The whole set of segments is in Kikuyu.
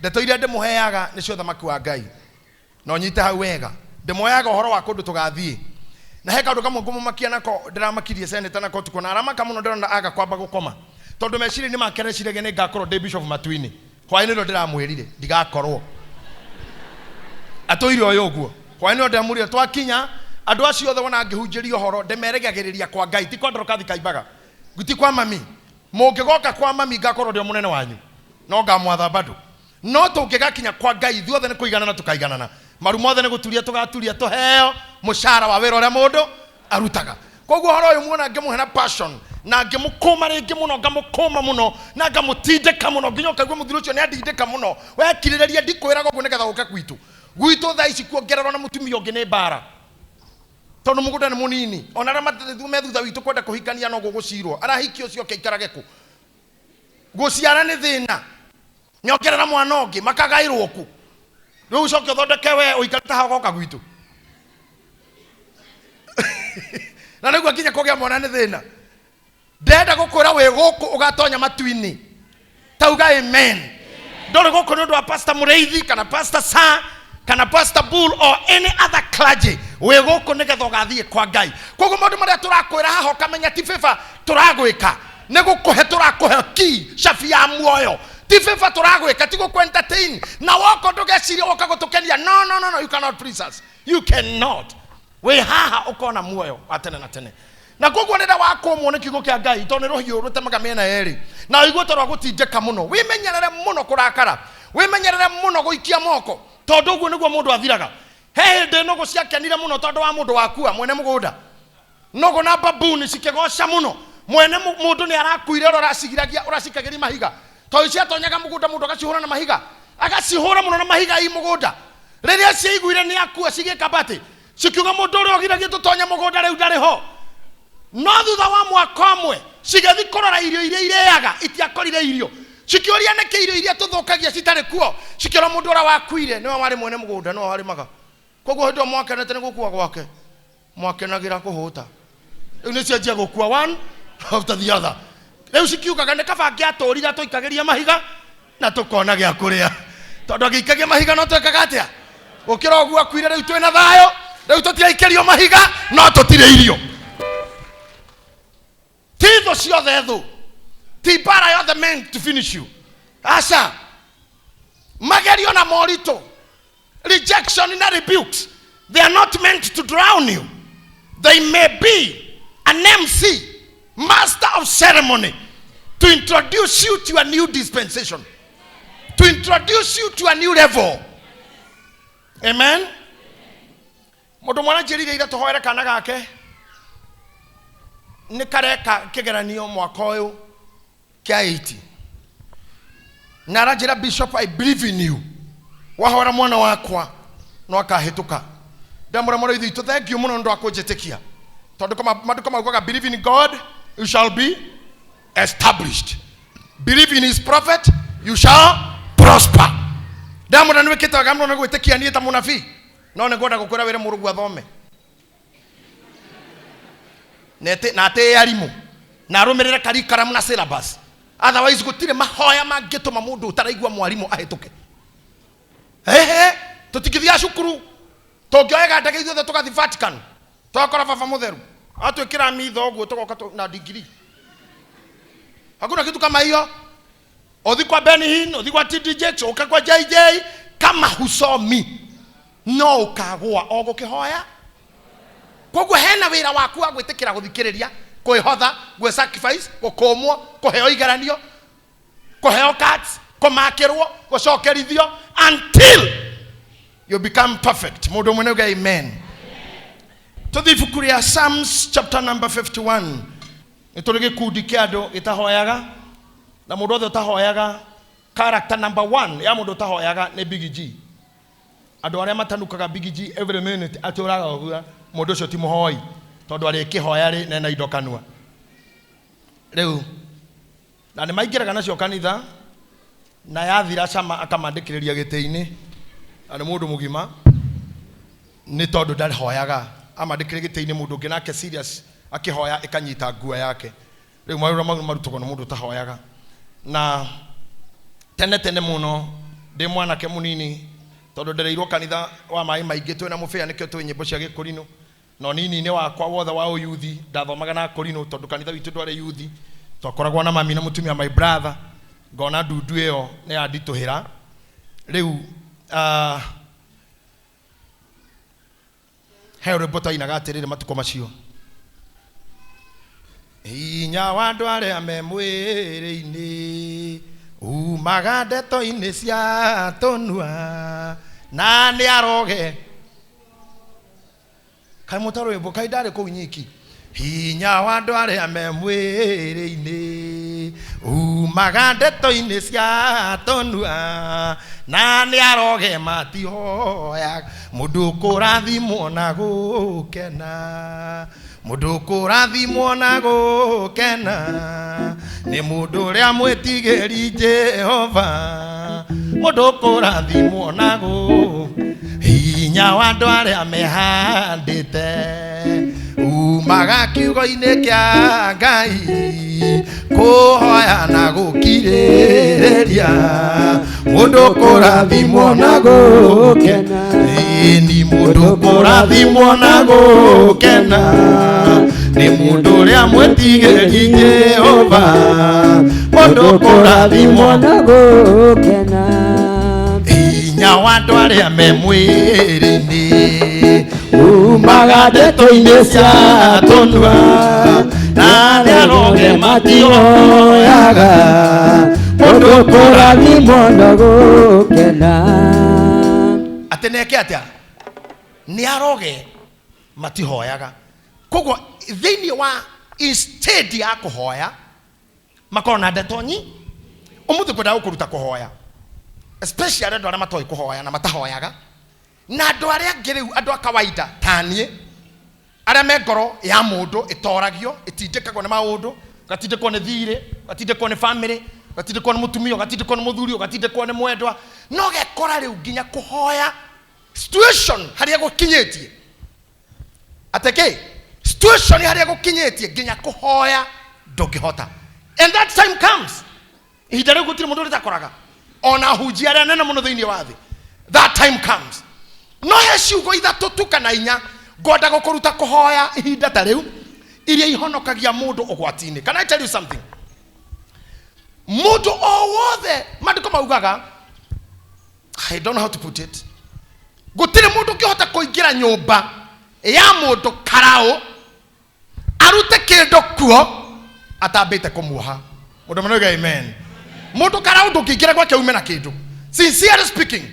Ndeto iria ndĩmũheaga nĩcio ũthamaki wa Ngai. Na ũnyite hau wega. Ndĩmũheaga ũhoro wa kũndũ tũgathiĩ. Na he kaũndũ kamwe ngũmũmakia nako, ndĩramakirie senator nako ũtukũ, na aramaka mũno ndĩrona aga kwamba gũkoma. Tondũ meciria-inĩ make areciragia nĩ ngakorwo ndĩ bishop matu-inĩ. Hwaĩ-inĩ ũrĩa ndĩramwĩrire ndigakorwo. Atũire ũyũ ũguo. Hwaĩ-inĩ ũrĩa ndĩramwĩrire twakinya, andũ acio othe wona ngĩhunjĩria ũhoro ndĩmeregagĩrĩria kwa Ngai, ti kwa Ndorokathi Kaimbaga, ti kwa mami. Mũngĩgoka kwa mami ngakorwo ndĩ o mũnene wanyu, no ngamwatha bado. No tũngĩgakinya kwa Ngai ithuothe nĩ kũiganana tũkaiganana. Maru mothe nĩ gũturia tũgaturia tũheo mũcara wa wĩra ũrĩa mũndũ arutaga. Koguo ũhoro ũyũ muona ngĩmũhe na passion na ngĩmũkũma rĩngĩ mũno, ngamũkũma mũno na ngamũtindĩka mũno nginya ũkaigua mũthuri ũcio nĩ andindĩka mũno. We kirĩrĩria, ndikwĩraga ũguo nĩgetha ũke gwitũ. Gwitũ thaa ici kuongererwo na mũtumia ũngĩ nĩ mbara, tondũ mũgũnda nĩ mũnini. Ona arĩa me thutha witũ kwenda kũhikania no gũgũcirwo. Arahiki ũcio oke aikarage kũ? Gũciara nĩ thĩna. Nyongerera mwana ũngĩ makagaĩrwo kũ? Rĩu ũcoke ũthondeke we ũikarĩte haha ũgoka gwitũ. Na nĩguo nginya kũgĩa mwana nĩ thĩna. Ndĩrenda gũkwĩra wĩ gũkũ ũgatonya matu-inĩ. Tauga amen. Ndũrĩ gũkũ nĩ ũndũ wa Pastor Mũrĩithi kana Pastor Sa kana Pastor Bull or any other clergy. Wĩ gũkũ nĩgetha ũgathiĩ kwa Ngai. Koguo maũndũ marĩa tũrakwĩra haha ũkamenya ti favor tũragwĩka, nĩ gũkũhe tũrakũhe key, cabi ya muoyo. Ti favor tũragwĩka, ti gũkũ entertain. Na woka ndũgecirie woka gũtũkenia. No, no, no, no, you cannot please us. You cannot. Wĩ haha ũkona muoyo wa tene na tene. Na koguo rĩrĩa wakũmwo nĩ kiugo kĩa Ngai, tondũ nĩ rũhiũ rũtemaga mĩena yerĩ, na ũigue ta rwagũtindĩka mũno, wĩmenyerere mũno kũrakara, wĩmenyerere mũno gũikia moko, tondũ ũguo nĩguo mũndũ athiraga. He hĩndĩ nũgũ ciakenire mũno tondũ wa mũndũ wakua, mwene mũgũnda. Nũgũ na baboon cikĩgoca mũno, mwene mũndũ nĩ arakuire ũrĩa ũracigiragia, ũracikagĩria mahiga. Tondũ ciatonyaga mũgũnda mũndũ agacihũra na mahiga, agacihũra mũno na mahiga i mũgũnda. Rĩrĩa ciaiguire nĩ akua cigĩka batĩ, cikiuga mũndũ ũrĩa ũgiragia tũtonye mũgũnda rĩu ndarĩ ho. No thutha wa mwaka ũmwe cigĩthiĩ kũrora irio iria irĩaga, itiakorire irio. Cikĩũria nĩkĩ irio iria tũthũkagia citarĩ kuo. Cikĩrwo mũndũ ũrĩa wakuire nĩwe warĩ mwene mũgũnda, nĩwe warĩmaga. Koguo hĩndĩ ĩyo mwakenete nĩ gũkua gwake, mwakenagĩra kũhũta. Rĩu nĩ cianjia gũkua one after the other. Rĩu cikiugaga nĩ kaba angĩatũrire atũikagĩria mahiga na tũkona gĩa kũrĩa, tondũ angĩikagia mahiga no twekaga atĩa? Gũkĩra ũguo akuire, rĩu twĩna thayũ, rĩu tũtiraikĩrio mahiga no tũtirĩ irio. Ti thũ ciothe thũ, ti mbara yothe meant to finish you. Aca, magerio na moritũ, rejection na rebukes, they are not meant to drown you. They may be an MC, master of ceremony, to introduce you to a new dispensation, to introduce you to a new level. Amen. Mũndũ mwana njĩrire ira tũhoere kana gake nĩ kareka kĩgeranio mwaka ũyũ kĩa 80, na aranjĩra, Bishop, I believe in you, wahora mwana wakwa no akahĩtũka. Ndamũra mũrĩithi witũ, thank you mũno nĩ ũndũ wa kũnjĩtĩkia, tondũ maandĩko maugaga believe in God you shall be established, believe in his prophet you shall prosper. Ndamũra nĩ wĩkĩte wega mũno nĩ gwĩtĩkia niĩ ta mũnabii, no nĩ ngwenda gũkwĩra wĩre mũrũguo athome na atĩe arimũ na arũmĩrĩre curriculum na syllabus, otherwise gũtirĩ mahoya mangĩtũma mũndũ ũtaraigua mwarimũ ahĩtũke. Ehe, tũtingĩthiaga cukuru, tũngĩoyaga ndege ithuothe tũgathiĩ Vatican, twakora baba mũtheru atwĩkĩra mitho ũguo tũgoka na degree. Hakuna kitu kama hiyo. Uthi kwa Benny Hinn, uthi kwa TD Jakes, uke kwa JJ, kama husomi no ũkagũa o gũkĩhoya. Koguo hena wĩra waku wa gwĩtĩkĩra gũthikĩrĩria, kwĩhotha, gwĩ sacrifice, gũkũmwo, kũheo igeranio, kũheo cards, kũmakĩrwo, gũcokerithio until you become perfect. Mũndũ ũmwe nĩuge amen. Tũthiĩ ibuku rĩa Psalms chapter number 51. Nĩ tũrĩ gĩkundi kĩa andũ gĩtahoyaga, na mũndũ wothe ũtahoyaga, character number 1 ya mũndũ ũtahoyaga nĩ Big G. Andũ arĩa matanukaga Big G every minute atũraga ũguo, mũndũ ũcio ti mũhoi, tondũ arĩkĩhoya rĩ nena indo kanua. Rĩu na nĩ maingĩraga nacio kanitha, na yathira cama akamandĩkĩrĩria gĩtĩ-inĩ, na nĩ mũndũ mũgima, nĩ tondũ ndahoyaga, amandĩkĩrĩria gĩtĩ-inĩ, mũndũ ũngĩ nake serious akĩhoya ĩkanyita nguo yake. Rĩu mawĩra mau marutagwo nĩ mũndũ ũtahoyaga. Na tene tene mũno Ndĩ mwanake mũnini, tondũ ndereirwo kanitha wa maĩ maingĩ twĩna mũbĩa, nĩkĩo twĩ nyĩmbo cia gĩkũrinũ. Na ũnini-inĩ wakwa wothe wa ũyuthi ndathomaga na akũrinũ, tondũ kanitha witũ ndwarĩ yuthi, twakoragwo na mami na mũtumia my brother. Ngona ndundu ĩyo nĩ yanditũhĩra rĩu. He rwĩmbo twainaga atĩrĩrĩ matukũ macio: hinya wa andũ arĩa me mwĩrĩ-inĩ umaga ndeto-inĩ cia tũnua na nĩ aroge. Kaĩ mũtarwĩmbo kaĩ ndarĩ kũu nyiki? Hinya wa andũ arĩa me mwĩrĩ-inĩ umaga ndeto-inĩ cia tũnua na nĩ aroge matihoyaga. Mũndũ kũrathimwo na gũkena, mũndũ kũrathimwo na gũkena nĩ mũndũ ũrĩa mwĩtigĩri Jehova. Mũndũ kũrathimwo na gũ hinya wa andũ arĩa mehandĩte umaga kiugo-inĩ kĩa Ngai, kũhoya na gũkirĩrĩria. Mũndũ kũrathimwo na gũkena, ĩni mũndũ kũrathimwo na gũkena nĩ mũndũ ũrĩa mwĩtigĩri Jehova. Mũndũ kũrathimwo na gũkena, hinya wa andũ arĩa me mwĩrĩ-inĩ umaga ndeto-inĩ cia tũnua na arĩa aroge matihoyaga. Mũndũ kũrathimwo na gũkena, atĩ neke atĩa? Nĩ aroge matihoyaga. Koguo thĩinĩ wa instead ya kũhoya makorwo na ndeto nyi. Ũmũthĩ kwenda gũkũruta kũhoya, especially andũ arĩa matoĩ kũhoya na matahoyaga, na andũ arĩa angĩ rĩu, andũ a kawaida ta niĩ, arĩa me ngoro ya mũndũ ĩtoragio, ĩtindĩkagwo nĩ maũndũ, ũgatindĩkwo nĩ thirĩ, ũgatindĩkwo nĩ family, ũgatindĩkwo nĩ mũtumia, ũgatindĩkwo nĩ mũthuri, ũgatindĩkwo nĩ mwendwa, no gekora rĩu nginya kũhoya situation harĩa gũkinyĩtie atĩ kĩ situation harĩa gũkinyĩtie nginya kũhoya ndũngĩhota. And that time comes, ihinda rĩu gũtirĩ mũndũ rĩtakoraga, ona hunjia arĩa nene mũno thĩinĩ wa thĩ. That time comes. No he ciugo ithatũ tu kana inya ngwenda gũkũruta kũhoya ihinda ta rĩu, iria ihonokagia mũndũ ũgwati-inĩ. Can I tell you something? Mũndũ o wothe, maandĩko maugaga, I don't know how to put it, gũtirĩ mũndũ ũngĩhota kũingĩra nyũmba ya mũndũ karaũ arute kĩndũ kuo atambĩte kũmuoha. Mũndũ mũnoiga amen. Mũndũ karaũ ndũngĩingĩra gwake ume na kĩndũ. Sincerely speaking,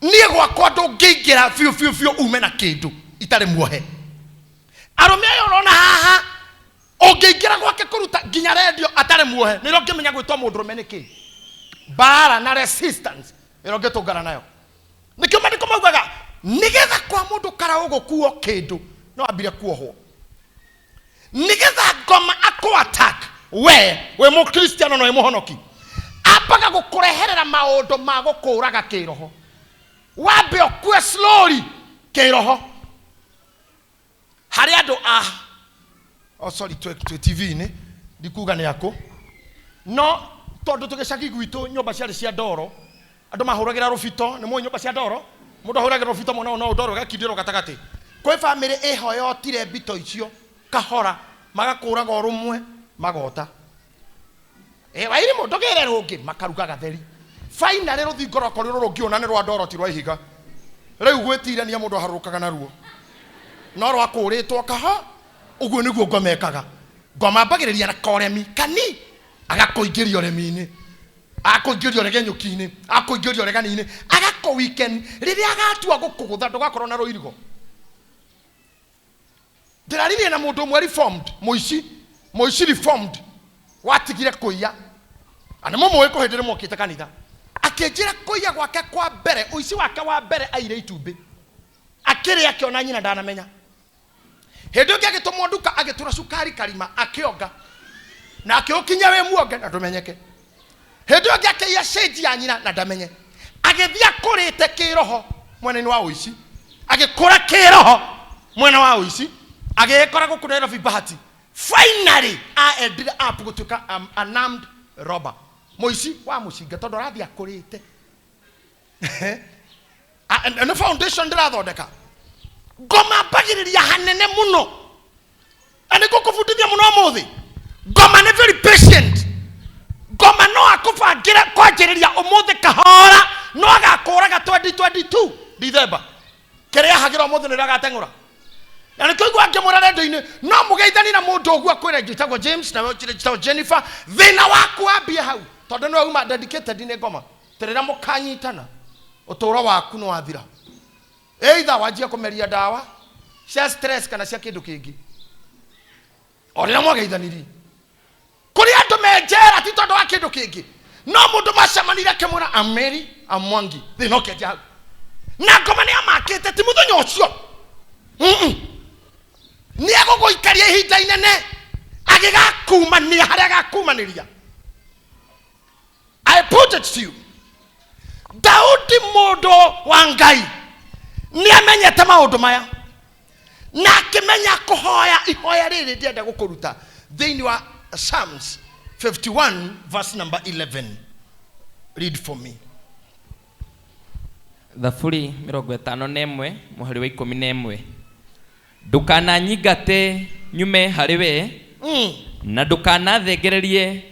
niĩ gwakwa ndũngĩingĩra biũ biũ biũ ume na kĩndũ itarĩ muohe. Arũme aya ũrona haha, ũngĩingĩra gwake kũruta nginya rendio atarĩ muohe, nĩrĩo ũngĩmenya gwĩtwo mũndũrũme nĩkĩ, mbara na resistance ĩrĩa ũngĩtũngana nayo. Nĩkĩo maandĩko maugaga nĩgetha kwa mũndũ karaũ gũkuo kĩndũ no ambire kuohwo, nĩgetha ngoma akũ attack we wĩ mũkristiano na wĩ mũhonoki, ambaga gũkũreherera maũndũ ma gũkũraga kĩroho, wambe ũkue slowly kĩroho. Harĩ andũ a, oh sorry, twĩ TV-inĩ, ndikuga nĩ akũ, no tondũ tũgĩcagi gwitũ nyũmba ciarĩ cia ndoro, andũ mahũragĩra rũbito. Nĩ mũĩ nyũmba cia ndoro? Mũndũ ahũragĩra rũbito mwena ũyũ, no ndoro ĩgakindĩrwo gatagatĩ. Kwĩ bamĩrĩ ĩhoyotire mbito icio kahora, magakũraga ũrũmwe, magota wairimũ ndũgĩre rũngĩ, makaruga gatheri. Finally rũthingo rwakorirwo rũngĩũna nĩ rwa ndoro, ti rwa ihiga. Rĩu gwĩtirania mũndũ aharũrũkaga naruo, no rwakũrĩtwo kaha. Ũguo nĩguo ngoma ĩkaga. Ngoma ambagĩrĩria na koremi kani, agakũingĩria ũremi-inĩ, agakũingĩria ũregenyũki-inĩ, agakũingĩria ũregani-inĩ, agakũ weekend. Rĩrĩa agatua gũkũgũtha, ndũgakorwo na rũirigo. Ndĩraririe na mũndũ ũmwe reformed, mũici, mũici reformed watigire kũiya, na nĩ mũmũĩ kũ hĩndĩ ĩrĩa mokĩte kanitha. Akĩnjĩra kũiya gwake kwa mbere, ũici wake wa mbere, aire itumbĩ akĩrĩa, akĩona nyina ndanamenya. Hĩndĩ ĩngĩ agĩtũmwo nduka, agĩtũra cukari karima, akĩonga na akĩũkinya wĩ muonge na ndũmenyeke. Hĩndĩ ĩyo ĩngĩ akĩiya cĩnji ya nyina na ndamenye. Agĩthiĩ akũrĩte kĩroho mwena-inĩ wa ũici, agĩkũra kĩroho mwena wa ũici, agĩĩkora gũkũ Nairobi Bahati. Finally a ended up gũtuĩka an armed robber, mũici wa mũcinga, tondũ arathiĩ akũrĩte. Ah, nĩ foundation ndĩrathondeka. Ngoma mbagĩrĩria hanene mũno, na nĩ ngũkũbundithia mũno ũmũthĩ. Ngoma nĩ very patient. Ngoma no akũbangĩre kwanjĩrĩria ũmũthĩ kahora, no agakũraga 2022 December. Kĩrĩa ahagĩra ũmũthĩ nĩrĩo agateng'ũra. Na nĩkĩo igua ngĩmwĩra rendio-inĩ, no mũgeithanie na mũndũ ũguo akwĩre njĩtagwo James na njĩtagwo Jennifer, thĩna waku wambie hau, tondũ nĩwe uma dedicated nĩ ngoma. Rĩrĩa mũkanyitana, ũtũũro waku nĩ wathira. Either wanjie kũmeria ndawa cia stress kana cia kĩndũ kĩngĩ o rĩrĩa mwageithanirie. Kũrĩ andũ me njera ti tondũ wa kĩndũ kĩngĩ, no mũndũ macemanire akĩmwĩra Ameri Amwangi, thĩna ũkĩanjia hau. Na ngoma nĩ amakĩte ti mũthenya ũcio. Nĩ egũgũikaria ihinda inene agĩgakumania harĩa agakumanĩria. I put it to you, Daudi mũndũ wa Ngai nĩ amenyete maũndũ maya na akĩmenya kũhoya ihoya rĩrĩ ndĩrenda gũkũruta thĩinĩ wa Psalms 51 verse number 11. Read for me. Thaburi 51 mũhari wa 11. Ndũkananyingate nyume harĩ we, na ndũkanathengererie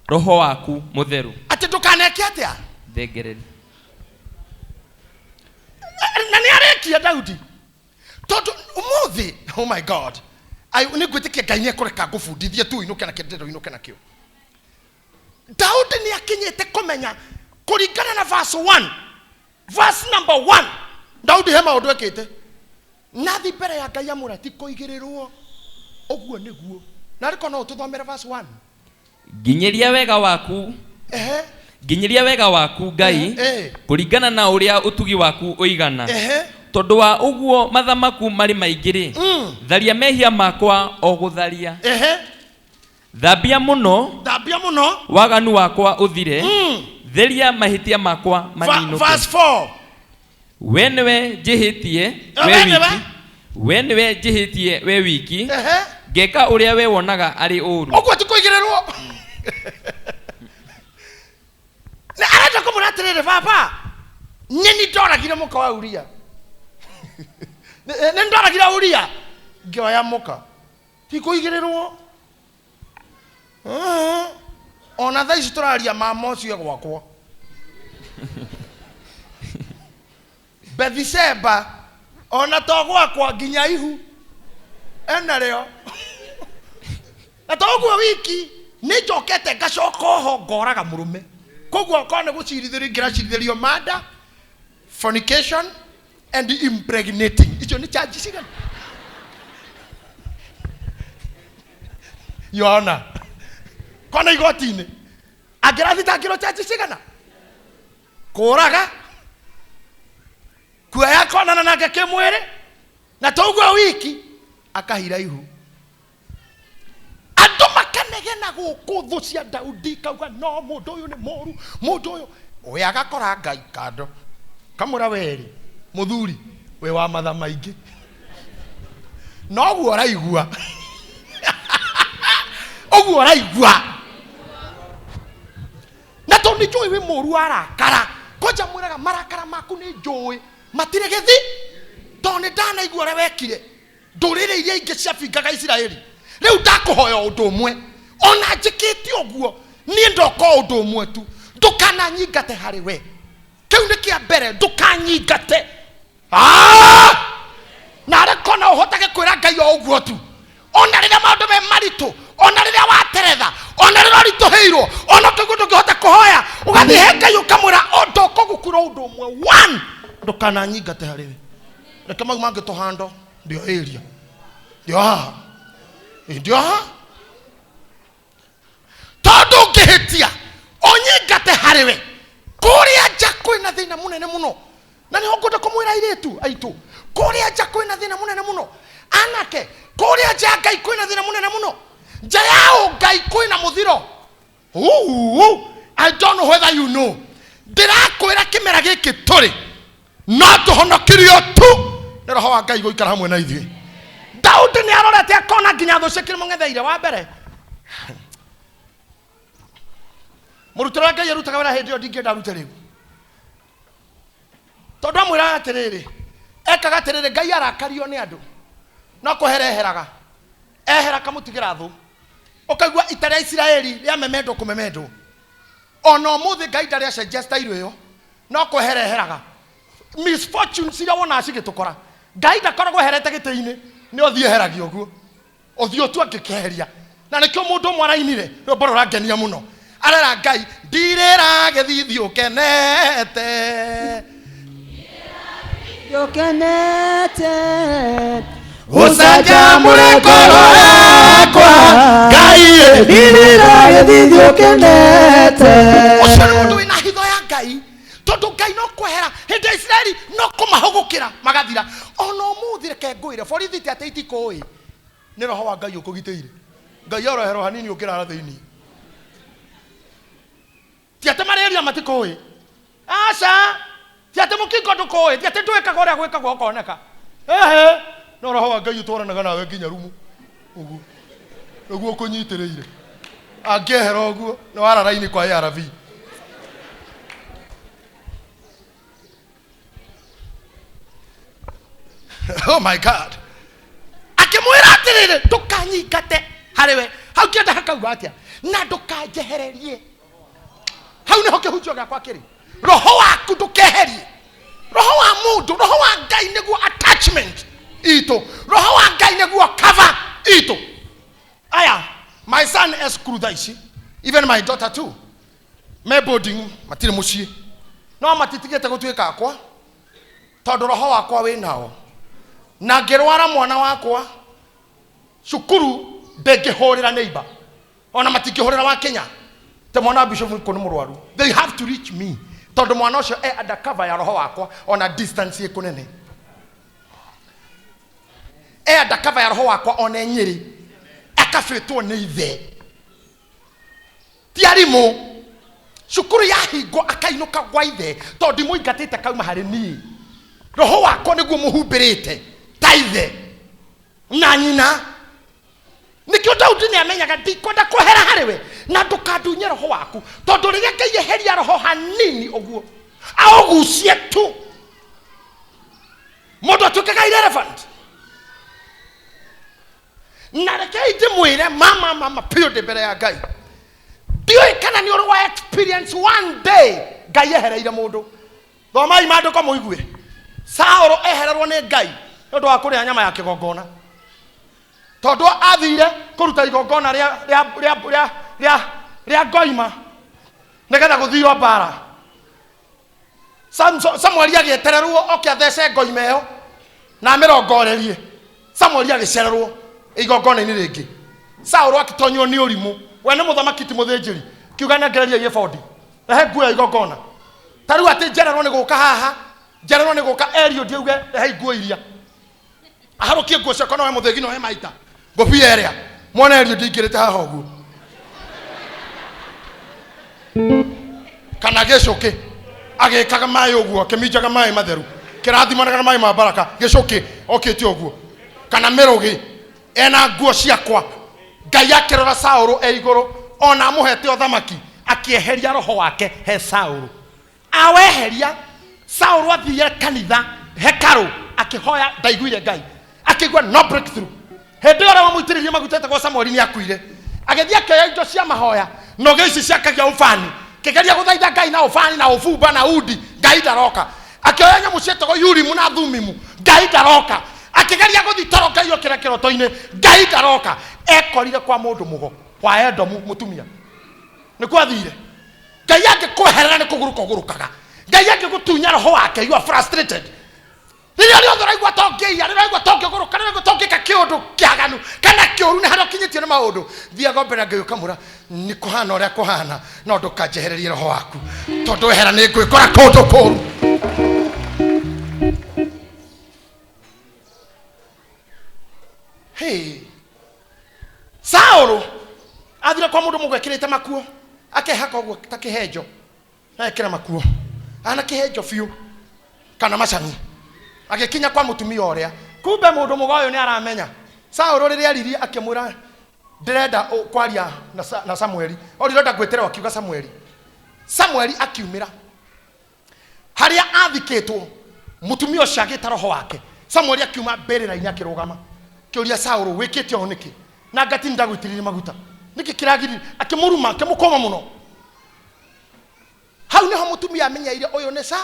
roho waku mũtheru. Atĩ ndũkaneke atĩa? Thengererie. Na nĩ arĩkia Daudi, tondũ ũmũthĩ, oh my God, nĩ ngwĩtĩkia Ngai nĩ ekũreka ngũbundithie tu inũke na kĩndĩro inũke nakĩo. Daudi nĩ akinyĩte kũmenya kũringana na verse 1, verse number 1. Daudi he maũndũ ekĩte nathi mbere ya Ngai amũra ti kũigĩrĩrwo ũguo nĩguo. Na arĩko no ũtũthomere verse 1. Nginyĩria wega waku. Ehe. Nginyĩria wega waku, Ngai, kũringana na ũrĩa ũtugi waku ũigana. Tondũ wa ũguo matha maku marĩ maingĩ rĩ, tharia mehia makwa o gũtharia. Thambia mũno. Thambia mũno. Waganu wakwa ũthire. Theria mahĩtia makwa maninũke. Verse 4. We nĩwe njĩhĩtie we We nĩwe? wiki, we nĩwe njĩhĩtie we wiki, ngeka ũrĩa we wonaga arĩ ũũru. Ũguo ti kũigĩrĩrwo. Na arenda kũmwĩra atĩrĩrĩ, baba, nĩ ndoragire mũka wa Uria, nĩ ndoragire Uria ngĩoya mũka, ti kũigĩrĩrwo. Ona thaa ici tũraria, mama ũcio e gwakwa Bethisheba, ona to gwakwa, nginya ihu enarĩo. Na to ũguo wiki, nĩ njokete ngacoka oho ngoraga mũrũme. Koguo okorwo nĩ gũcirithĩrio, ingĩracirithĩrio murder, fornication and impregnating. Icio nĩ charge cigana, Your Honor? Kona igoti-inĩ angĩrathitangĩrwo charge cigana? Kũraga, kuoya konana nake kĩmwĩrĩ, na toguo wiki akahira ihu. Andũ makanegena gũkũ, thũ cia Daudi kauga no mũndũ ũyũ nĩ mũru, mũndũ ũyũ we agakora Ngai kando kamũra werĩ, mũthuri wĩ wa matha maingĩ, noguo ũraigua, ũguo ũraigua, na tondũ nĩ njũĩ wĩ mũru warakara. Kwanja mwĩraga marakara maku nĩ njũĩ matirĩ gĩthi, tondũ nĩ ndanaigua ũrĩa wekire ndũrĩrĩ iria ingĩ ciabingaga Isiraeli. Rĩu ndakũhoya ũndũ ũmwe, ona njĩkĩte ũguo, niĩ ndoka o ũndũ ũmwe tu, ndũkananyingate harĩ we. Kĩu nĩ kĩa mbere, ndũkanyingate. Ah! Na arĩ kona ũhotage kwĩra Ngai o ũguo tu, ona rĩrĩa maũndũ me maritũ, ona rĩrĩa wateretha, ona rĩrĩa ũritũhĩirwo, ona ũkaigua ndũngĩhota kũhoya, ũgathiĩ he Ngai ũkamwĩra ndũkũgukura ũndũ ũmwe, one, ndũkananyingate harĩ we. Reke mau mangĩ tũhando ndio area, ndio haha. Ĩ, ndio haha, tondũ ũngĩhĩtia ũnyingate harĩ we, kũrĩa nja kwĩna thĩna mũnene mũno. Na nĩho ngwenda kũmwĩra airĩtu aitũ, kũrĩa nja kwĩna thĩna mũnene mũno. Anake, kũrĩa nja ya Ngai kwĩna thĩna mũnene mũno. Nja ya ũngai kwĩna mũthiro. Ooh, I don't know whether you know. Ndĩrakwĩra kĩmera gĩkĩ tũrĩ no tũhonokirio tu nĩ roho wa Ngai gũikara hamwe na ithuĩ. Daudi nĩ arorete akona nginya thũ ciake nĩmũng'etheire. Wa mbere, mũrutĩre wa Ngai arutaga wĩra hĩndĩ ĩyo ndingĩenda arute rĩu. Tondũ amwĩraga atĩrĩrĩ, ekaga atĩrĩrĩ, Ngai arakario nĩ andũ no kũhereheraga ehera akamũtigĩra thũ. Ũkaigua ita rĩa Isiraeli rĩamemendwo kũmemendwo. Ona ũmũthĩ Ngai ndarĩ acenjia style ĩyo, no kwehereheraga. Misfortunes iria wonaga cigĩtũkora, Ngai ndakoragwo eherete gĩtĩ-inĩ, nĩ ũthiũ eheragia ũguo. Ũthiũ tu angĩkĩeheria. Na nĩkĩo mũndũ ũmwe arainire rwĩmbo rũrangenia mũno, arera Ngai, ndirĩra gĩthithi ũkenete. Ũkenete. Ũcanjamũre ngoro yakwa Ngai. Ndirĩra gĩthithi ũkenete. Ũcio nĩ mũndũ wĩna hitho ya Ngai, tondũ Ngai no kwehera hĩndĩ ya Isiraeli no kũmahũgũkĩra magathira. Ona ũmũthĩ reke ngwĩre, borithi ti atĩ itikũĩ, nĩ roho wa Ngai ũkũgitĩire. Ngai oroherwo hanini ũngĩrara thĩinĩ. Ti atĩ marĩria matikũĩ, aca, ti atĩ mũkingo ndũkũĩ, ti atĩ ndwĩkaga ũrĩa gwĩkagwo ũkoneka. Ehe, no roho wa Ngai ũtwaranaga nawe nginya rumu ũguo nĩguo ũkũnyitĩrĩire. Angĩehera ũguo nĩ wara raini kwa ARV. Oh my God. Akĩmwĩra atĩrĩrĩ, ndũkanyingate harĩ we. Hau kĩanda hakauga atĩa? Na ndũkanjehererie. Hau nĩho kĩhunjio gĩakwa kĩrĩ. Roho waku ndũkeherie. Roho wa mũndũ, roho wa Ngai nĩguo attachment itũ. Roho wa Ngai nĩguo cover itũ. Aya, my son e cukuru thaa ici, even my daughter too. Me boarding, matirĩ mũciĩ. No matitigĩte gũtuĩka akwa, tondũ roho wakwa wĩ nao. Na ngĩrwara mwana wakwa, cukuru ndĩngĩhũrĩra neighbor. Ona matingĩhũrĩra wa Kenya. Te mwana wa bishop kũ nĩ mũrwaru. They have to reach me. Tondũ mwana ũcio e under cover ya roho wakwa, ona distance ĩ kũnene. E under cover ya roho wakwa ona e Nyĩrĩ. Akabĩtwo nĩ ithe. Ti arimũ. Cukuru yahingwo akainũka gwa ithe, tondũ ndimũingatĩte kauma harĩ niĩ. Roho wakwa nĩguo mũhumbĩrĩte ta ithe na nyina. Nĩkĩo Daudi nĩ amenyaga ndikwenda kwehera harĩ we, na ndũkandunye roho waku, tondũ rĩrĩa Ngai eheria roho hanini ũguo aũgucie tu, mũndũ atuĩkaga irrelevant. Na rekei ndĩmwĩre mama, mama biũ ndĩ mbere ya Ngai, ndiũĩ kana nĩ ũrĩ wa experience one day Ngai ehereire mũndũ. Thomai maandĩko mũigue. Saũlũ ehererwo nĩ Ngai nĩ ũndũ wa kũrĩa nyama ya kĩgongona, tondũ athire kũruta igongona rĩa ngoima nĩgetha gũthio mbara. Samueli agĩetererwo oke athece ngoima ĩyo na amĩrongorerie. Samueli agĩcererwo igongona-inĩ rĩngĩ. Saũlũ akĩtonywo nĩ ũrimũ, we nĩ mũthamaki ti mũthĩnjĩri, kiuga nengereria ebodi, rehe nguo ya igongona. Ta rĩu atĩ njererwo nĩ gũka haha, njererwo nĩ gũka Eliud auge rehe nguo iria, aharũkie nguo ciakwa, no he mũthĩgi, no he maita ngũbia ĩrĩa mwana Eliud ingĩrĩte haha ũguo, kana gĩcũkĩ agĩkaga maĩ ũguo, akĩminjaga maĩ matheru, kĩrathimanaga na maĩ ma baraka, gĩcũkĩ okĩte ũguo, kana mĩrũgĩ ena nguo ciakwa. Ngai akĩrora Saũlũ e igũrũ, ona amũhete ũthamaki, akĩeheria roho wake he Saũlũ. Aweheria, Saũlũ athire kanitha hekarũ akĩhoya, ndaiguire Ngai, akĩigua no breakthrough. Hĩndĩ ĩyo ũrĩa wamũitĩrĩirie maguta etagwo Samueli nĩ akuire. Agĩthiĩ akĩoya indo cia mahoya, noge ici ciakagia ũbani, kĩgeria gũthaitha Ngai na ũbani na ũbumba na undi, Ngai ndaroka. Akĩoya nyamũ cietagwo Urimu na Thumimu, Ngai ndaroka. Akĩgeria gũthiĩ toro Ngai okĩra kĩroto-inĩ, Ngai ndaroka. Ekorire kwa mũndũ mũgo wa Edomu mũtumia, nĩkuo athire. Ngai angĩkweherera nĩ kũgũrũka ũgũrũkaga. Ngai angĩgũtunya roho wake, you are frustrated. Rĩrĩa rĩothe ũraigua ta ũngĩiya, rĩrĩa ũraigua ta ũngĩgũrũka, rĩrĩa ũraigua ta ũngĩka kĩũndũ kĩaganu kana kĩũru, nĩ harĩa ũkinyĩtio nĩ maũndũ, thiaga mbere ya Ngai ũkamwĩra nĩ kũhana ũrĩa kũhana, no ndũkanjehererie roho waku, tondũ wehera nĩ ngwĩkora kũndũ kũũru. Hey. Saũlũ athire kwa mũndũ mũgwe ekĩrĩte makuo, akehaka ũguo ta kĩhenjo, na ekĩra makuo ana kĩhenjo biũ kana macani, agĩkinya kwa mũtumia ũrĩa. Kumbe mũndũ mũgo ũyũ nĩ aramenya Saũlũ. Rĩrĩa aririe akĩmwĩra ndĩrenda kwaria na Samueli, o ndĩrenda ngwĩtĩre, akiuga Samueli. Samueli akiumĩra harĩa athikĩtwo. Mutumia ũcio agĩta roho wake. Samueli akiuma mbĩrĩra-inĩ akĩrũgama. Kĩũria Saũlũ, wĩkĩte ũũ nĩkĩ? Na ngati ndagũitĩrĩrie maguta. Nĩkĩ kĩragirire? Akĩmũruma, akĩmũkũma mũno. Hau nĩho mũtumia amenyeire ũyũ nĩ sa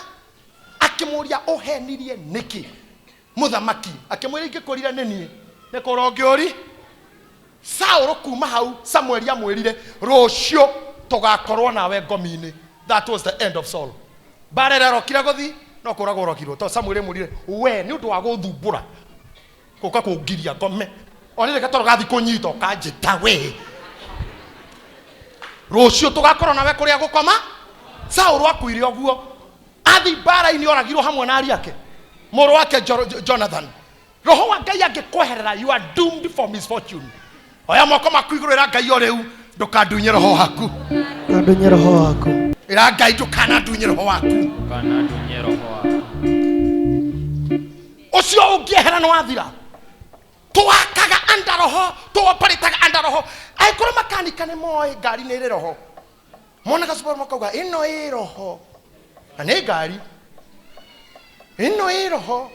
akĩmũria ũhenirie nĩkĩ? Mũthamaki akĩmwĩra ingĩkwĩrire nĩ niĩ nĩ kũra ũngĩũri. Saũlũ kuma hau Samueli amwĩrire rũciũ tũgakorwo nawe ngomi-inĩ. That was the end of Saul. Mbara ĩrĩa arokire gũthi no kũragwo oragirwo tondũ Samueli amwĩrire we nĩ ũndũ wa gũthumbũra gũka kũngiria ngome o rĩrĩ gatoro gathi kũnyita ũkanjĩta we rũciũ tũgakorwo nawe kũrĩa gũkoma. Saũlũ akuire ũguo athi mbara-inĩ oragirwo hamwe na ariũ ake mũrũ wake Jonathan. Roho wa Ngai angĩkweherera you are doomed for misfortune. Oya moko maku igũrũ ĩra Ngai o rĩu ndũkandunye roho waku. Ndũkandunye roho waku. Ĩra Ngai ndũkanandunye roho waku. Ndũkanandunye roho waku. Ũcio ũngĩehera nĩ wathira. Twakaga anda roho, tũoparĩtaga anda roho. Angĩkorwo makanika nĩ moĩ ngari nĩ ĩrĩ roho. Monaga Subaru makauga ĩno ĩ roho. Na nĩ ngari. Ĩno ĩ roho.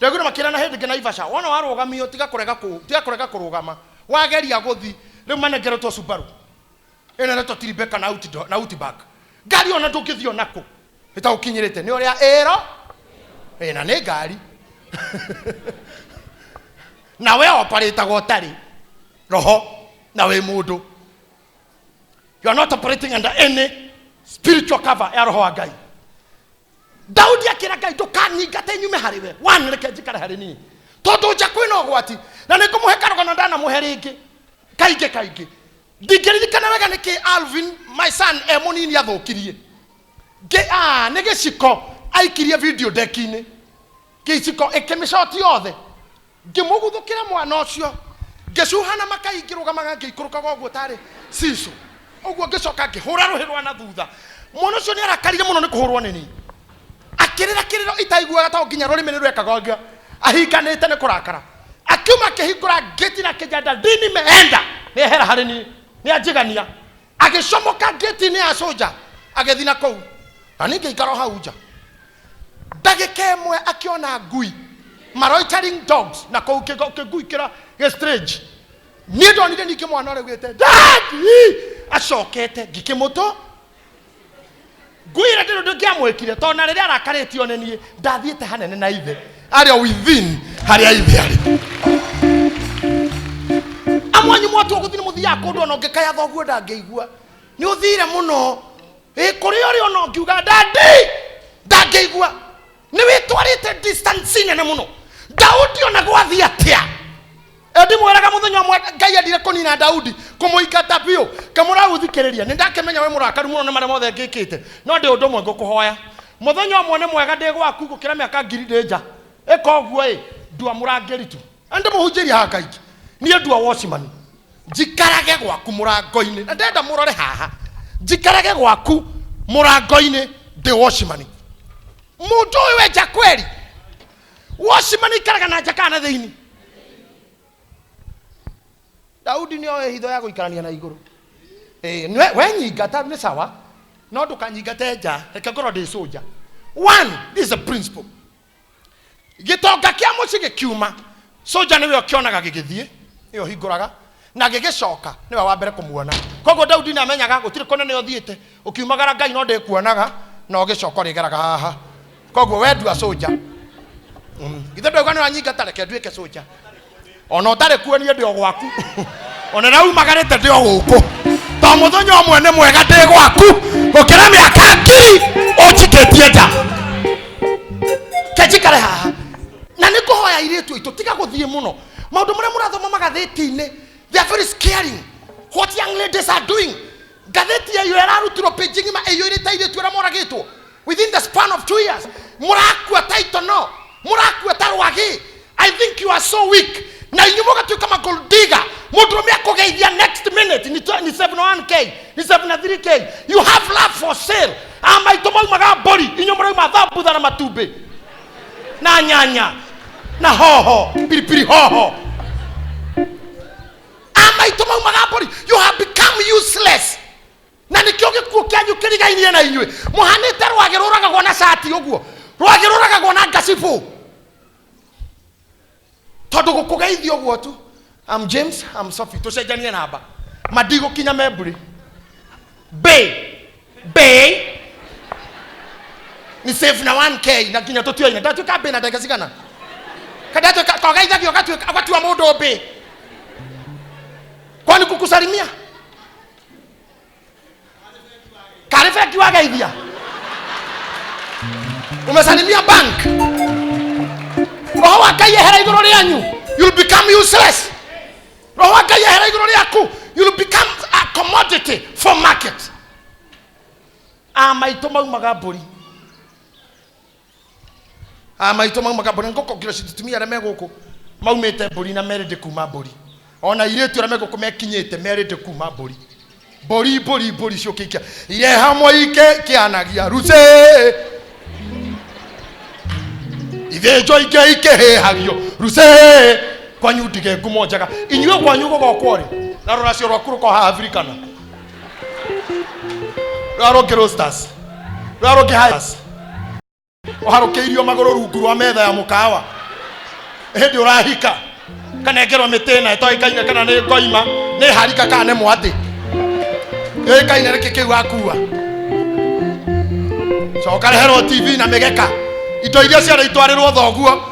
Ndagwĩra makĩrana hĩndĩ ĩngĩ Naivasha, wona warũgamio tiga kũrega kũ, tiga kũrega kũrũgama. Wageria gũthi, rĩu manengeretwo Subaru. Ĩno ĩretwo Tribeca na Outdoor, na Outback. Ngari ona ndũngĩthiĩ ona kũ. Ĩtagũkinyĩrĩte nĩ ũrĩa ĩro. Ĩ na nĩ ngari. Na we oparĩtagwo ũtarĩ roho na wĩ mũndũ. You are not operating under any spiritual cover ya roho wa Ngai. Daudi akĩra Ngai ndũkanyingate nyume harĩ we. One, reke njikare harĩ niĩ. Tondũ nja kwĩna ũgwati. Na nĩ ngũmũhe karũgano ndanamũhe rĩngĩ. Kaingĩ kaingĩ. Ndingĩririkana wega nĩkĩ Alvin, my son, e mũnini athũkirie. Nĩ gĩciko aikirie video deck-inĩ. Gĩciko ĩkĩmĩcoti yothe. Ngĩmũguthũkĩra mwana ũcio. Ngĩcuha na makai ngĩrũgamaga ngĩikũrũkaga ũguo tarĩ cicũ. Ũguo ngĩcoka ngĩhũra rũhĩ rwa na thutha. Mwana ũcio nĩ arakarire mũno nĩ kũhũrwo nĩ niĩ. Akĩrĩra kĩrĩro itaiguaga tondũ nginya rũrĩmĩ nĩ rwekaga ũguo. Ahinganĩte nĩ kũrakara. Akiuma akĩhingũra ngĩti na akĩnjenda ndini meenda. Nĩ ehera harĩ niĩ. Nĩ anjigania. Agĩcomoka ngĩti-inĩ ya soja. Agĩthiĩ na kũu. Na niĩ ngĩikara o hau nja. Ndagĩka ĩmwe akĩona ngui. Maloitering dogs. Na kũu kĩngui kĩra gĩ strange. Niĩ ndonire ningĩ mwana ũrĩa augĩte, Daddy! Acokete ngĩkĩmũtũ. Ngui ĩrĩa ndĩrĩ ũndũ ingĩamwĩkire, tondũ na rĩrĩa arakarĩtio nĩ niĩ, ndathiĩte hanene na ithe. Arĩ o within harĩa ithe arĩ. Amwe anyu mwatua gũthiĩ nĩ mũthiaga kũndũ ona ũngĩkaya thoguo ndangĩigua. Nĩ ũthire mũno. Ĩ kũrĩa ũrĩ ona ũngiuga Daddy! Ndangĩigua. Nĩ wĩtwarĩte distance nene mũno. Daudi ona gwathiĩ atĩa? Ndimwĩraga mũthenya ũmwe Ngai endire kũnina Daudi, kũmũingata biũ. Ngĩmwĩra rĩu thikĩrĩria, nĩ ndakĩmenya wĩ mũrakaru mũno nĩ marĩa mothe ngĩkĩte, no ndĩ ũndũ ũmwe ngũkũhoya. Mũthenya ũmwe nĩ mwega ndĩ gwaku gũkĩra mĩaka ngiri ndĩ nja. Ĩka ũguo ĩ, ndua mũrangĩri tu. Na ndĩmũhunjĩria haha kaingĩ. Niĩ ndua watchman. Njikarage gwaku mũrango-inĩ. Na ndĩrenda mũrore haha. Njikarage gwaku mũrango-inĩ ndĩ watchman. Mũndũ ũyũ we nja kweri. Watchman ikaraga na nja kana na thĩinĩ. Daudi nĩ oĩ hitho ya gũikarania na igũrũ. We nyingata nĩ sawa, no ndũkanyingate nja, reke ngorwo ndĩ soldier. One, this is a principle. Gĩtonga kĩa mũciĩ gĩkiuma, soldier nĩwe ũkĩonaga gĩgĩthiĩ, nĩwe ũhingũraga, na gĩgĩcoka nĩwe wa mbere kũmuona. Koguo Daudi nĩ amenyaga gũtirĩ kũnene ũthiĩte, ũkiumagara Ngai no ndĩkuonaga, na ũgĩcoka ũrĩgeraga haha. Koguo we ndua soldier. Githĩ ndauga nĩ wanyingata, reke nduĩke soldier. Ona ũtarĩ kuo niĩ ndĩ o gwaku. Ona rĩu umagarĩte ndĩ o gũkũ. To mũthenya ũmwe nĩ mwega ndĩ gwaku gũkĩra mĩaka ngiri ũnjikĩtie nja. Ke njikare haha. Na nĩ ngũhoya airĩtu aitũ tiga gũthiĩ mũno. Maũndũ marĩa mũrathoma magathĩti-inĩ, they are very scaring. What young ladies are doing. Ngathĩti ĩyo ĩrarutirwo page ng'ima ĩiyũrĩte airĩtu arĩa moragĩtwo within the span of 2 years. Mũrakua ta itono, mũrakua ta rwagĩ. I think you are so weak. Na inyuĩ mũgatuĩka ma gold digger. Mũndũrũme akũgeithia next minute ni 71k, ni 73k. You have love for sale. A maitũ maumaga mbũri, inyuĩ mũrauma thambutha na matumbĩ na nyanya na hoho, pilipili hoho. A maitũ maumaga mbũri. You have become useless. Na nĩkĩo gĩkuũ kĩanyu kĩrigainie na inyuĩ. Mũhanĩte rwagĩ rũragagwo na cati ũguo. Rwagĩ rũragagwo na ngacibũ. Tondũ gũkũgeithia ũguo tu. I'm James, I'm Sophie. Tũcenjanie namba. Madigũkinya memburi. B. B. Ni save na 1K na nginya tũtioine. Ndatuĩka B na ndagĩka cigana? Kandatuĩka kogeithagio ũgatuĩka ũgatua mũndũ B. Kwani kukusalimia? Karĩ bengi wageithia? Umesalimia bank? Roho wa Ngai ehera igũrũ rĩanyu, you'll become useless. Roho wa Ngai ehera igũrũ rĩaku, you'll become a commodity for market. A maitũ maumaga mbũri. A maitũ maumaga mbũri. Ngũkongera citumia arĩa me gũkũ maumĩte mbũri na merĩndĩ kuma mbũri. Ona airĩtu arĩa me gũkũ mekinyĩte merĩndĩ kuma mbũri. Mbũri, mbũri, mbũri ciũkĩikia. Ire hamwe ike kĩanagia ruce. Ithĩnjwo ingĩ ikĩhĩhagio ruce. Kwanyu ndige ngumo njega. Inyuĩ kwanyu gũgokwo rĩ? Na rũracio rwaku rũkoha Afrikana. Rũrĩa rũngĩ roasters. Rũrĩa rũngĩ highers. Ũharũkĩirio magũrũ rungu rwa metha ya mũkawa. Hĩndĩ ũrahika. Kanengerwo mĩtĩ ĩna ĩtoĩkaine kana nĩ ngoima, nĩ harika kana nĩ mwatĩ. Yũĩkaine nĩkĩ kĩu wakua. Coka reherwo TV na mĩgeka. Indo iria ciarĩ itwarĩrwo thoguo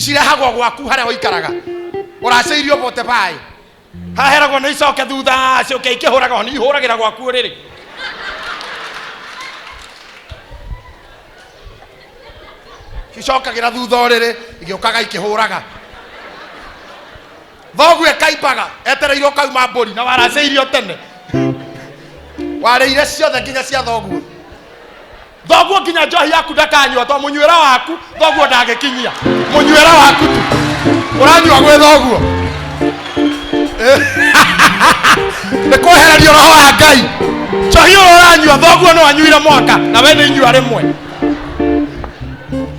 cirehagwo gwaku harĩa ũikaraga. Ũracĩirio bote baĩ. Haheragwo nĩ icoke thutha ciũke ikĩhũraga nĩ ihũragĩra gwaku ũrĩrĩ. Cicokagĩra thutha ũrĩrĩ igĩũkaga ikĩhũraga. Thoguo ekaimbaga etereire ũkauma mbũri na waracĩirio tene. Warĩire ciothe nginya cia thoguo. Thoguo nginya njohi yaku ndakanyua to mũnyuĩra waku thoguo ndangĩkinyia. Mũnyuĩra waku tu ũranyua gwĩ thoguo. Nĩ kwehererio roho wa Ngai. Njohi ũrĩa ũranyua thoguo no anyuire mwaka na we nĩ inyua rĩmwe.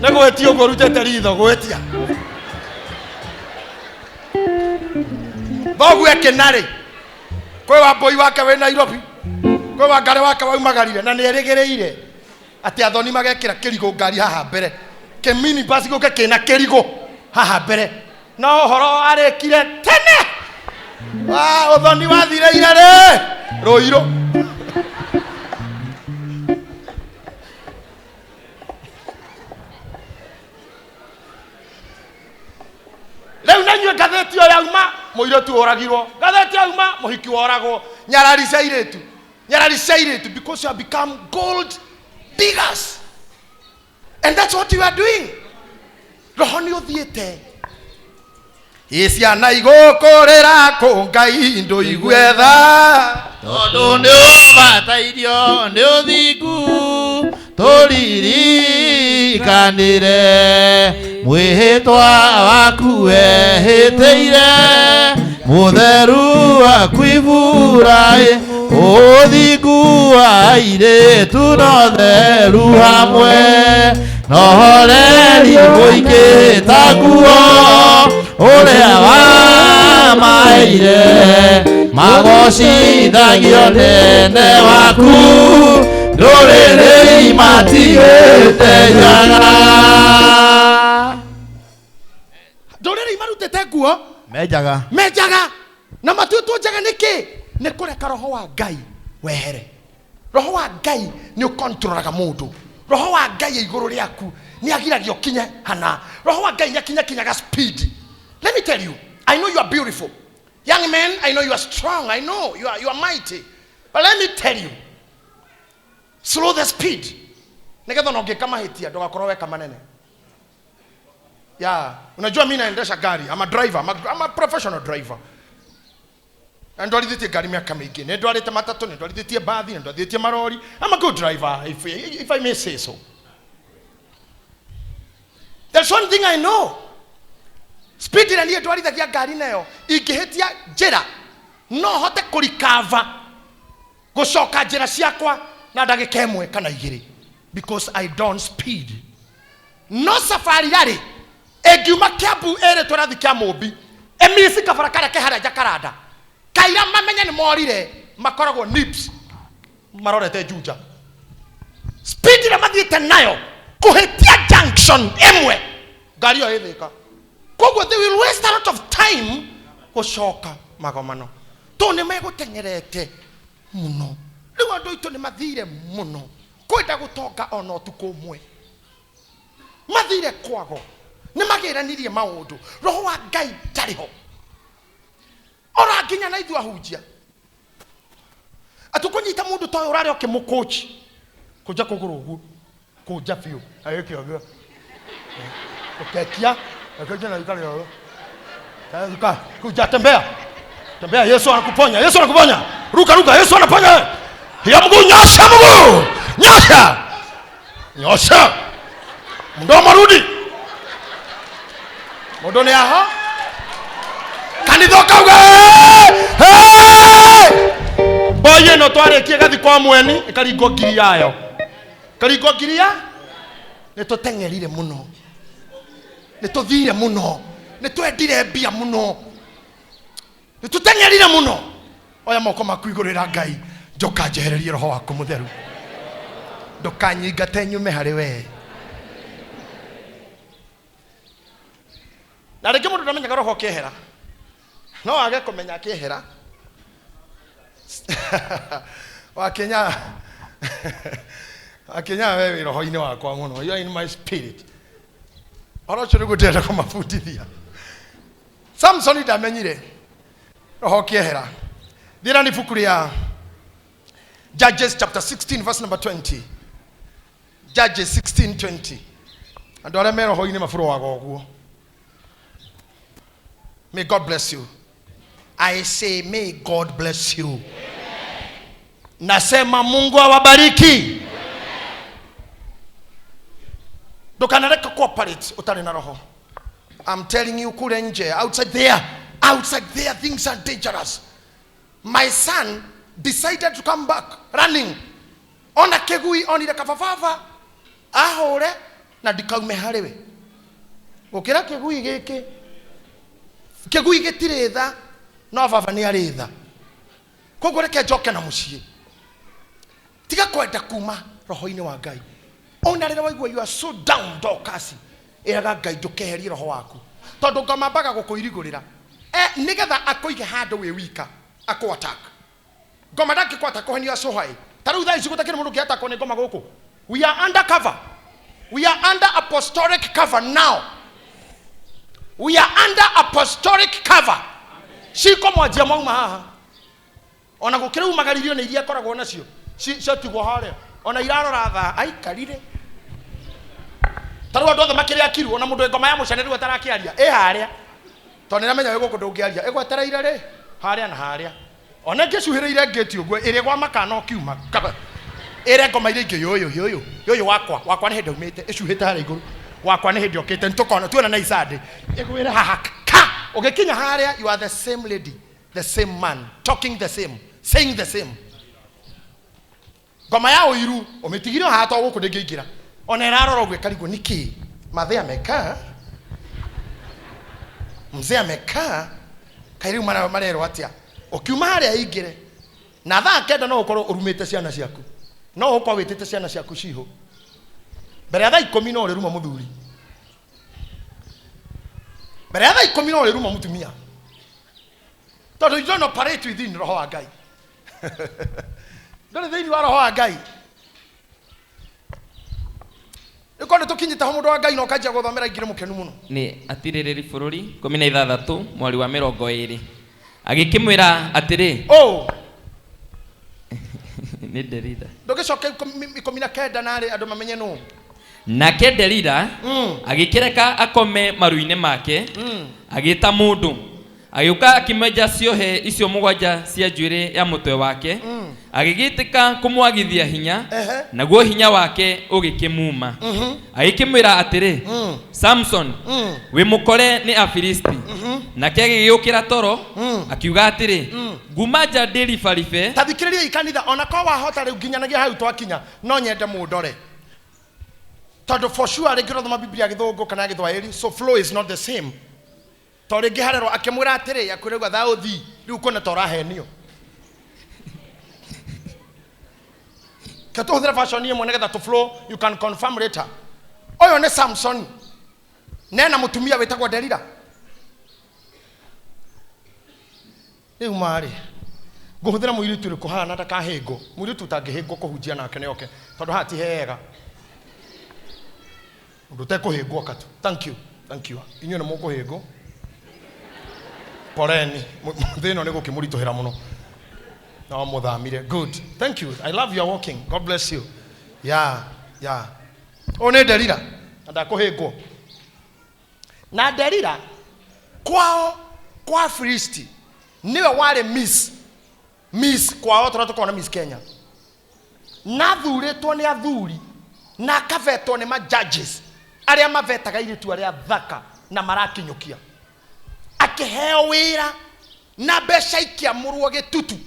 Nĩ gwĩtia ũguo ũrutĩte ritho gwĩtia. Thoguo ekĩnarĩ. Kwĩ wa mbũi wake wĩ Nairobi, kwĩ wa ngarĩ wake waumagarire na nĩ erĩgĩrĩire atĩ athoni magekĩra kĩrigũ ngari haha mbere, kĩmini basi gũke kĩna kĩrigũ haha mbere. No ũhoro arĩkire tene. Wa, ũthoni wathireire rĩ Rũirũ. Rĩu na inyuĩ ngathĩti ĩyo yauma mũirĩtu ũragirwo, ngathĩti yauma mũhiki woragwo. Nyarari cia airĩtu, nyarari cia airĩtu, because you have become gold diggers and that's what you are doing. Roho nĩ ũthiĩte. Ĩ ciana igũkũrĩra kũ Ngai ndũigue tha. Tondũ nĩ ũbatairio nĩ ũthingu tũririkanĩre mwĩhĩtwa waku wehĩtĩire mũtheru waku Iburahĩmu ũthingu wa airĩtu no theru hamwe na ũhoreri mũingĩ ta nguo ũrĩa wamaheire magocithagio nene waku ndũrĩrĩ imatigĩte njaga. Ndũrĩrĩ imarutĩte nguo menjaga menjaga na matuĩtwo njaga nĩkĩ? Nĩ kũreka roho wa Ngai wehere. Roho wa Ngai nĩ ũkontrolaga mũndũ. Roho wa Ngai igũrũ rĩaku nĩ agiragia ũkinye hana. Roho wa Ngai nĩ akinyakinyaga speed. Let me tell you, I know you are beautiful. Young men, I know you are strong. I know you are mighty. But let me tell you, slow the speed. Nĩgetha ona ũngĩka mahĩtia ndũgakorwo weka manene. Yeah, unajua mimi naendesha gari. I'm a driver. I'm a professional driver. Na ndwarithĩtie ngari mĩaka mĩingĩ. Nĩ ndwarĩte matatũ, nĩ ndwarithĩtie mbathi, nĩ ndwarithĩtie marori. I'm a good driver, if I may say so. There's one thing I know. Speed ĩrĩa niĩ ndwarithagia ngari nayo, ingĩhĩtia njĩra, no hote kũrikava gũcoka njĩra ciakwa na ndagĩka ĩmwe kana igĩrĩ, because I don't speed. No safari rarĩ ĩngiuma Kiambu ĩrĩtwo rathi kĩa Mũmbi, ĩmici kabara karĩa ke harĩa Jakaranda, kaira mamenye nĩ morire, makoragwo nips marorete Juja. Speed ĩrĩa mathiĩte nayo kũhĩtia junction junction ĩmwe ngari ĩyo ĩthĩka. Koguo they will waste a lot of time gũcoka magomano tondũ nĩ megũteng'erete mũno. Rĩu andũ aitũ nĩ mathire mũno kwenda gũtonga ona ũtukũ ũmwe, mathire kwago, nĩ magĩranirie maũndũ. Roho wa Ngai ndarĩ ho ora nginya na ithuĩ ahunjia atũkũnyita mũndũ ta ũyũ ũrarĩa ũkĩmũkũci kũnja kũgũrũ ũguo kũnja biũ agĩke ũguo ũkekia akekia na ikare ũguo Ruka, kuja tembea. Tembea, Yesu anakuponya. Yesu anakuponya. Ruka ruka, Yesu anaponya. Ya mguu nyosha mguu. Nyosha. Nyosha. Mdomo rudi. Mundu ni aho. Kanitha kauga. Hey! Boye no twarikie gathi kwa mweni ikaringwo ngiri yayo. Karingwo ngiri ya nĩ tũteng'erire mũno. Nĩ tũthire mũno. Nĩ twendire mbia mũno. Nĩ tũteng'erire mũno. Oya moko maku igũrũ ĩra Ngai, njoka njehererie roho waku mũtheru. Ndũkanyingate nyume harĩ wee. Na rĩngĩ mũndũ ndamenyaga roho ũkĩehera. No age kũmenya akĩehera. Wakinya wakinya we wĩ roho-inĩ wakwa mũno. You are in my spirit. Oro ũcio nĩguo ndĩrenda kũmabundithia. Samson ndamenyire roho ũkĩehera. Thiĩra nĩ ibuku rĩa Judges chapter 16 verse number 20. Judges 16:20. Andũ arĩa me roho-inĩ maburoaga ũguo. May God bless you. I say may God bless you. Nasema Mungu awabariki. Ndukanareke cooperate utari na roho. I'm telling you kule nje, outside there things are dangerous. My son decided to come back running. Ona kegui onire kabababa ahore na ndikaume harĩ we. Gũkĩra kĩgui gĩkĩ. Kĩgui gĩtirĩ tha no baba nĩ arĩ tha. Koguo reke njoke na mũciĩ. Tiga kwenda kuma roho-inĩ wa Ngai. Ona rĩrĩa waigua you are so down Dorcas, ĩraga Ngai ndũkeherie roho waku. Tondũ ngoma mbaga gũkũirigũrĩra. Nĩgetha akũige handũ wĩ wika, akũ attack. Ngoma ndangĩkũ attack when you are so high. Ta rĩu thaa ici gũtakĩrĩ mũndũ ũngĩ attackwo nĩ ngoma gũkũ. We are under cover. We are under apostolic cover now. We are under apostolic cover. Ciko mwanjia mwauma haha. Ona gũkĩrĩ umagaririo nĩ iria akoragwo nacio. Ciatigwo harĩa. Ona irarora thaa aikarire. Ta rĩu andũ othe makĩrĩ akiru ona mũndũ wĩ ngoma ya mũcene rĩu atarakĩaria. Ĩ harĩa. Tondũ nĩramenya wĩ gũkũ ndũngĩaria. Ĩgwetereire rĩ harĩa na harĩa. Ona ngĩcuhĩrĩire ngĩti ũguo ĩrĩ gwa makana ũkiuma. Ĩre ngoma iria ingĩ yũyũ yũyũ yũyũ wakwa wakwa nĩ hĩndĩ aumĩte ĩcuhĩte harĩa igũrũ wakwa nĩ hĩndĩ okĩte nĩtũkona tuona na icandĩ ĩgwĩre haha ka ũgĩkinya harĩa you are the same lady, the same man, talking the same, saying the same. Ngoma ya ũiru ũmĩtigire o haha to gũkũ ndĩngĩingĩra. Ona ĩrarora ũguo ĩkarigwo nĩkĩ mathe amekaa mzee amekaa kaĩ rĩu marerwo atĩa ũkiuma harĩa aingĩre na thaa kenda no ũkorwo ũrumĩte ciana ciaku no ũkorwo wĩtĩte ciana ciaku cihũ mbere ya thaa ikũmi no ũrĩruma mũthuri mbere ya thaa ikũmi no ũrĩruma mũtumia tondũ you don't operate within roho wa Ngai. Ndũrĩ thĩinĩ wa roho wa Ngai. Ĩkorwo nĩ tũkinyĩte ho mũndũ wa Ngai na ũkanjia gũthomera ingĩ nĩ mũkenu mũno. Nĩ atirĩrĩri bũrũri 16 mweri wa 20 agĩkĩmwĩra atĩrĩ oh nĩ Delila. Ndũgĩcoke 19 narĩ andũ mamenye nũ. Nake Delila agĩkĩreka akome maru-inĩ make agĩta mũndũ agĩũka akĩmwenja ciohe icio mũgwanja cia njuĩrĩ ya mũtwe wake agĩgĩtĩka kũmwagithia hinya naguo hinya wake ũgĩkĩmuma agĩkĩmwĩra atĩrĩ Samson wĩ mũkore nĩ Afilisti. Nake agĩgĩũkĩra toro akiuga atĩrĩ nguma nja ndĩribaribe. Ta thikĩrĩriai kanitha ona ko wahota rĩu nginyanagia hau twakinya no nyende mũndore tondũ for sure rĩngĩ ũrathoma Biblia gĩthũngũ kana gĩthwaĩri so flow is not the same. To rĩngĩ harerwo akĩmwĩra atĩrĩ akwĩrĩgwa tha ũthi rĩu kuona ta ũrahenio. Ke tũhũthĩre version ĩmwe nĩgetha tũ flow you can confirm later. Ũyũ nĩ Samson nena mũtumia wĩtagwo Delila. Rĩu marĩ ngũhũthĩra mũirĩtu ũrĩkũ haha na ndakahĩngwo? Mũirĩtu ũtangĩhĩngwo kũhunjia nake nĩ oke, tondũ haha ti hega. Ũndũ ũtekũhĩngwo katu. Thank you, thank you. Inyuĩ nĩ mũkũhĩngwo. Poleni, thĩ ĩno nĩ gũkĩmũritũhĩra mũno. No mũthamire. Good. Thank you. I love your walking. God bless you. Yeah, yeah. Ũyũ nĩ Delila na ndakũhĩngwo. Na Delila kwao kwa Filisti nĩwe warĩ Miss Miss kwao tũrĩa tũkoragwo na Miss Kenya. Na athurĩtwo nĩ athuri na akavetwo nĩ ma judges arĩa mavetaga airĩtu arĩa thaka na marakinyũkia. Akĩheo wĩra na mbeca ikĩamũrwo gĩtutu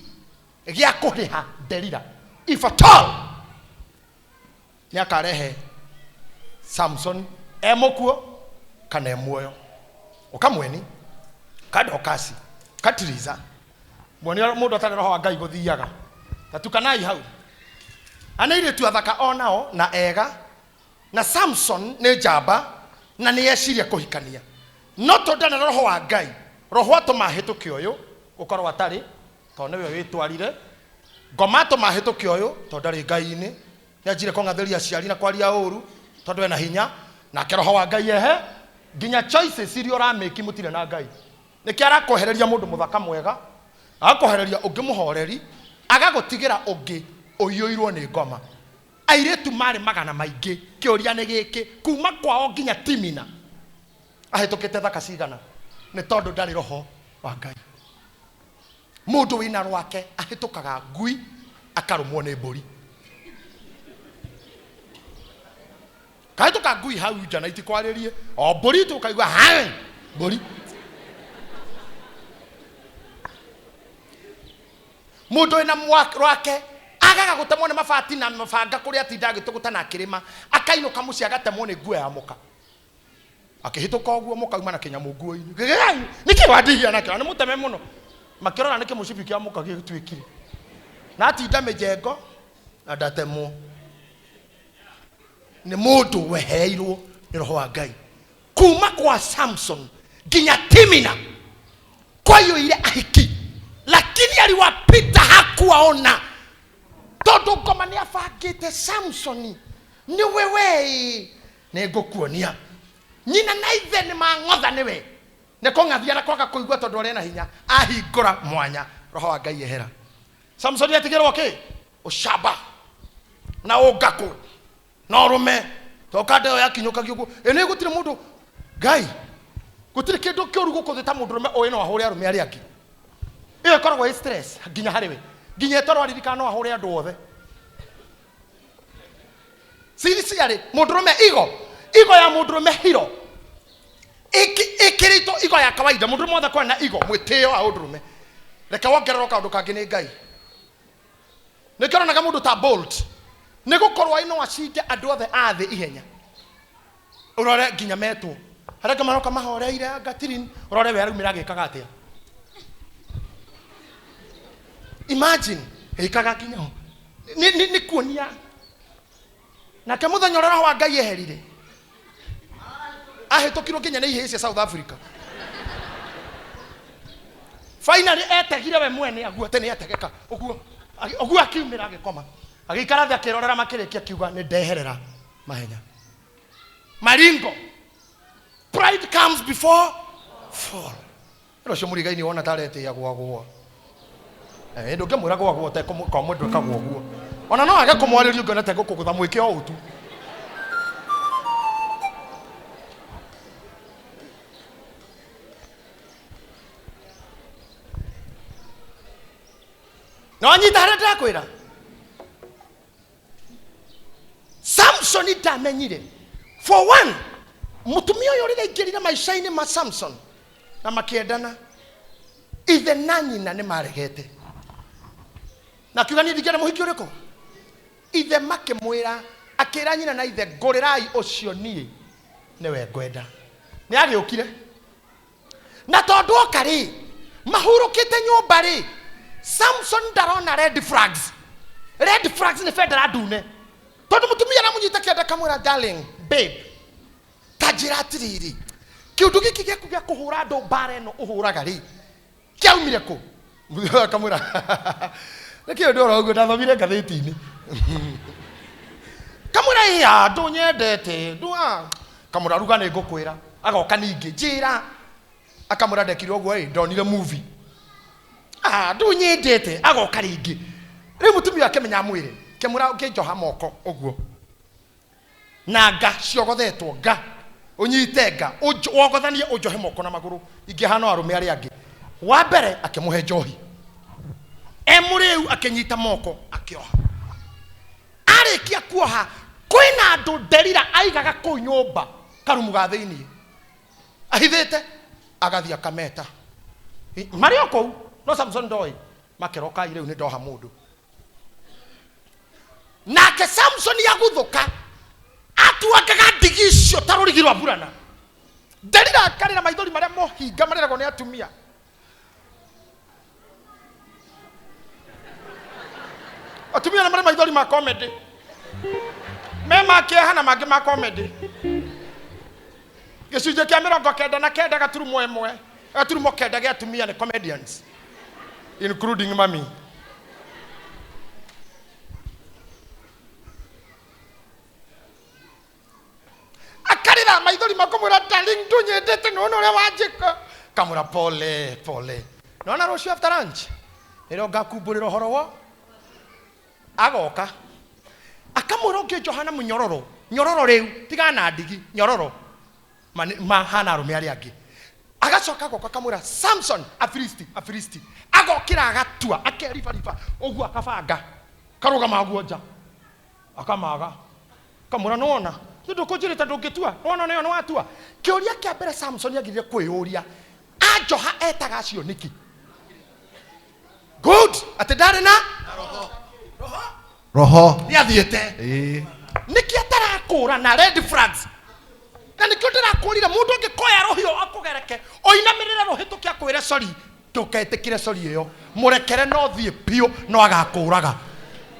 gĩa kũrĩha Delila. If at all nĩ akarehe Samson e mũkuo kana e muoyo. Ũkamweni kadokasi katiriza muone mũndũ atarĩ roho wa Ngai gũthiaga. Tatukanai hau. Ana airĩtu athaka onao na ega, na Samson nĩ njamba na nĩ eciria kũhikania. No tondũ ndarĩ na roho wa Ngai, roho atũma ahĩtũke ũyũ gũkorwo atarĩ, tondũ nĩwe wĩtwarire. Ngoma atũma ahĩtũke ũyũ tondũ ndarĩ Ngai-inĩ. Nĩ anjire kũng'athĩria aciari na kwaria ũru tondũ ena hinya, nake roho wa Ngai ehe. Nginya choices iria ũramĩki mũtirĩ na Ngai. Nĩkĩo arakwehereria mũndũ mũthaka mwega, agakwehereria ũngĩ mũhoreri, agagũtigĩra ũngĩ ũiyũirwo nĩ ngoma. Airĩtu marĩ magana maingĩ, kĩũria nĩ gĩkĩ, kuma kwao nginya Timina ahĩtũkĩte thaka cigana? Nĩ tondũ ndarĩ roho wa Ngai. Mũndũ wĩna rwake ahĩtũkaga ngui akarũmwo nĩ mbũri. Kahĩtũka ngui hau nja na itikwarĩrie, o mbũri tu ũkaigua hai mbũri. Mũndũ wĩna rwake agaga gũtemwo nĩ mabati na mabanga kũrĩa atinda agĩtũgũta na akĩrĩma, akainũka mũciĩ agatemwo nĩ nguo ya mũka. Akĩhĩtũka ũguo mũkauma na kĩnyamũ nguo-inĩ. Gĩgĩgai, nĩkĩ wandihia nakĩo? Na nĩ mũteme mũno. Makĩrora nĩkĩ mũcibi kĩa mũka gĩtuĩkire. Na atinda mĩjengo na ndatemwo. Nĩ mũndũ wehereirwo nĩ roho wa Ngai. Kuma kwa Samson nginya Timina kwaiyũire ahiki, lakini aliwapita hakuwaona, tondũ ngoma nĩ abangĩte Samsoni nĩwe wee nĩ ngũkuonia. Nyina na ithe nĩ mang'otha nĩwe, nĩ kũng'athia na kwaga kũigua tondũ arĩ na hinya. Ahingũra mwanya, roho wa Ngai ehera. Samsoni atigĩrwo kĩ? Ũcamba na ũngakũ na ũrũme. Toka ndeo yakinyũkagio ũguo. Ĩ nĩ gũtirĩ mũndũ Ngai, gũtirĩ kĩndũ kĩũru gũkũ thĩ ta mũndũrũme ũĩ no ahũre arũme arĩa angĩ. Ĩyo ĩkoragwo ĩ stress nginya harĩ we, nginya ĩtorwo aririkana no ahũre andũ othe. Sincerely, mũndũrũme igo, igo ya mũndũrũme hiro ĩkĩrĩtwo igo ya kawaida. Mũndũrũme wothe akoragwo na igo, mwĩtĩo wa ũndũrũme. Reke wongererwo kaũndũ kangĩ nĩ Ngai. Nĩkĩo ũronaga mũndũ ta Bolt, nĩ gũkorwo aĩ no acinde andũ othe a thĩ ihenya. Ũrore nginya metwo arĩa angĩ maroka mahoreire ngatirin, ũrore we araumĩra agĩkaga atĩa. Imagine ĩkaga nginya ho. Nĩ kuonia. Nake mũthenya ũrĩa roho wa Ngai eherire, ahĩtũkirwo nginya nĩ ihĩĩ cia South Africa. Finally etegire we mwene aguo atĩ nĩ etegeka ũguo, ũguo akiumĩra agĩkoma, agĩikara thĩ akĩrorera makĩrĩkia, akiuga nĩ ndeherera mahenya. Maringo, pride comes before fall. Ĩno ũcio mũrigaini wona ta aretĩĩa gwagwo. Ndũngĩmwĩra gwagwo ũtekũmũ-, mũndũ ekagwo ũguo. Ona no age kũmwarĩria ũngĩona ta egũkũgũtha, mwĩke o ũũ tu. Na wanyita harĩa ndĩrakwĩra? Samson ndamenyire. For one, mũtumia ũyũ rĩrĩa aingĩrire maica-inĩ ma Samson na makĩendana, ithe na nyina nĩ maregete. Na akiuga niĩ ndingĩenda mũhiki ũrĩkũ? Ithe makĩmwĩra, akĩra nyina na ithe, ngũrĩrai ũcio niĩ nĩwe ngwenda. Nĩ agĩũkire. Na tondũ oka rĩ, mahurũkĩte nyũmba rĩ, Samson ndarona red flags. Red flags nĩ bendera ndune. Tondũ mũtumia aramũnyita kĩande akamwĩra darling, babe. Ta njĩra atĩrĩrĩ, kĩũndũ gĩkĩ gĩaku gĩa kũhũra andũ mbara ĩno ũhũraga rĩ, kĩaumire kũ? Mũthuri akamwĩra, nĩkĩo ndora ũguo ndathomire ngathĩti-inĩ. Kamwĩra, ĩa, ndũnyendete, ndua. Kamwĩra, ruga nĩ ngũkwĩra. Agoka ningĩ, njĩra. Akamwĩra ndekire ũguo ĩ, ndonire movie. Ah, ndũnyendete. Agoka rĩngĩ. Rĩu mũtumia akĩmenya amwĩre, kĩmwĩra ũkĩnjoha moko ũguo. Na nga ciogothetwo, nga. Ũnyite nga, wogothanie ũnjohe moko na magũrũ. Ingĩhana arũme arĩa angĩ. Wa mbere akĩmũhe njohi. E mũrĩu akĩnyita moko akĩoha. Arĩkia kuoha, kwĩna andũ Delila aigaga kũu nyũmba karumu ga thĩiniĩ. Ahithĩte, agathiĩ akameta. Marĩ o kũu, no Samson ndoĩ. Makeroka rĩu nĩ ndoha mũndũ. Nake Samson aguthũka, atuangaga ndigi icio ta rũrigi rwa burana. Delila akarĩra maithori marĩa mohinga marĩragwo nĩ atumia. Atumia nĩ marĩ maithori ma comedy. Me ma kĩeha na mangĩ ma comedy. Gĩcunjĩ kĩa mĩrongo kenda na kenda gaturumo ĩmwe, gaturumo kenda gĩa atumia nĩ comedians, including mami. Akarĩra maithori makamwĩra, darling, ndũnyendete, nĩwona ũrĩa wanjĩka. Kamwĩra, pole pole, nĩwona rũciũ after lunch nĩrĩo ngakumbũrĩra ũhoro wa. Agoka akamwĩra ũngĩnjoha na mũnyororo, nyororo rĩu tigana na ndigi, nyororo mahana arũme arĩa angĩ. Agacoka agoka akamwĩra, Samson, Afilisti, Afilisti. Agokĩra agatua, akeribariba ũguo, akabanga, karũgama ũguo nja, akamaga. Kamwĩra, nĩwona nĩ ndũkũnjĩrĩte ndũngĩtua, nĩwona nĩyo nĩwatua. Kĩũria kĩa mbere Samson agĩrĩire kwĩyũria, anjoha etaga acio nĩkĩ? Good, atĩ ndarĩ na roho. Nĩ athiĩte. Nĩkĩ atarakũra na red flags? Na nĩkĩo ndĩrakũrire, mũndũ angĩkoya rũhiũ akũgereke, ũinamĩrĩre rũhĩtũke akwĩre sorry, ndũketĩkĩre sorry ĩyo, mũrekere no thiĩ biũ, no agakũraga.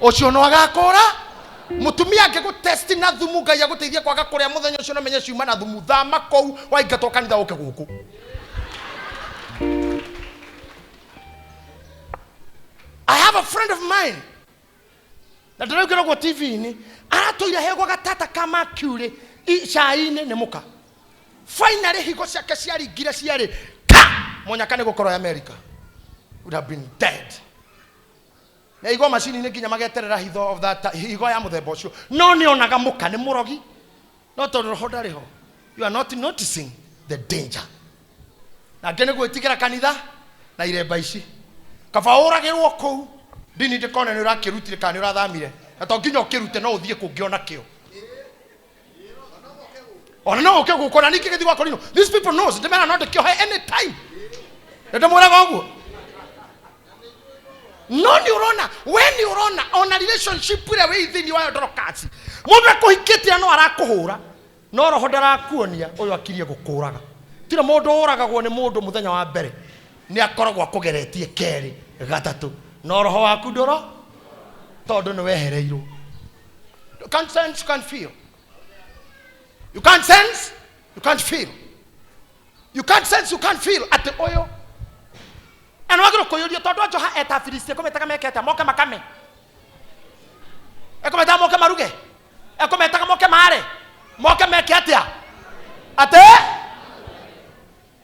Ũcio no agakũra. Mũtumia angĩgũtesti na thumu, Ngai agũteithie kwaga kũrĩa mũthenya ũcio, na menye ciuma na thumu, thama kũu, waingatwo kanitha ũke gũkũ. I have a friend of mine. Na ndĩraugĩra ũguo T V-inĩ, aratũire hegwa gatata ka mercury cai-inĩ nĩ mũka. Finally higo ciake ciaringire ciarĩ ka mũnyaka nĩ gũkorwo America. Would have been dead. Na igo macini-inĩ nginya mageterera hitho of that higo ya mũthemba ũcio. No nĩ onaga mũka nĩ mũrogi. No tondũ roho ndarĩ ho. You are not noticing the danger. Na angĩ nĩ gwĩtigĩra kanitha na iremba ici. Kaba ũragĩrwo kũu, ndini ndĩkone nĩ ũrakĩrutire kana nĩ ũrathamire. Na to nginya ũkĩrute, no ũthiĩ kũngĩ ona kĩo. Ona no ũke gũkũ, na ningĩ gĩthiĩ gwa Korino. These people knows, ndĩmera no ndĩkĩohe anytime. Nĩ ndĩmwĩraga ũguo. No nĩ ũrona, we nĩ ũrona, ona relationship ĩrĩa wĩ thĩinĩ wayo ndorokasi. Mũndũ ekũhikĩtie no arakũhũra, no roho ndarakuonia ũyũ akirie gũkũraga. Tirĩ mũndũ ũragagwo nĩ mũndũ mũthenya wa mbere, nĩ akoragwo akũgeretie kerĩ, gatatũ, no roho waku ndũro, tondũ nĩ wehereirwo. You can't sense, you can't feel. You can't sense, you can't feel. You can't sense, you can't feel. Atĩ ũyũ. Na nĩ wagĩrĩirwo kwĩyũria, tondũ Njoha eta Afilisti, ekũmetaga meke atĩa? Moke makame. Ekũmetaga moke maruge. Ekũmetaga moke mare. Moke meke atĩa? Atĩ?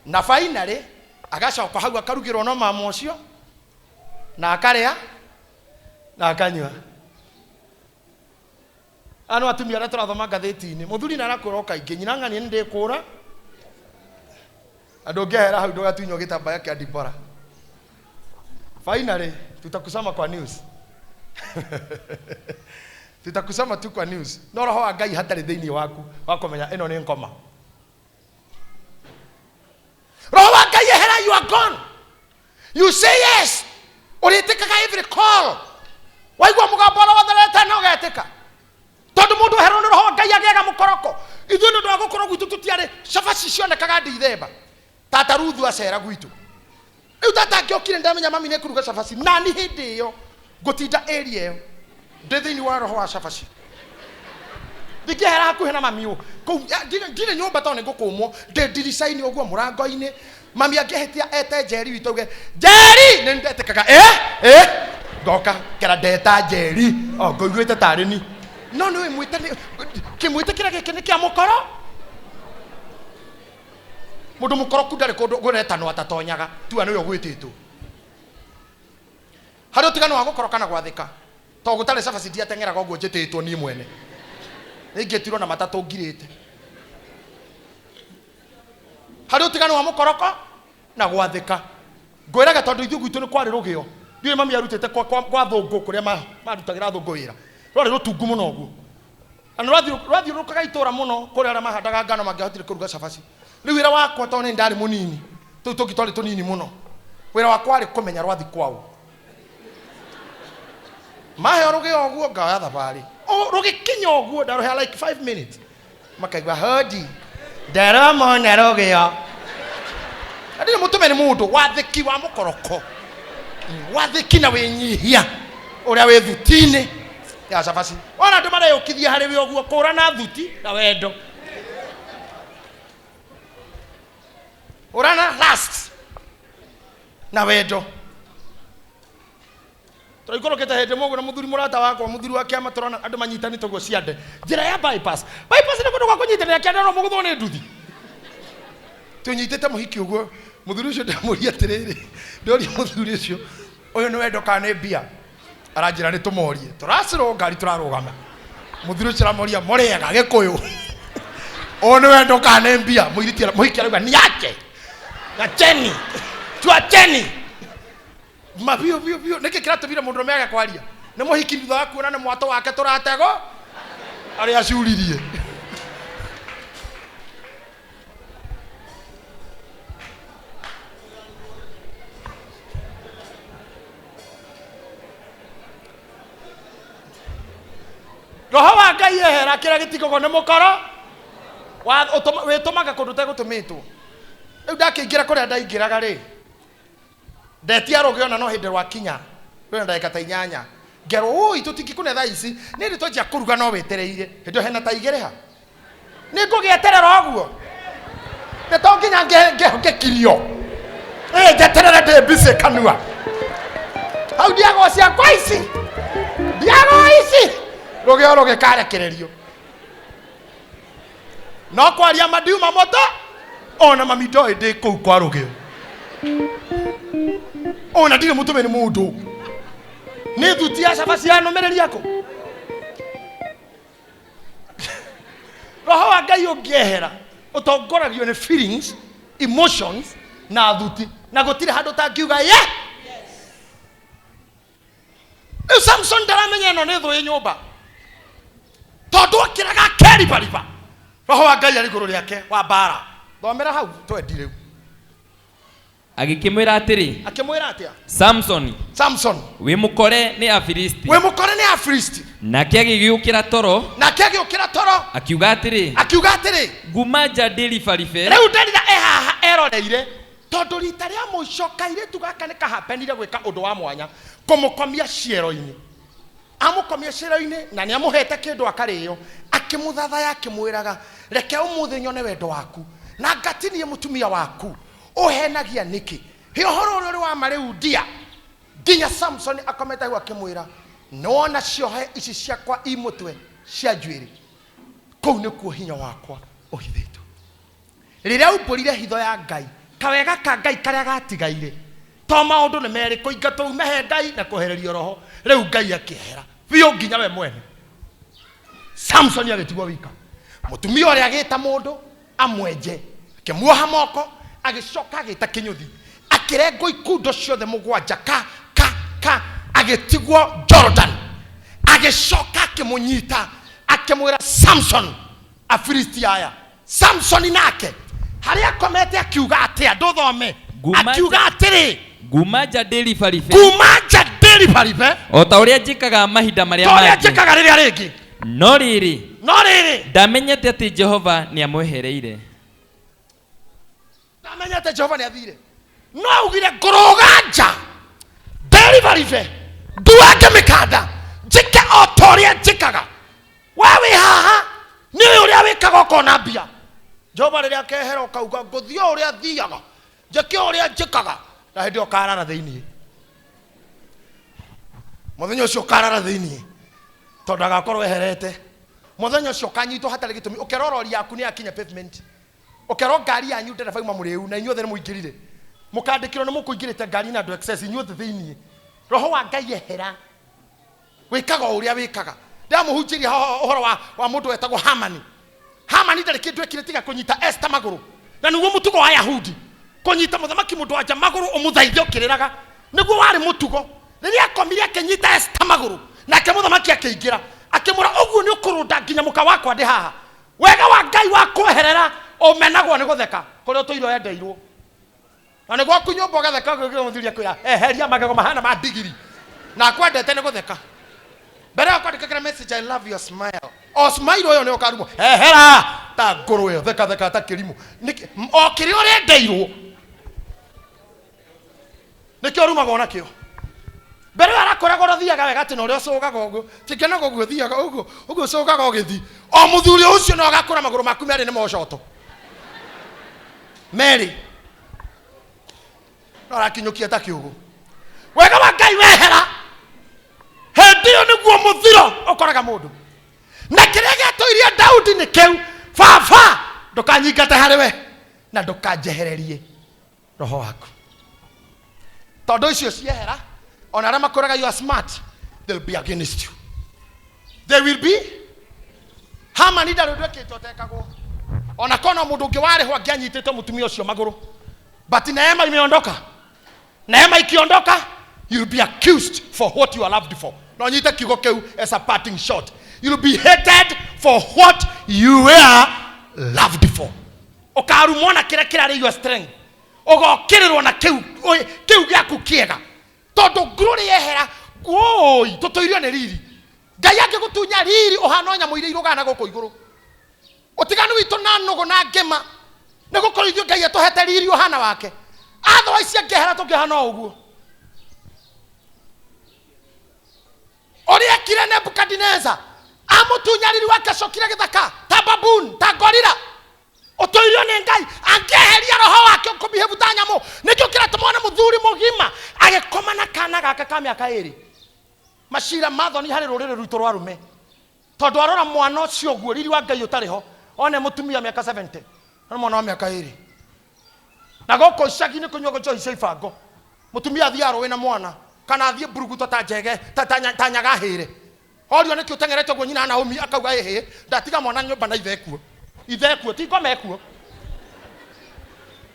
Na finally, agacoka hau akarugĩrwo no mama ũcio, na akarĩa, na akanyua. Aya no atumia arĩa tũrathoma ngathĩti-inĩ. Mũthuri nĩ arakũra o kaingĩ, nyina ng'ania nĩ ndĩkũra. Na ndũngĩehera hau ndũgatunywo gĩtambaya kĩa Dibora. Finally, tutakusoma kwa news. Tutakusoma tu kwa news. No roho wa Ngai hatarĩ thĩinĩ waku wa kũmenya ĩno nĩ ngoma. Roho wa Ngai ehera, you are gone. You say yes. Ũrĩtĩkaga every call. Waigua mũgambo ũrĩa wothe wetana ũgetĩka. Tondũ mũndũ eherwo nĩ roho wa Ngai agĩaga mũkoroko. Ithuĩ nĩ ũndũ wa gũkorwo gwitũ tũtiarĩ cabaci cionekaga Ndithemba. Tata Ruthu acera gwitũ. Rĩu tata angĩokire ndamenya mami nĩ kũruga cabaci. Nani hĩndĩ ĩyo ngũtinda area ĩyo ndĩ thĩinĩ wa roho wa cabaci. Ndingĩehera hakuhĩ na mami ũ. Kũu, ndirĩ nyũmba tondũ nĩngũkũmwo. Ndĩ ndirica-inĩ ũguo mũrango-inĩ. Mami angĩhĩtia ete Njeri witũ auge, Njeri! Nĩ ndetĩkaga, Ngoka kera ndeta Njeri. O, ngũiguĩte tarĩ ni. No nĩ ũĩ mwĩte nĩ, kĩmwĩtĩkĩra gĩkĩ nĩ kĩa mũkoro. Mũndũ mũkoroku ndarĩ kũndũ kũretanwo atatonyaga. Tua nĩwe ũgwĩtĩtwo. Harĩ ũtiganu wa gũkoroka na gwathĩka. Tondũ gũtarĩ cabaci ndiateng'eraga ũguo njĩtĩtwo niĩ mwene. Nĩingĩtirwo na matatũ ngirĩte. Harĩ ũtiganu wa mũkoroko na gwathĩka. Ngwĩraga tondũ ithuĩ gwitũ nĩ kwarĩ rũgĩo. Ndiũĩ mami arutĩte kwa thũngũ kũrĩa marutagĩra thũngũ wĩra. Rwarĩ rũtungu mũno ũguo. Na nĩ rwathiũrũrũkaga itũũra mũno kũrĩa arĩa mahandaga ngano mangĩahotire kũruga cabaci. Rĩu wĩra wakwa tondũ nĩ ndarĩ mũnini, tũu tũngĩ twarĩ tũnini mũno. Wĩra wakwa warĩ kũmenya rwathi kwao. Maheo rũgĩo ũguo ngaoya thabarĩ. O rũgĩkinya ũguo ndarũhea like 5 minutes. Makaigua hodi. Ndaromona rũgĩo. Na ndirĩ mũtũme nĩ mũndũ wathĩki wa mũkoroko. Wathĩki na wĩnyihia ũrĩa wĩ thuti-inĩ ya cabaci. Wona andũ mareyũkithia harĩ we ũguo, kũrana thuti na wendo. Ũrana last na wendo. Tũraikũrũkĩte hĩndĩ ĩmwe ũguo na mũthuri mũrata wakwa, mũthuri wa kĩama, tũrona andũ manyitanĩte ũguo ciande. Njĩra ya bypass. Bypass nĩ kũndũ gwa kũnyitanĩra kĩande no mũgũthwo nĩ nduthi. Tũnyitĩte mũhiki ũguo, mũthuri ũcio ndamũria atĩrĩrĩ, ndoria mũthuri ũcio, ũyũ nĩ wendo kana nĩ mbia? Aranjĩra nĩ tũmorie. Tũracirwo ngari tũrarũgama. Mũthuri ũcio aramũria, mũrĩega Gĩkũyũ. Ũyũ nĩ wendo kana nĩ mbia? Mũhiki arauga, niache. Acheni. Tuacheni. Ma biũ, biũ, biũ. Nĩkĩ kĩratũmire mũndũ ũrũme age kwaria? Nĩ mũhiki thutha wa kuona nĩ mwatũ wake tũratego arĩa acuririe. Roho wa Ngai ehera kĩrĩa gĩtigagwo nĩ mũkoro wĩtũmaga kũndũ ũtegũtũmĩtwo. Rĩu ndakĩingĩra kũrĩa ndaingĩraga rĩ, ndetia rũgĩo na no hĩndĩ rwakinya rwĩna ndagĩka ta inyanya, ngerwo ũi tũtingĩkũne thaa ici, nĩ hĩndĩ twanjia kũruga no wĩtereire. Hĩndĩ ĩyo hena ta igĩrĩ ha, nĩ ngũgĩeterera ũguo, nĩ to nginya ngĩkirio. Njeterere ndĩ busy kanua hau, ndiagwo ciakwa ici, ndiagwo ici, rũgĩo rũgĩkarekererio. No kwaria ma ndiuma moto, ona mami ndoĩ ndĩ kũu kwa rũgĩo. Ona ndirĩ mũtũme nĩ mũndũ. Nĩ thuti ya cabaci ya nũmĩrĩria kũ. Roho wa Ngai ũngĩehera, ũtongoragio nĩ feelings, emotions na thuti, na gũtirĩ handũ ũtangiuga ye. Rĩu Samson ndaramenya ĩno nĩ thũ ĩ nyũmba, tondũ okĩraga akeribariba. Roho wa Ngai arĩ igũrũ rĩake wa mbara. Thomera hau twendi rĩu. Agĩkĩmwĩra atĩrĩ, Akĩmwĩra atĩa? Samson, Samson, wĩ mũkore nĩ Afilisti. Wĩ mũkore nĩ Afilisti. Nake agĩgĩũkĩra toro. Nake agĩũkĩra toro. Akiuga atĩrĩ, Akiuga atĩrĩ, Nguma nja ndĩribaribe. Rĩu Delila e haha eroreire, tondũ rita rĩa mũico kairĩtu gaka nĩ kahapenire gwĩka ũndũ wa mwanya, kũmũkomia ciero-inĩ. Amũkomia ciero-inĩ na nĩ amũhete kĩndũ akarĩo, akĩmũthathaya akĩmwĩraga, reke ũmũthĩ nyone wendo waku na ngatinie mũtumia waku, ũhenagia nĩkĩ? Hĩ ũhoro ũrĩa ũrĩ wa ma rĩu ndia. Nginya Samson akomete hau akĩmwĩra, nĩwona ciohe ici ciakwa i mũtwe cia njuĩrĩ, kũu nĩkuo hinya wakwa ũhithĩtwo. Rĩrĩa aumbũrire hitho ya Ngai, kawega ka Ngai karĩa gatigaire, to maũndũ nĩ merĩ, kũingatwo ume he Ngai na kwehererio roho. Rĩu Ngai akĩehera biũ nginya we mwene. Samson agĩtigwo wika. Mũtumia ũrĩa agĩta mũndũ amwenje, akĩmuoha moko, agĩcoka agĩta kĩnyũthi, akĩrengwo ikundo ciothe mũgwanja ka ka ka, agĩtigwo Jordan. Agĩcoka akĩmũnyita, akĩmwĩra Samson, Afilisti aya. Samson nake harĩa akomete akiuga atĩa? Ndũthome. Akiuga atĩrĩ, Nguma nja ndĩribaribe. Nguma nja ndĩribaribe. O ta ũrĩa njĩkaga mahinda marĩa Ta ũrĩa mangĩ. njĩkaga rĩrĩa rĩngĩ. No rĩrĩ, No rĩrĩ, ndamenyete atĩ Jehova nĩamwehereire. Ndamenyete Jehova nĩathire. No augire ngũrũga nja ndĩribaribe, nduange mĩkanda, njĩke o ta ũrĩa njĩkaga. We wĩ haha Nĩ ũyũ ũrĩa wĩkaga ũkona mbia. Jehova rĩrĩa akehera ũkauga ngũthiĩ o ũrĩa thiaga, njĩke o ũrĩa njĩkaga, na hĩndĩ ĩyo ũkarara thĩiniĩ. Mũthenya ũcio ũkarara thĩiniĩ tondũ agakorwo eherete. Mũthenya ũcio ũkanyitwo hatarĩ gĩtũmi, ũkerwo rori yaku nĩ yakinya pavement, ũkerwo ngari yanyu ndereba auma mũrĩu na inyuothe nĩ mũingĩrire, mũkandĩkĩrwo nĩ mũkũingĩrĩte ngari na andũ excess inyuothe thĩiniĩ. Roho wa Ngai ehera, wĩkaga o ũrĩa wĩkaga. Ndĩramũhunjĩria ũhoro wa mũndũ wetagwo Hamani. Hamani ndarĩ kĩndũ ekire tiga kũnyita Esther magũrũ, na nĩguo mũtugo wa Ayahudi, kũnyita mũthamaki mũndũ wa nja magũrũ ũmũthaithe ũkĩrĩraga, nĩguo warĩ mũtugo. Rĩrĩa akomire akĩnyita Esther magũrũ, nake mũthamaki akĩingĩra akĩmũra, ũguo nĩ ũkũrũnda nginya mũka wakwa ndĩ haha. Wega wa Ngai wa kweherera ũmenagwo nĩ gũtheka kũrĩa ũtũire wendeirwo. Na nĩ gwaku nyũmba ũgatheka ũgĩũkĩra mũthuri akwĩra eheria magego mahana ma ndigiri, na akwendete nĩ gũtheka. Mbere ya kwandĩkagĩra message, I love your smile. O smile ũyũ nĩ ũkarumwo, ehera ta ngũrwe ĩyo, theka theka ta kĩrimũ. Nĩkĩ? O kĩrĩa ũrendeirwo nĩkĩo ũrumagwo nakĩo. Mbere ĩyo arakoragwo ũrĩa ũthiaga wega atĩ na ũrĩa ũcũgaga ũguo, tingenaga ũguo ũthiaga ũguo, ũguo ũcũgaga ũgĩthiĩ. O mũthuri ũcio no agakũra magũrũ maku merĩ nĩ mocoto. Merĩ. No arakinyũkia ta kĩũgũ. Wega wa Ngai wehera, hĩndĩ ĩyo nĩguo mũthiro ũkoraga mũndũ. Na kĩrĩa gĩatũirie Daudi nĩ kĩu, baba ndũkanyingate harĩ we na ndũkanjehererie roho waku. Tondũ icio ciehera, ona arĩa makwĩraga you are smart, they'll be against you. They will be. Hamani ndarĩ ũndũ ekĩte ũtekagwo. Ona kona mũndũ ũngĩ warĩho angĩanyitĩte mũtumia ũcio magũrũ. But neema imeondoka. Neema ikiondoka, you'll be accused for what you are loved for. No nyite kiugo kĩu as a parting shot. You'll be hated for what you were loved for. Ũkarumwo na kĩrĩa kĩrarĩ your strength. Ũgokĩrĩrwo na kĩu gĩaku kĩega. Tondũ glory yehera, woi, tũtũirio nĩ riri. Ngai angĩgũtunya riri ũhana o nyamũ iria irũgaga na gũkũ igũrũ. Ũtiganu witũ na nũgũ na ngĩma nĩ gũkorwo ithuĩ Ngai atũhete riri ũhana wake. Otherwise angĩehera tũngĩhana o ũguo. Ũrĩa ekire Nebukadineza, amũtunya riri wake acokire gĩthaka ta baboon, ta gorilla. Ũtũirio nĩ Ngai, angĩeheria roho wake ũkũbehave ta nyamũ. Nĩkĩo kĩratũma wone mũthuri mũgima agĩkoma na kana gake ka mĩaka ĩrĩ. Macira ma thoni harĩ rũrĩrĩ rwitũ rwa arũme. Tondũ arora mwana ũcio ũguo, riri wa Ngai ũtarĩ ho, one mũtumia mĩaka 70, one mwana wa mĩaka ĩrĩ. Na gũkũ icagi-inĩ kũnyuagwo njohi cia ibango. Mũtumia athiaga rũĩ na mwana, kana athiĩ mburuguto ta njege, ta nyaga hĩre. Orio nĩkĩ ũteng'erete ũguo nyina Naomi akauga ĩhĩ, ndatiga mwana nyũmba na ithe ekuo. Ithe ekuo, ti ngoma ekuo.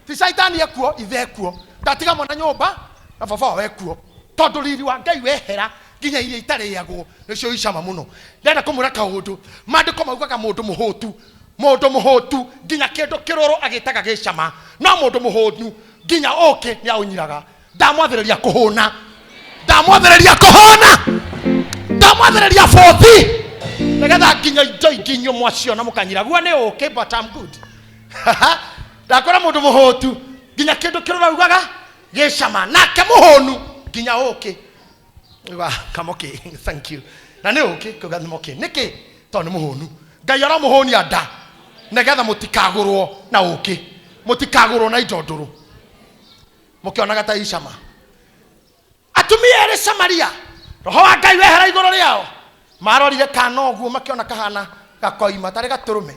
Ti caitani ekuo, ithe ekuo. Ndatiga mwana nyũmba na baba wao ekuo. Tondũ riri wa Ngai wehera nginya iria itarĩagwo nĩcio icama mũno. Ndĩrenda kũmwĩra kaũndũ, maandĩko maugaga mũndũ mũhũtu, mũndũ mũhũtu nginya kĩndũ kĩrũrũ agĩtaga gĩcama, no mũndũ mũhũnu nginya ũkĩ nĩ aũnyiraga. Ndamwathĩrĩria kũhũna, ndamwathĩrĩria kũhũna, ndamwathĩrĩria bũthi, nĩgetha nginya indo ingĩ inyuĩ mwaciona mũkanyira. Guo nĩ ũkĩ, but I'm good. Ndakora mũndũ mũhũtu nginya kĩndũ kĩrũrũ augaga gĩcama, nake mũhũnu nginya ũkĩ. Wa, kamoki, thank you. Na nĩ ũkĩ, kuga nĩ moki. Nĩkĩ? Tondũ nĩ mũhũnu. Ngai aramũhũnia nda nĩgetha mũtikagũrwo na ũkĩ, mũtikagũrwo na indo ndũrũ, mũkĩonaga ta icama. Atumia erĩ Samaria, roho wa Ngai wehera igũrũ rĩao, marorire kana ũguo makĩona kahana gakoima tarĩ gatũrũme,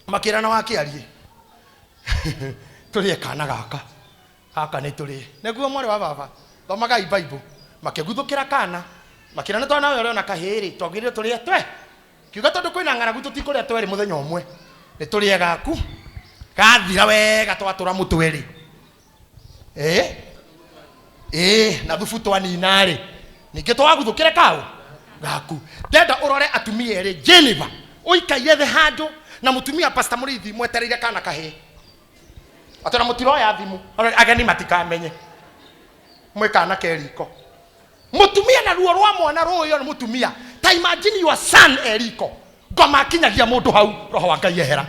makĩrana wakĩarie tũrĩe kana gaka, gaka nĩ tũrĩe. Nĩguo mwarĩ wa baba, thomagai Bible. Makĩguthũkĩra kana, makĩrana twana ũyũ ũrĩona kahĩĩ-rĩ, twagĩrĩirwo tũrĩe twe. Kiuga tondũ kwĩna ng'aragu tũtikũrĩa twerĩ mũthenya ũmwe, nĩ tũrĩe gaku gathira wega twatũra mũtwe-rĩ. Na thubu twanina-rĩ, ningĩ twaguthũkĩre kaũ gaku. Ndenda ũrore atumia erĩ Geneva, ũikaire thĩ handũ na mũtumia Pastor Mũrĩithi mwetereire kana kahĩĩ. Atĩ ona mũtiroya thimũ, ageni matikamenye mwĩ kana ke riko. Mũtumia na ruo rwa mwana rũĩ nĩ mũtumia. Ta imagine your son e riko. Ngoma akinyagia mũndũ hau, roho wa Ngai ehera.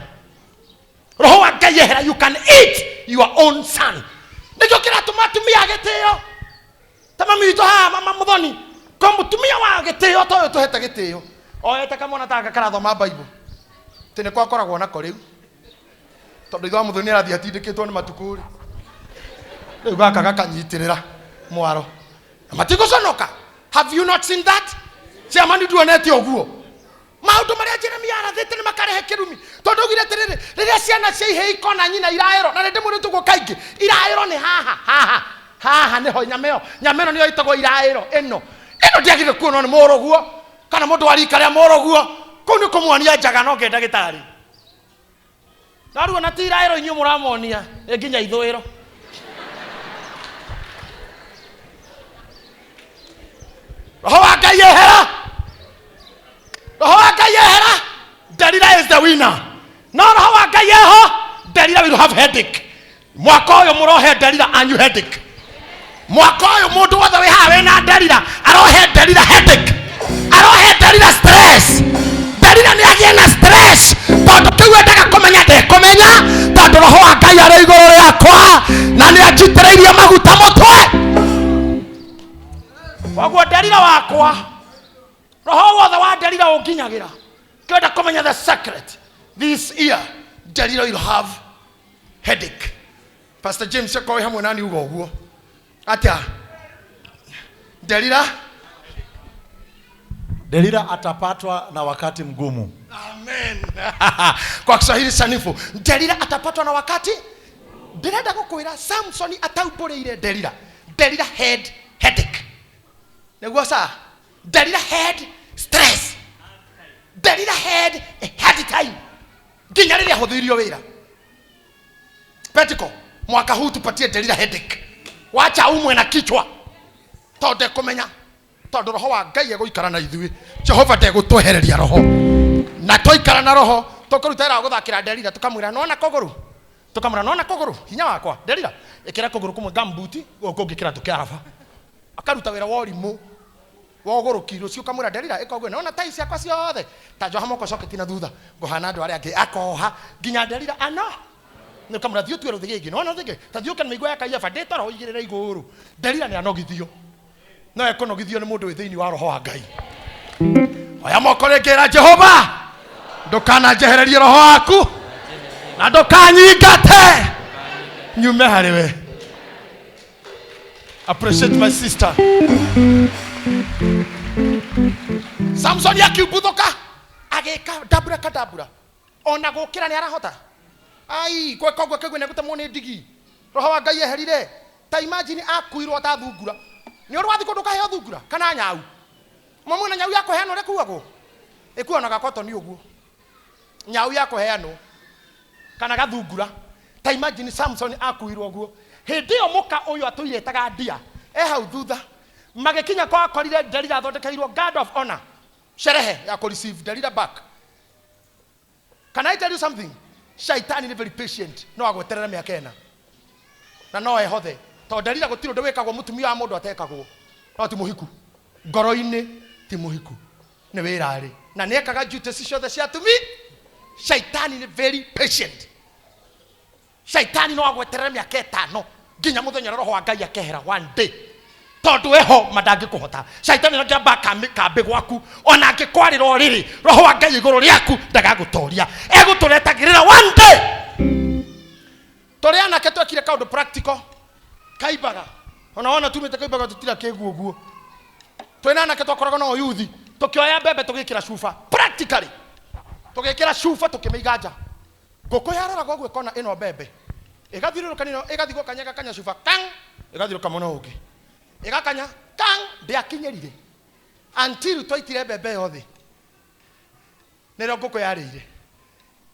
Roho wa Ngai ehera, you can eat your own son. Nĩkĩo kĩratũma atumia a gĩtĩo. Ta mami witũ haha, mama Mũthoni, ko mũtumia wa gĩtĩo ta ũyũ tũhete gĩtĩo. Oete kamwana ta gaka karathoma Bible. Tĩ nĩ kwakoragwo nako rĩu. Tondũ ithe wa mũthoni arathiĩ atindĩkĩtwo nĩ matukũ rĩ. Rĩu gaka gakanyitĩrĩra mwaro. Na matigũconoka. Have you not seen that? Ciama nĩ nduonete ũguo. Maũndũ marĩa Jeremia arathĩte nĩ makarehe kĩrumi. Tondũ augire atĩrĩrĩ, rĩrĩa ciana cia ihĩĩ ikona nyina iraĩro, na nĩ ndĩmwĩrĩte ũguo kaingĩ, iraĩro nĩ haha, haha, haha nĩho nyama ĩyo, nyama ĩno nĩyo ĩtagwo iraĩro, ĩno. Ĩno ndĩagĩrĩire kuonwo nĩ mũrũguo, kana mũndũ wa rika rĩa mũrũguo. Kũu nĩ kũmuonia njaga no ngĩ ndagĩtarĩ. Na rĩu ona ti iraĩro inyuĩ mũramonia, nĩ nginya ithũĩro. Roho wa Ngai ehera. Roho wa Ngai ehera. Delila is the winner. No roho wa Ngai eho, Delila will have headache. Mwaka ũyũ mũrohe Delila anyu headache. Mwaka ũyũ mũndũ wothe wĩ haha wĩna Delila arohe Delila headache. Arohe Delila stress. Delila nĩ agĩe na stress tondũ kĩu endaga kũmenya ndekũmenya tondũ roho wa Ngai arĩ igũrũ rĩakwa na nĩ anjitĩrĩirie maguta mũtwe. Koguo Delila wakwa, roho wothe wa Delila ũnginyagĩra. Kĩenda kũmenya the secret this year, Delila will have headache. Pastor James akorwo wĩ hamwe nani uga ũguo. Atĩa? Delila? Delila atapatwa na wakati mgumu. Amen. Kwa Kiswahili sanifu, Delila atapatwa na wakati. Ndĩrenda gũkwĩra Samson ataumbũrĩire Delila. Delila had headache. Nĩguo sa? Delila had stress. Delila had a hard time. Nginya rĩrĩa ahũthĩirio wĩra. Petiko, mwaka huu tupatie Delila headache. Wacha umwe na kichwa. Tondũ ndekũmenya. Tondũ roho wa Ngai egũikara na ithuĩ. Jehova ndegũtwehereria roho. Na twaikara na roho, tũkũruta wĩra wa gũthakĩra Delila, tũkamwĩra nona kũgũrũ. Tũkamwĩra nona kũgũrũ, hinya wakwa. Delila, ĩkĩra kũgũrũ kũmwe gumboot, gũkũ kũngĩ kĩratũ kĩa raba. Akaruta wĩra wa ũrimũ, wa ũgũrũki. Rũciũ ũkamwĩra Delila, ĩka ũguo, nona tai ciakwa ciothe. Ta njoha moko coketi na thutha, ngũhana andũ arĩa angĩ. Akoha nginya Delila ano. Nĩ ũkamwĩra thiĩ ũtue rũthĩgĩ ĩngĩ. Nona rũthĩgĩ, ta thiĩ ũke na mĩigua ya Kaiafa, ndĩ toro ũigĩrĩre igũrũ. Delila nĩ anogithio. No ekũnogithio nĩ mũndũ wĩ thĩinĩ wa roho wa Ngai. Oya moko rĩngĩ ĩra Jehova, ndũkananjehererie roho waku na ndũkanyingate nyume harĩ we. Appreciate my sister. Samson akiumbuthũka agĩka ndambura kadambura, ona gũkĩra nĩ arahota. Ai, gweka ũguo akĩigua nĩ egũtemwo nĩ ndigi. Roho wa Ngai eherire. Ta imagine akuirwo ta thungura. Nĩ ũrĩ wathiĩ kũndũ ũkaheo thungura kana nyau? Mamwe na nyau ya kũheanwo ũrĩa ĩkuagwo? Ĩkuagwo na gakotoni ũguo. Nyau ya kũheanwo kana gathungura. Ta imagine Samson akuirwo ũguo. Hĩndĩ ĩyo mũka ũyũ atũire etaga ndia e hau thutha. Magĩkinya kwa akorire Delila athondekeirwo guard of honor. Sherehe ya kũ receive Delila back. Can I tell you something? Shaitani ni very patient. No agweterere mĩaka ĩna. Na no ehothe. Tondũ Delila gũtirĩ ũndũ wĩkagwo mũtumia wa mũndũ atekagwo. No ti mũhiku. Ngoro-inĩ ti mũhiku. Nĩ wĩra arĩ. Na nĩ ekaga duties ciothe cia atumia. Shaitani ni very patient. Shaitani no agweterere mĩaka ĩtano nginya mũthenya ũrĩa roho wa Ngai akehera one day. Tondũ eho ma ndangĩkũhota. Shaitani no angĩamba kambĩ gwaku, ona angĩkwarĩra ũrĩrĩ, roho wa Ngai igũrũ rĩaku ndagagũtoria. Egũtũretagĩrĩra one day. Tũrĩ anake twekire kaũndũ practical. Kaimbaga. Ona wona tumĩte kaimbaga tũtira kĩguũ ũguo. Twĩna anake twakoragwo nao yuthi, tũkĩoya mbembe tũgĩkĩra cuba. Practically. Tũgĩkĩra cuba tũkĩmĩiga nja. Ngũkũ yaroraga ũguo ĩkona ĩno mbembe. Ĩgathiũrũrũka nĩno, ĩgathiĩ gũkanya, ĩgakanya cuba, kang! Ĩgathiũrũrũka mwena ũyũ ũngĩ. Ĩgakanya, kang! Ndĩakinyĩrire. Until twaitire mbembe yothe. Nĩrĩo ngũkũ yarĩire.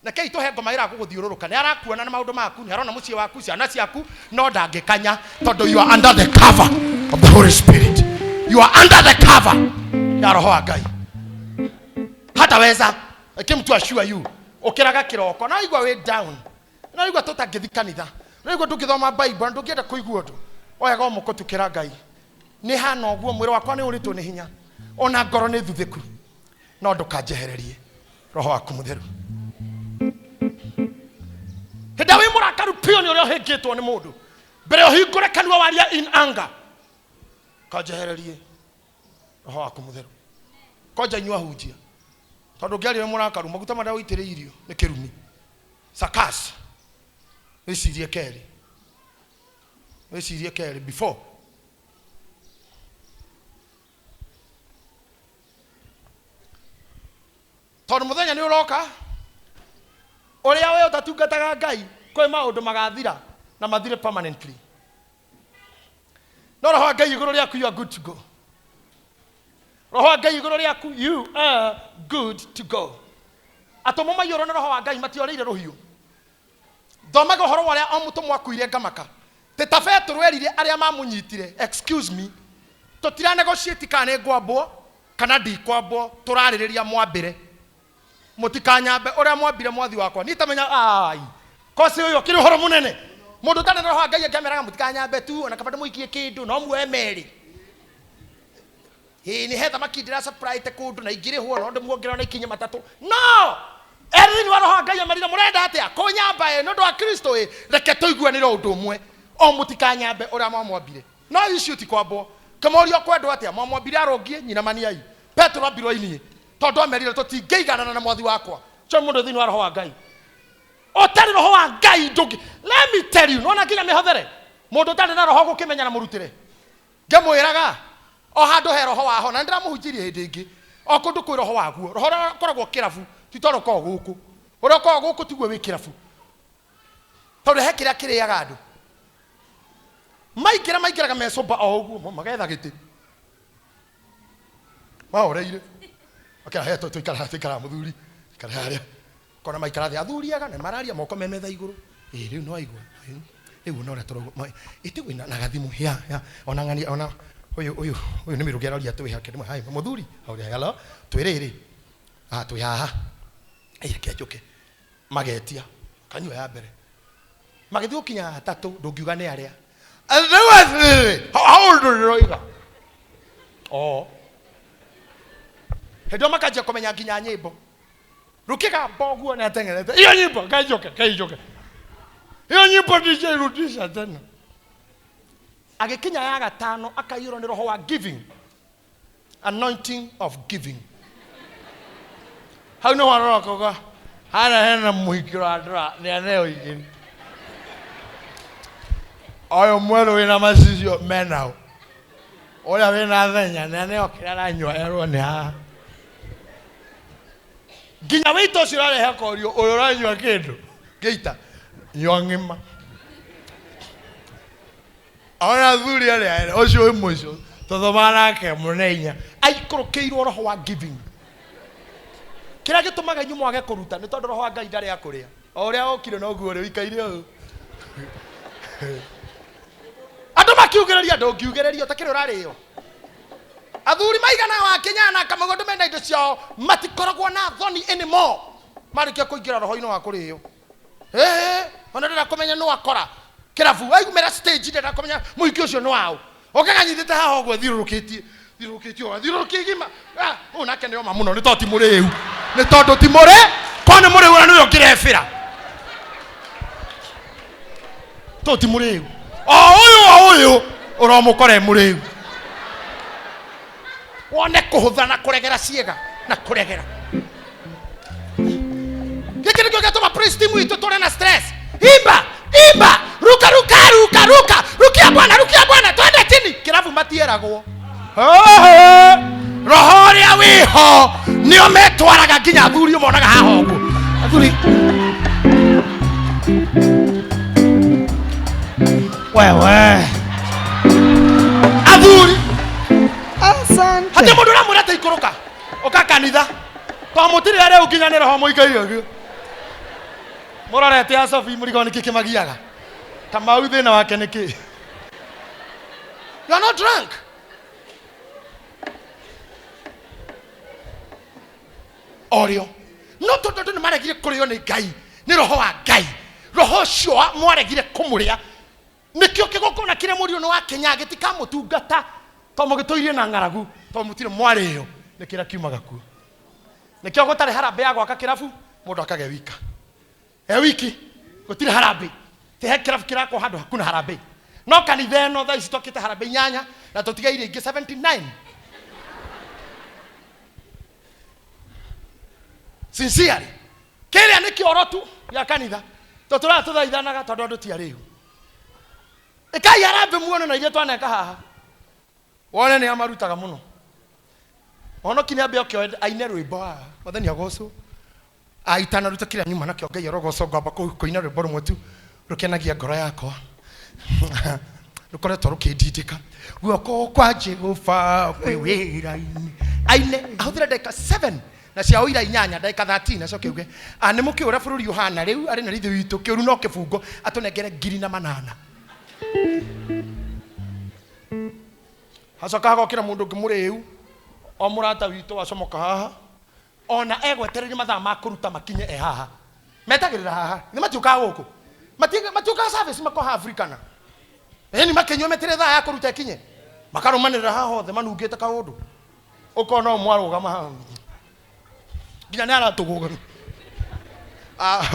Rekei tũhe ngoma ĩra gũgũthiũrũrũka. Nĩ arakuona na maũndũ maku, nĩ arona mũciĩ waku, ciana ciaku, no ndangĩkanya tondũ you are under the cover of the Holy Spirit. You are under the cover ya roho wa Ngai. Hataweza. Reke mtu assure you. Ũkĩraga kĩroko, na waigua wĩ down. Na waigua tũtangĩthiĩ kanitha. Na waigua ndũngĩthoma Bible, na ndũngĩenda kũigua ũndũ. Oyaga o mũkũ tukĩra Ngai. Nĩ hana ũguo, mwĩrĩ wakwa nĩ ũrĩtwo nĩ hinya. Ona ngoro nĩ thuthĩku. No ndũkanjehererie roho waku mũtheru. Hĩndĩ ĩrĩa wĩ mũrakaru biũ nĩ ũrĩa ũhĩngĩtwo nĩ mũndũ. Mbere ũhingũre kanua waria in anger. Kanjehererie roho waku mũtheru. Konja inyuĩ ahunjia. Tondũ ũngĩaria wĩ mũrakaru maguta marĩa ũitĩrĩirio nĩ kĩrumi. Sakas. Wĩcirie kerĩ. Wĩcirie kerĩ before. Tondũ mũthenya nĩ ũroka ũrĩa we ũtatungataga Ngai kwĩ maũndũ magathira na mathire permanently. No roho wa Ngai igũrũ rĩaku, you are good to go. Roho wa Ngai igũrũ rĩaku, you are good to go. Atũmwo maiyũrwo nĩ roho wa Ngai matiorĩire rũhiũ. Thomaga ũhoro wa ũrĩa o mũtũmwo akuire ngamaka. Tĩ ta Petero erire arĩa mamũnyitire, excuse me, tũtira negotiate kana nĩ ngwambwo kana ndikwambwo, tũrarĩrĩria mwambĩre. Mũtikanyambe ũrĩa mwambire mwathi wakwa. Niĩ tamenya, ai, kosi ũyũ akĩrĩ ũhoro mũnene. Mũndũ ũtarĩ na roho wa Ngai angĩameraga mũtikanyambe tu, ona kaba ndĩmũikie kĩndũ, no muoe merĩ. Ĩĩ, nĩ he thamaki ndĩra supplyte kũndũ na ingĩrĩhwo no ndĩmuongerere na ikinye matatũ. No! Erĩ thĩinĩ wa roho wa Ngai amerire mũrenda atĩa? Kũnyamba ĩ, nĩ ũndũ wa Kristo ĩ, reke tũiguanĩre ũndũ ũmwe. O mũtikanyambe ũrĩa mwamwambire. No icio ti kwambwo. Kĩmorio kwendwo atĩa? Mwamwambire arũngie nyina maniai. Petero ambirwo ainie. Tondũ amerire tũtingĩiganana na mwathi wakwa. Ũcio nĩ mũndũ thĩinĩ wa roho wa Ngai. Ũtarĩ roho wa Ngai ndũngĩ. Let me tell you, nĩwona nginya mĩhothere. Mũndũ ũtarĩ na roho gũkĩmenya na mũrutĩre. Ngĩmwĩraga, o handũ he roho waho, na nĩndĩramũhunjĩirie hĩndĩ ĩngĩ, o kũndũ kwĩ roho waguo. Roho ũrĩa ũkoragwo kĩrabu ti ta ũrĩa ũkoragwo gũkũ. Ũrĩa ũkoragwo gũkũ tiguo wĩ kĩrabu. Tondũ he kĩrĩa kĩrĩaga andũ. Maingĩra maingĩraga mecũmba o ũguo, magetha gĩtĩ. Mahoreire. Makĩra, he, tũikara haha, tũikara haha mũthuri, ikara harĩa. Kona maikara thĩ, athuri ega, na mararia moko me metha igũrũ. Ĩ, rĩu nĩwaigua. Rĩu ona ũrĩa tũraigua. Ma, ĩtĩgwo na, na gathimũ, ya, ya. Ona ng'ania, ona, ũyũ, ũyũ, ũyũ nĩ mĩrũgĩ aroria twĩ hake. Ndĩmwe, hai, mũthuri, hau, hello, twĩ rĩrĩ. Ah, twĩ haha. Ĩ, reke njũke. Magetia, kanyua ya mbere. Magĩthiĩ gũkinya atatũ, ndũngiuga nĩ arĩa. Rĩu atĩrĩrĩ, hau ndũroiga. Oh. Hĩndĩ ĩyo makanjia kũmenya nginya nyĩmbo. Rũkĩgamba ũguo nĩ ateng'erete. Iyo nyĩmbo, ngai njoke, ngai njoke. Iyo nyĩmbo ndijairudisha tena. Agĩkinya ya gatano akaiyũrwo nĩ roho wa giving. Anointing of giving. Hau nĩho arora akauga, harĩa hena mũhiki ũrandora nĩ aneo igĩrĩ. Ũyũ mwerũ wĩna macicio menao. Ũrĩa wĩna thenya nĩ aneo kĩrĩa aranyua erwo nĩ haha. Nginya wĩita ũcio ũrarehe akorio ũyũ ũranyua kĩndũ ngĩita nyua ng'ima. Ona athuri arĩa erĩ ũcio wĩ mũico tũthomaga nake mũnenya aikũrũkĩirwo roho wa giving. Kĩrĩa gĩtũmaga inyuĩ mwage kũruta nĩ tondũ roho wa Ngai ndarĩ akũrĩa. O ũrĩa okire noguo ũrĩ ũikaire ũũ. Andũ makiugĩrĩria ndũngiugĩrĩria ũtakĩrĩ ũrarĩo. Athuri maigana wa Kenya na Kamau andũ mena indo ciao matikoragwo na thoni anymore. Marĩkia kũingĩra roho-inĩ wa kũrĩo. Ĩĩ, ona ndĩrenda kũmenya nũ akora kĩrabu aumĩra stage ndĩrenda kũmenya mũhiki ũcio nĩ waũ. Okaga nyitĩte haha ũguo thiũrũrũkĩtie thiũrũrũkĩtie ũguo thiũrũrũkie igima. Ah, ũyũ nake nĩ oma mũno nĩ tondũ ti mũrĩu. Nĩ tondũ ti mũrĩ, korwo nĩ mũrĩu ona nĩwe ũngĩrebĩra. Tondũ ti mũrĩu. O ũyũ o ũyũ ũromũkora e mũrĩu. Wone kũhũtha na kũregera ciĩga na kũregera. Gĩkĩ nĩkĩo gĩatũma praise team itũ tũrĩ na stress. Imba, imba, ruka ruka ruka ruka, rukia Bwana, rukia Bwana, twende chini. Kĩrabu matieragwo. Hoho, roho ũrĩa wĩho nĩo metwaraga nginya athuri ũmonaga haha ũguo. Athuri Wewe. Athuri. Asante. Hatirĩ mũndũ ũramwĩra atĩ ikũrũka. Ũka kanitha. To mũtirĩ arĩa ũkinya nĩ roho mũikaire ũguo. Mũrorete Asofi mũrigo nĩkĩ kĩmagiaga. Kamau thĩna wake nĩ kĩ? You are not drunk. Orĩo. No tondũ andũ nĩ maregire kũrĩo nĩ Ngai, nĩ roho wa Ngai. Roho ũcio mwaregire kũmũrĩa. Nĩkĩo kĩgongona kĩrĩa mũriũ nĩ wa Kenya gĩtikamũtungata tondũ mũgĩtũirie na ng'aragu, tondũ mũtirĩ mwarĩo nĩ kĩrĩa kiumaga kuo. Nĩkĩo gũtarĩ harambĩ ya gwaka kĩrabu, mũndũ akage wika. E wiki, gũtirĩ harambĩ. Ti he kĩrabu kĩrakwo handũ hakuna harambĩ. No kanitha ĩno thaa ici twakĩte harambĩ inyanya na tũtigaire ingĩ 79. Sincerely. Kĩrĩa nĩ kĩoro tu gĩa kanitha. Tũtũraga tũthaithanaga tondũ andũ ti arĩu. Ĩkai harambĩ muone na iria twaneka haha. Wone nĩ amarutaga mũno. Honoki nĩ ambe oke aine rwĩmbo haha. Mwathani agocwo. Aitanaruta kĩrĩa nyuma nakĩo Ngai arogocwo ngwamba kũina rwĩmbo rũmwe tu rũkenagia ngoro yakwa. Rũkoretwo rũkĩndindĩka. Guoko kwa Jehova kwĩ wĩra-inĩ. Aine ahũthĩre ndagĩka 7 na cia ũira inyanya ndagĩka 13 acoke uge a nĩ mũkĩũĩ ũrĩa bũrũri ũhana rĩu arĩ na rithe witũ kĩũru no kĩbungo atũnengere ngiri na manana. Hacoka hagokĩra mũndũ ũngĩ mũrĩu o mũrata witũ wacomoka haha ona egwetereire mathaa ma kũruta makinye e haha metagĩrĩra haha nĩ matiũkaga gũkũ matiũkaga service makoha Afrikana ĩni makĩnyua metere thaa ya kũruta ĩkinye makarũmanĩrĩra haha hothe manungĩte kaũndũ ũkona ũmwe arũgama haha nginya nĩ aratũgũga.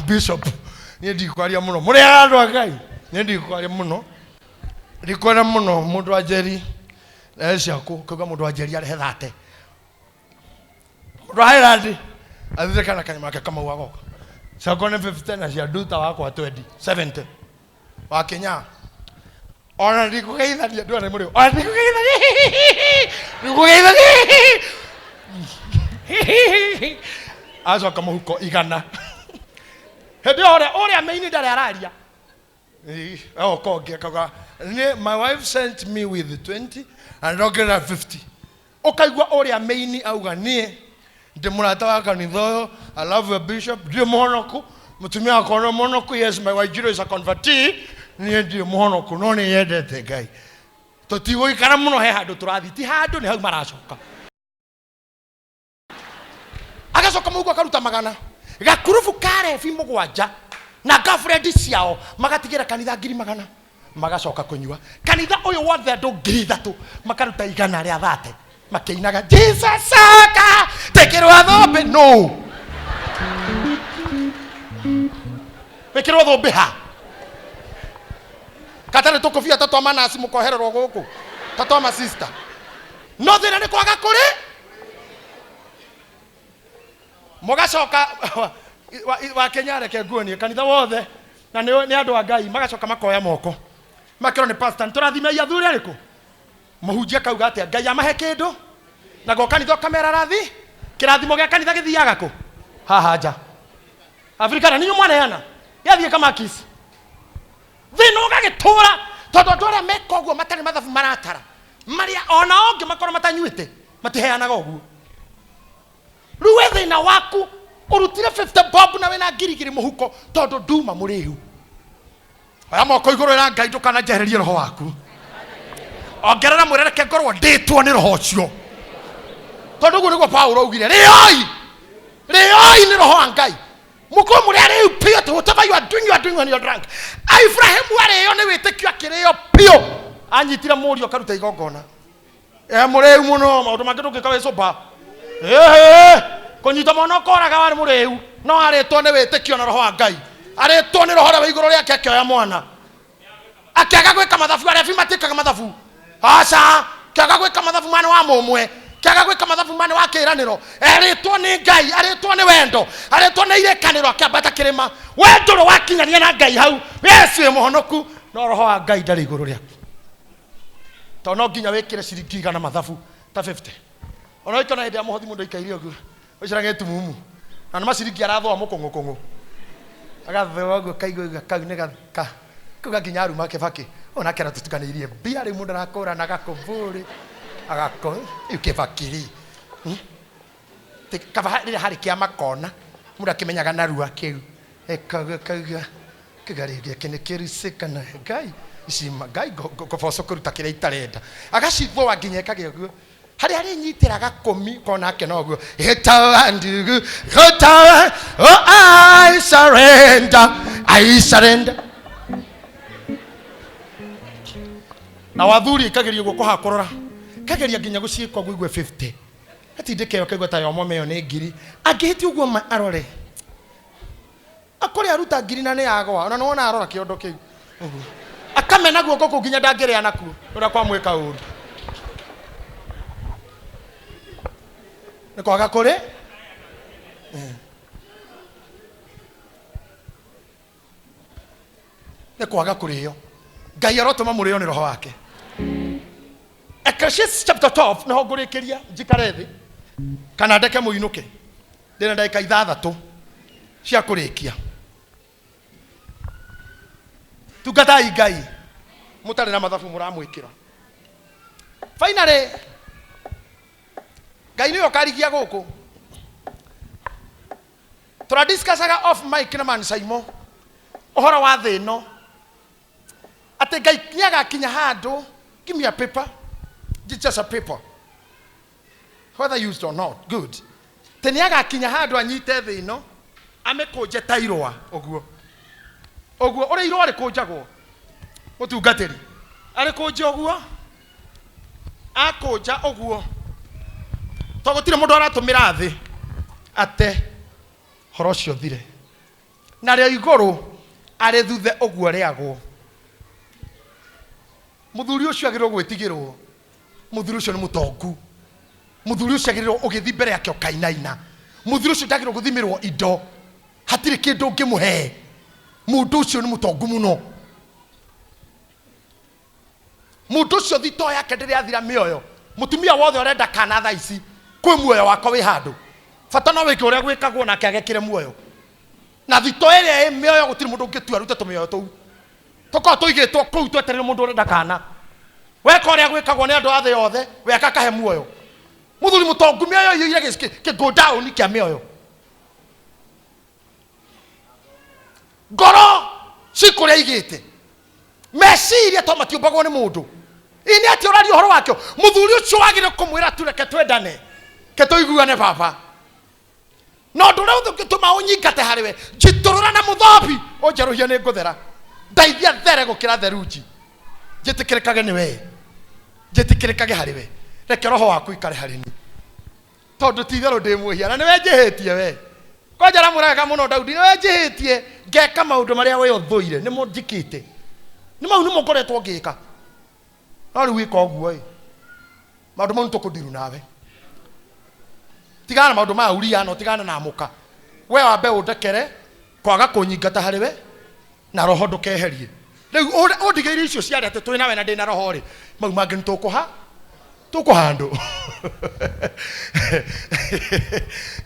Bishop niĩ ndikwaria mũno mũrĩaga andũ a Ngai niĩ ndikwaria mũno ndikwenda mũno mũndũ wa Njeri ciaku kauga mũndũ wa Njeri arehe thate mũndũ wa Highland athire kana kanyama ke Kamau agoka ciakwa nĩ 50 na cia Nduta wakwa 20 70 wa Kenya ona ndikũgeithania ndwara mũrĩo ona ndikũgeithania ndikũgeithania acoka mũhuko igana hĩndĩ ĩyo ũrĩa maini ndarĩ araria oka ũngĩ akauga my wife sent me with 20 and ndongerera 50 ũkaigua ũrĩa maini auga niĩ ndĩ mũrata wa kanitha ũyũ I love your bishop ndirĩ mũhonoku mũtumia wakwa nĩ mũhonoku yes my wife is a convertee niĩ ndirĩ mũhonoku no nĩ yendete Ngai tũtigũikara mũno he handũ tũrathiĩ ti handũ nĩ hau maracoka agacoka mũhuko akaruta magana gakurubu ka rebi mũgwanja na girlfriend ciao magatigĩra kanitha ngiri magana magacoka kũnyua kanitha ũyũ wothe andũ ngiri ithatũ makaruta igana rĩa thate makĩinaga Jesus coka tekĩrwo thũmbĩ no wĩkĩrwo thũmbĩ ha katarĩ tũkũbia ta twa manasi mũkohererwo gũkũ ta twa masista no thĩna nĩ kwaga kũrĩ mũgacoka wa Kenya reke nguonie kanitha wothe na nĩ andũ a Ngai magacoka makoya moko makerwo nĩ pastor nĩtũrathimei athuri arĩkũ mũhunjia akauga atĩa Ngai amahe kĩndũ naguo kanitha ũkamera rathi kĩrathimo gĩa kanitha gĩthiaga kũ haha nja Afrikana ninyu mwaneana gĩathiĩ kamakis thĩna ũgagĩtũra tondũ andũ arĩa meka ũguo matarĩ mathabu maratara marĩa ona ũngĩ makorwo matanyuĩte matiheanaga ũguo rĩu we thĩna waku ũrutire 50 bob na wĩna ngiri igĩrĩ mũhuko tondũ nduma mũrĩu oya moko igũrũ ĩra Ngai ndũkananjehererie roho waku ongerera mwĩre reke ngorwo ndĩtwo nĩ roho ũcio tondũ ũguo nĩguo Paulo augire rĩoi rĩoi nĩ roho wa Ngai mũkorwo mũrĩ arĩu biũ atĩ whatever you are doing you are doing when you are drunk Ibrahimu arĩo nĩ wĩtĩkio akĩrĩo biũ anyitire mũriũ akaruta igongona mũrĩu mũno maũndũ mangĩ ndũngĩka wĩ sober kũnyita mwana ũkoraga warĩ mũrĩu no arĩtwo nĩ wĩtĩkio na roho wa Ngai arĩtwo nĩ roho ũrĩa wĩ igũrũ rĩake akĩoya mwana akĩaga gwĩka mathabu arebi matĩkaga mathabu aca kĩaga gwĩka mathabu mane wa mũmwe kĩaga gwĩka mathabu mane wa kĩĩranĩro erĩtwo nĩ Ngai arĩtwo nĩ wendo arĩtwo nĩ irĩkanĩro akĩambata kĩrĩma we ndũrĩ wakinyania na Ngai hau Yesu wĩ mũhonoku no roho wa Ngai ndarĩ igũrũ rĩaku tondũ no nginya wĩkĩre ciringi igana mathabu ta 50 ona wĩkona hĩndĩ ya mũhothi mũndũ aikaire ũguo ũcirage tumumu na nĩ maciringi arathoa mũkũng'ũkũng'ũ agathoa ũguo kaigua kau nĩ gaka kauga nginya aruma Kĩbakĩ onake aratũtukanĩirie mbia rĩu mũndũ arakũrana gakũbũrĩ agako rĩu Kĩbakĩ rĩ kaba rĩrĩa harĩ kĩama kona mũndũ akĩmenyaga narua kĩu kauga kauga kauga rĩu gĩkĩ nĩ kĩrucĩ kana Ngai ici Ngai ngũboco kũruta kĩrĩa itarenda agacithoa nginya ĩkagĩa ũguo harĩa arĩnyitĩra gakũmi kona ake no ũguo ĩtawa ndugu ĩtawa oh I surrender I surrender na wathuri ikageria guoko hakũrora kageria nginya gũciĩka ũguo igue 50 atindĩke ĩyo kaigua ta yomo meyo nĩ ngiri angĩhĩtia ũguo ma arore akũrĩ aruta ngiri na nĩ yagwa ona nĩwona arora kĩondo kĩu ũguo akamena guoko kũu nginya ndangĩrĩa nakuo ũrĩa kwamwĩka ũru nĩ kwaga kũrĩ Nĩ kwaga kũrĩo. Ngai arotũma mũrĩo nĩ roho wake. Ecclesiastes chapter 12 nĩho ngũrĩkĩria njikare thĩ kana ndeke mũinũke. Ndĩna ndagĩka ithathatũ cia kũrĩkia. Tungatai Ngai mũtarĩ na mathabu mũramwĩkĩra. Finally Ngai nĩwe ũkarigia gũkũ. Tũradiscussaga off mic na Man Saimo ũhoro wa thĩ ĩno atĩ Ngai nĩagakinya handũ. Give me a paper, just a paper, whether used or not, good. Atĩ nĩagakinya handũ anyite thĩ ĩno amĩkũnje ta irũa ũguo ũguo ũrĩa irũa rĩkũnjagwo mũtungatĩri arĩkũnje ũguo akũnja ũguo to gũtirĩ mũndũ aratũmĩra thĩ ate horo ũcio thire narĩo igũrũ arĩ thuthe ũguo rĩagwo. Mũthuri ũcio agĩrĩirwo gwĩtigĩrwo, mũthuri ũcio nĩ mũtongu, mũthuri ũcio agĩrĩirwo ũgĩthiĩ mbere yake ũkainaina, mũthuri ũcio ndagĩrĩirwo gũthimĩrwo indo, hatirĩ kĩndũ ũngĩmũhe, mũndũ ũcio nĩ mũtongu mũno. Mũndũ ũcio thito yake ndĩrĩ athira mĩoyo. Mũtumia wothe ũrenda kana thaa ici kwĩ muoyo wakwa wĩ handũ, bata no wĩke ũrĩa gwĩkagwo nake agekĩre muoyo. Na thito ĩrĩa ĩ mĩoyo gũtirĩ mũndũ ũngĩtua arute tũmĩoyo tũu tũkorwo tũigĩtwo kũu twetereire mũndũ ũrenda kana. Weka ũrĩa gwĩkagwo nĩ andũ a thĩ yothe, weka kahe muoyo. Mũthuri mũtongu mĩoyo iyũire kĩ go down kĩa mĩoyo. Ngoro cikũrĩa igĩte meciria to matiũmbagwo nĩ mũndũ. Ĩ nĩ atĩa ũraria ũhoro wakĩo? Mũthuri ũcio wagĩrĩire kũmwĩra tu reke twendane, ke tũiguane baba. Na ũndũ ũrĩa ũngĩtũma ũnyingate harĩ we, njitũrũra na mũthobi ũnjerũhie nĩ ngũthera. Ndeithia there gũkĩra therunji, njĩtĩkĩrĩkage nĩ we, njĩtĩkĩrĩkage harĩ we. Reke roho waku ikare harĩ niĩ, tondũ ti itherũ ndĩ mwĩhia na nĩwe njĩhĩtie we. Kwanja aramwĩra mũno Daudi, nĩwe njĩhĩtie ngeka maũndũ marĩa we ũthũire, nĩmo njĩkĩte, nĩ mau nĩmo ngoretwo ngĩka. No rĩu wĩka ũguo ĩ, maũndũ mau nĩtũkũndiru nawe. Tigana na maũndũ ma Uria na ũtigane na mũka. We wambe ũndekere kwaga kũnyingata harĩ we na roho ndũkeherie. Rĩu ũndigĩire icio ciarĩ atĩ twĩ nawe na ndĩ na roho rĩ, mau mangĩ nĩ tũkũha tũkũhandũ.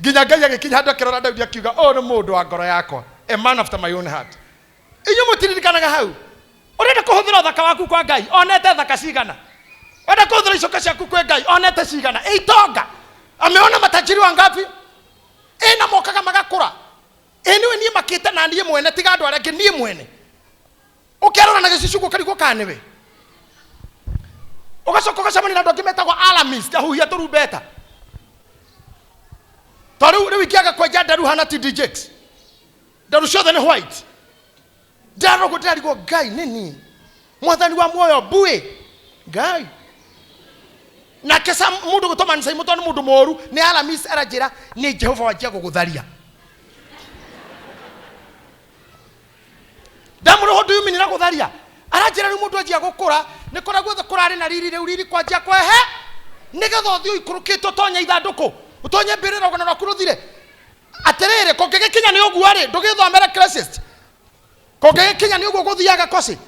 Nginya Ngai agĩkinya handũ akĩrora Daudi akiuga, ũyũ nĩ mũndũ wa ngoro yakwa, a man after my own heart. Inyuĩ mũtiririkanaga hau? Ũrenda kũhũthĩra ũthaka waku kwa Ngai, onete thaka cigana? Ũrenda kũhũthĩra icoka ciaku kwĩ Ngai, onete cigana? Ĩ itonga, ameona matajiri wangapi? Ĩ na mokaga magakũra. Ĩ nĩwe niĩ makĩte na niĩ mwene, tiga andũ arĩa angĩ, niĩ mwene. Ũkerora na gĩcicio ũguo ũkarigwo kana nĩwe. Ũgacoka ũgacemania na andũ angĩ metagwo alarmist, ahuhia tũrumbeta. To rĩu rĩu ingĩaga kwenja nderu hana TD Jakes. Nderu ciothe nĩ white. Ndarora ũguo ndĩrarigwo Ngai nĩ niĩ. Mwathani wa muoyo mbuĩ Ngai. Nake Sam mũndũ gwĩtwo Man Saimo tondũ nĩ mũndũ mũru nĩ alarmist aranjĩra nĩ Jehova wanjia gũgũtharia. Ndamũrĩho do you mean na gũtharia? Aranjĩra rĩu mũndũ anjia gũkũra nĩ kũrĩa guothe kũrarĩ na riri rĩu riri kwanjia kwehe nĩgetha ũthiĩ ũikũrũkĩte ũtonye ithandũkũ ũtonye mbĩrĩra rũgano rwaku rũthire. Atĩrĩrĩ, kũngĩgĩkinya nĩ ũguo rĩ, ndũgĩthomere Christ. Kũngĩgĩkinya nĩ ũguo gũthiaga koci.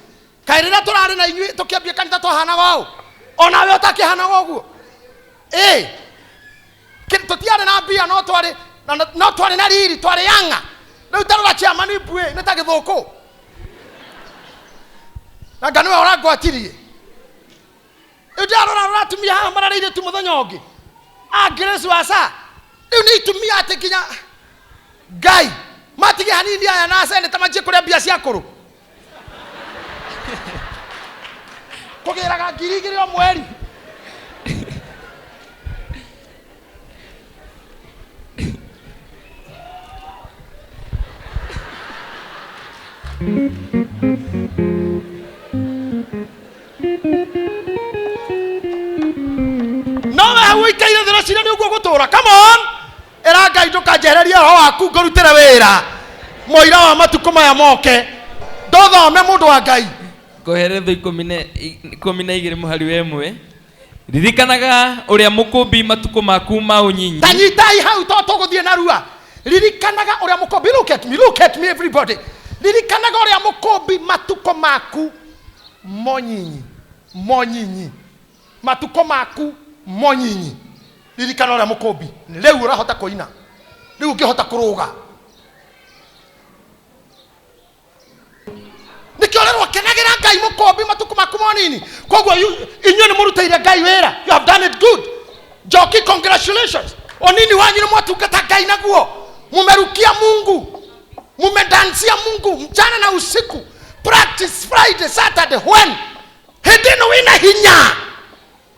Kaĩ rĩrĩa tũrarĩ na inyuĩ tũkĩambia kanitha twahanaga ũũ? Onawe ũtakĩhanaga ũguo? Ĩ, tũtiarĩ na mbia no twarĩ no twarĩ na riri, twarĩ yanga. Rĩu ta rora chairman mbuĩ nĩ ta gĩthũkũ. Na nga nĩwe ũrangwatirie. Rĩu ndarora rora atumia haha mararĩire tu mũthenya ũngĩ. A Grace wa sa. Rĩu nĩ itumia atĩ nginya Ngai matige hanini aya na seneta manjie kũrĩa mbia cia kũrũ. Kũgĩraga 2000 o mweri. No we hau ũikaire thĩ ũreciria nĩ ũguo gũtũra. Come on, ĩra Ngai ndũkanjehererie roho waku ngũrutĩre wĩra mũira wa matukũ maya moke. Ndũthome mũndũ wa Ngai. Koheretho 12 mũhari wa 1. Ririkanaga ũrĩa mũkũmbi matukũ maku ma ũnyinyi. Ta nyitai hau to tũgũthiĩ narua. Ririkanaga ũrĩa mũkũmbi. Look at me, look at me everybody. Ririkanaga ũrĩa mũkũmbi matukũ maku monyinyi monyinyi, matukũ maku monyinyi. Ririkana ũrĩa mũkũmbi. Rĩu ũrahota kũina, rĩu ũngĩhota kũrũga. Nĩkĩo rĩrwo kenagĩra Ngai mũkũmbi matukũ maku monini. Koguo inyuĩ nĩ mũrutĩire Ngai wĩra. You have done it good. Njoki, congratulations. Onini wanyu nĩ mwatungata Ngai naguo. Mumerukia Mungu, mumedansia Mungu mchana na usiku. Practice Friday, Saturday, when hĩndĩ ĩno wĩna hinya.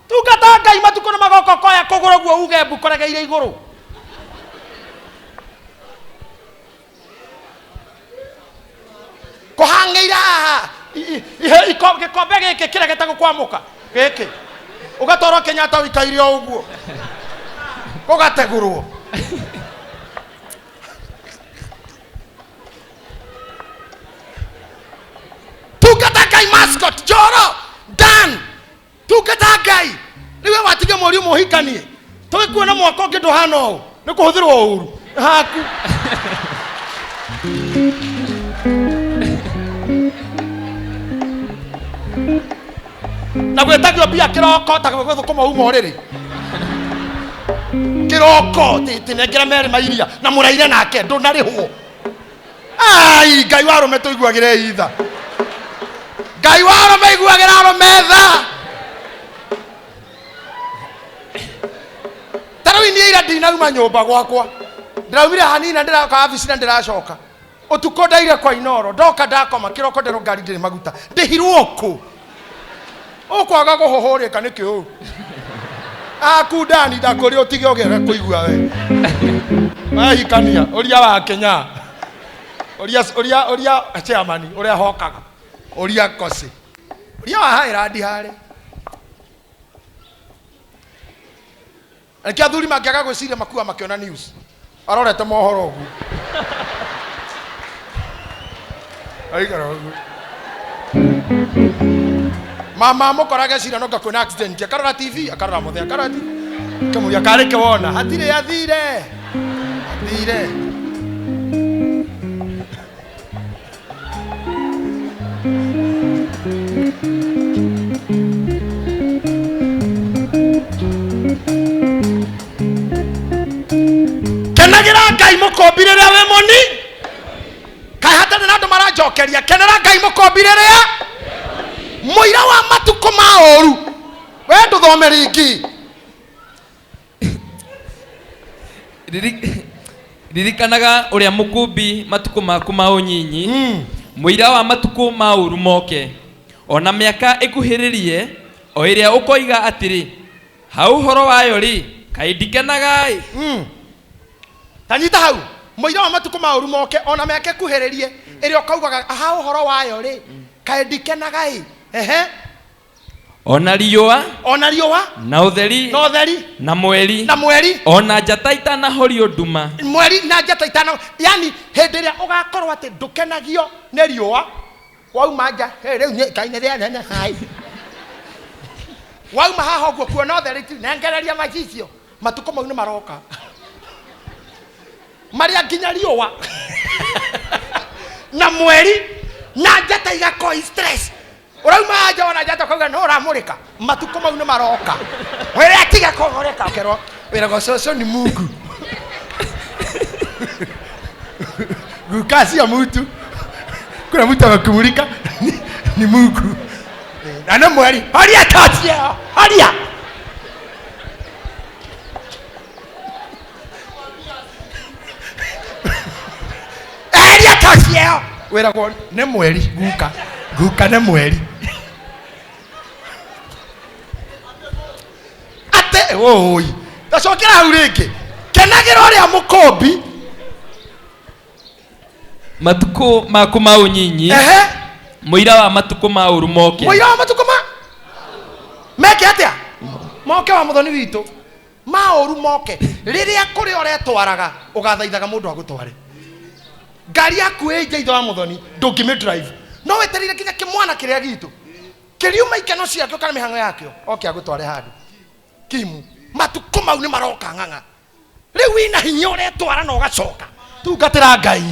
Tungata Ngai matukũ nĩ magoka ũkoya kũgũrũ guo uge mbu kũregeire igũrũ. Kũhang'ĩire haha gĩkombe gĩkĩ kĩregete gũkwamũka gĩkĩ, ũgatwarwo Kenyatta ũikaire o ũguo, ũgategũrwo. Tungata Ngai mascot Njoro Dan, tungata Ngai. Rĩu we watige mweri ũmwe ũhikanie, tũgĩkuona mwaka ũngĩ ndũhana ũũ, nĩ kũhũthĩrwo ũru haku. Na gwĩtagio mbia kĩroko ta gũthũkũma uma ũrĩrĩ kĩroko tinengera merĩ ma iria na mũraire nake ndũnarĩhwo. Ai, Ngai wa arũme tũiguagĩre itha. Ngai wa arũme iguagĩra arũme tha. Ta rĩu niĩ ira ndinauma nyũmba gwakwa, ndĩraumire hanini na ndĩroka wabici na ndĩracoka ũtukũ ndaire kwa Inoro, ndoka ndakoma kĩroko nderwo ngari ndĩrĩ maguta, ndĩhirwo kũ? Ũkwaga kũhũhũrĩka nĩkĩ ũũ? Aku ndani ndakũria ũtige ũgĩaga kũigua we. Wahikania ũria wa Kenya, ũria ũria ũria chairman ũrĩa hokaga, ũria Kosi, ũria wa Highland harĩa. Nĩkĩo athuri mangĩaga gwĩciria makua makĩona news, arorete mohoro ũguo. Aikara ũguo. Mama amũkora ageciria no kwĩna accident, akarora TV, akarora mũthee, akarora TV. Akamũria karĩ kĩ wona, hatirĩ athire. Athire. Kenagĩra Ngai mũkũmbi rĩrĩa wĩ mũni. Kaĩ hatarĩ na andũ maranjokeria. Kenera Ngai mũkũmbi rĩrĩa mũira wa matukũ ma ũru. We ndũthome rĩngĩ. Ririkanaga ũrĩa mũkũmbi matukũ maku ma ũnyinyi, mũira wa matukũ ma ũru moke, ona mĩaka ĩkuhĩrĩrie, o ĩrĩa ũkoiga atĩrĩ, ha ũhoro wayo rĩ, kaĩ ndikenaga-ĩ. Ta nyita hau. Mũira wa matukũ ma ũru moke, ona mĩaka ĩkuhĩrĩrie, ĩrĩa ũkaugaga ha ũhoro wayo rĩ, kaĩ ndikenaga-ĩ. Ehe. Ona riũa, ona riũa, na ũtheri, na ũtheri, na mweri, na mweri, ona njata itanahorio nduma, mweri na njata itana, yani hĩndĩ ĩrĩa ũgakorwo atĩ ndũkenagio nĩ riũa, wauma nja, hey, rĩu nĩ Ngai nĩ rĩanene hai. Wauma haha ũguo kuona ũtheri tu, nengereria macicio, matukũ mau nĩ maroka. Marĩa nginya riũa na mweri na njata igakoi stress. Ũrauma nja wona njata ũkauga no ũramũrĩka, matukũ mau nĩ maroka. Wĩre atiga kũmũrĩka, ũkerwo wĩragwo cũcũ ni Mungu. Guka sio mtu. Kuna mtu anakumulika ni Mungu. Na nĩ mweri, horia tochi ĩyo, horia. Eheria tochi ĩyo. Wĩragwo nĩ mweri, guka. Guka nĩ mweri. Ate, oi. Tacokera hau rĩngĩ. Kenagĩra ũrĩa mũkũmbi. Matukũ maku ma ũnyinyi. Ehe. Mũira wa matukũ ma ũru moke. Mũira wa matukũ ma meke atĩa? Moke wa mũthoni witũ. Ma ũru moke. Rĩrĩa kũrĩa ũretwaraga, ũgathaithaga mũndũ agũtware. Ngari yaku ĩ nja ithe wa mũthoni, ndũngĩmĩ drive. No wetereire nginya kĩmwana kĩrĩa gitũ. Kĩriuma ikeno ciakĩo kana mĩhang'o yakĩo, oke agũtware handũ. Kimu. Matukũ mau nĩ maroka ng'ang'a. Rĩu wĩna hinya ũretwara na ũgacoka. Tungatĩra Ngai.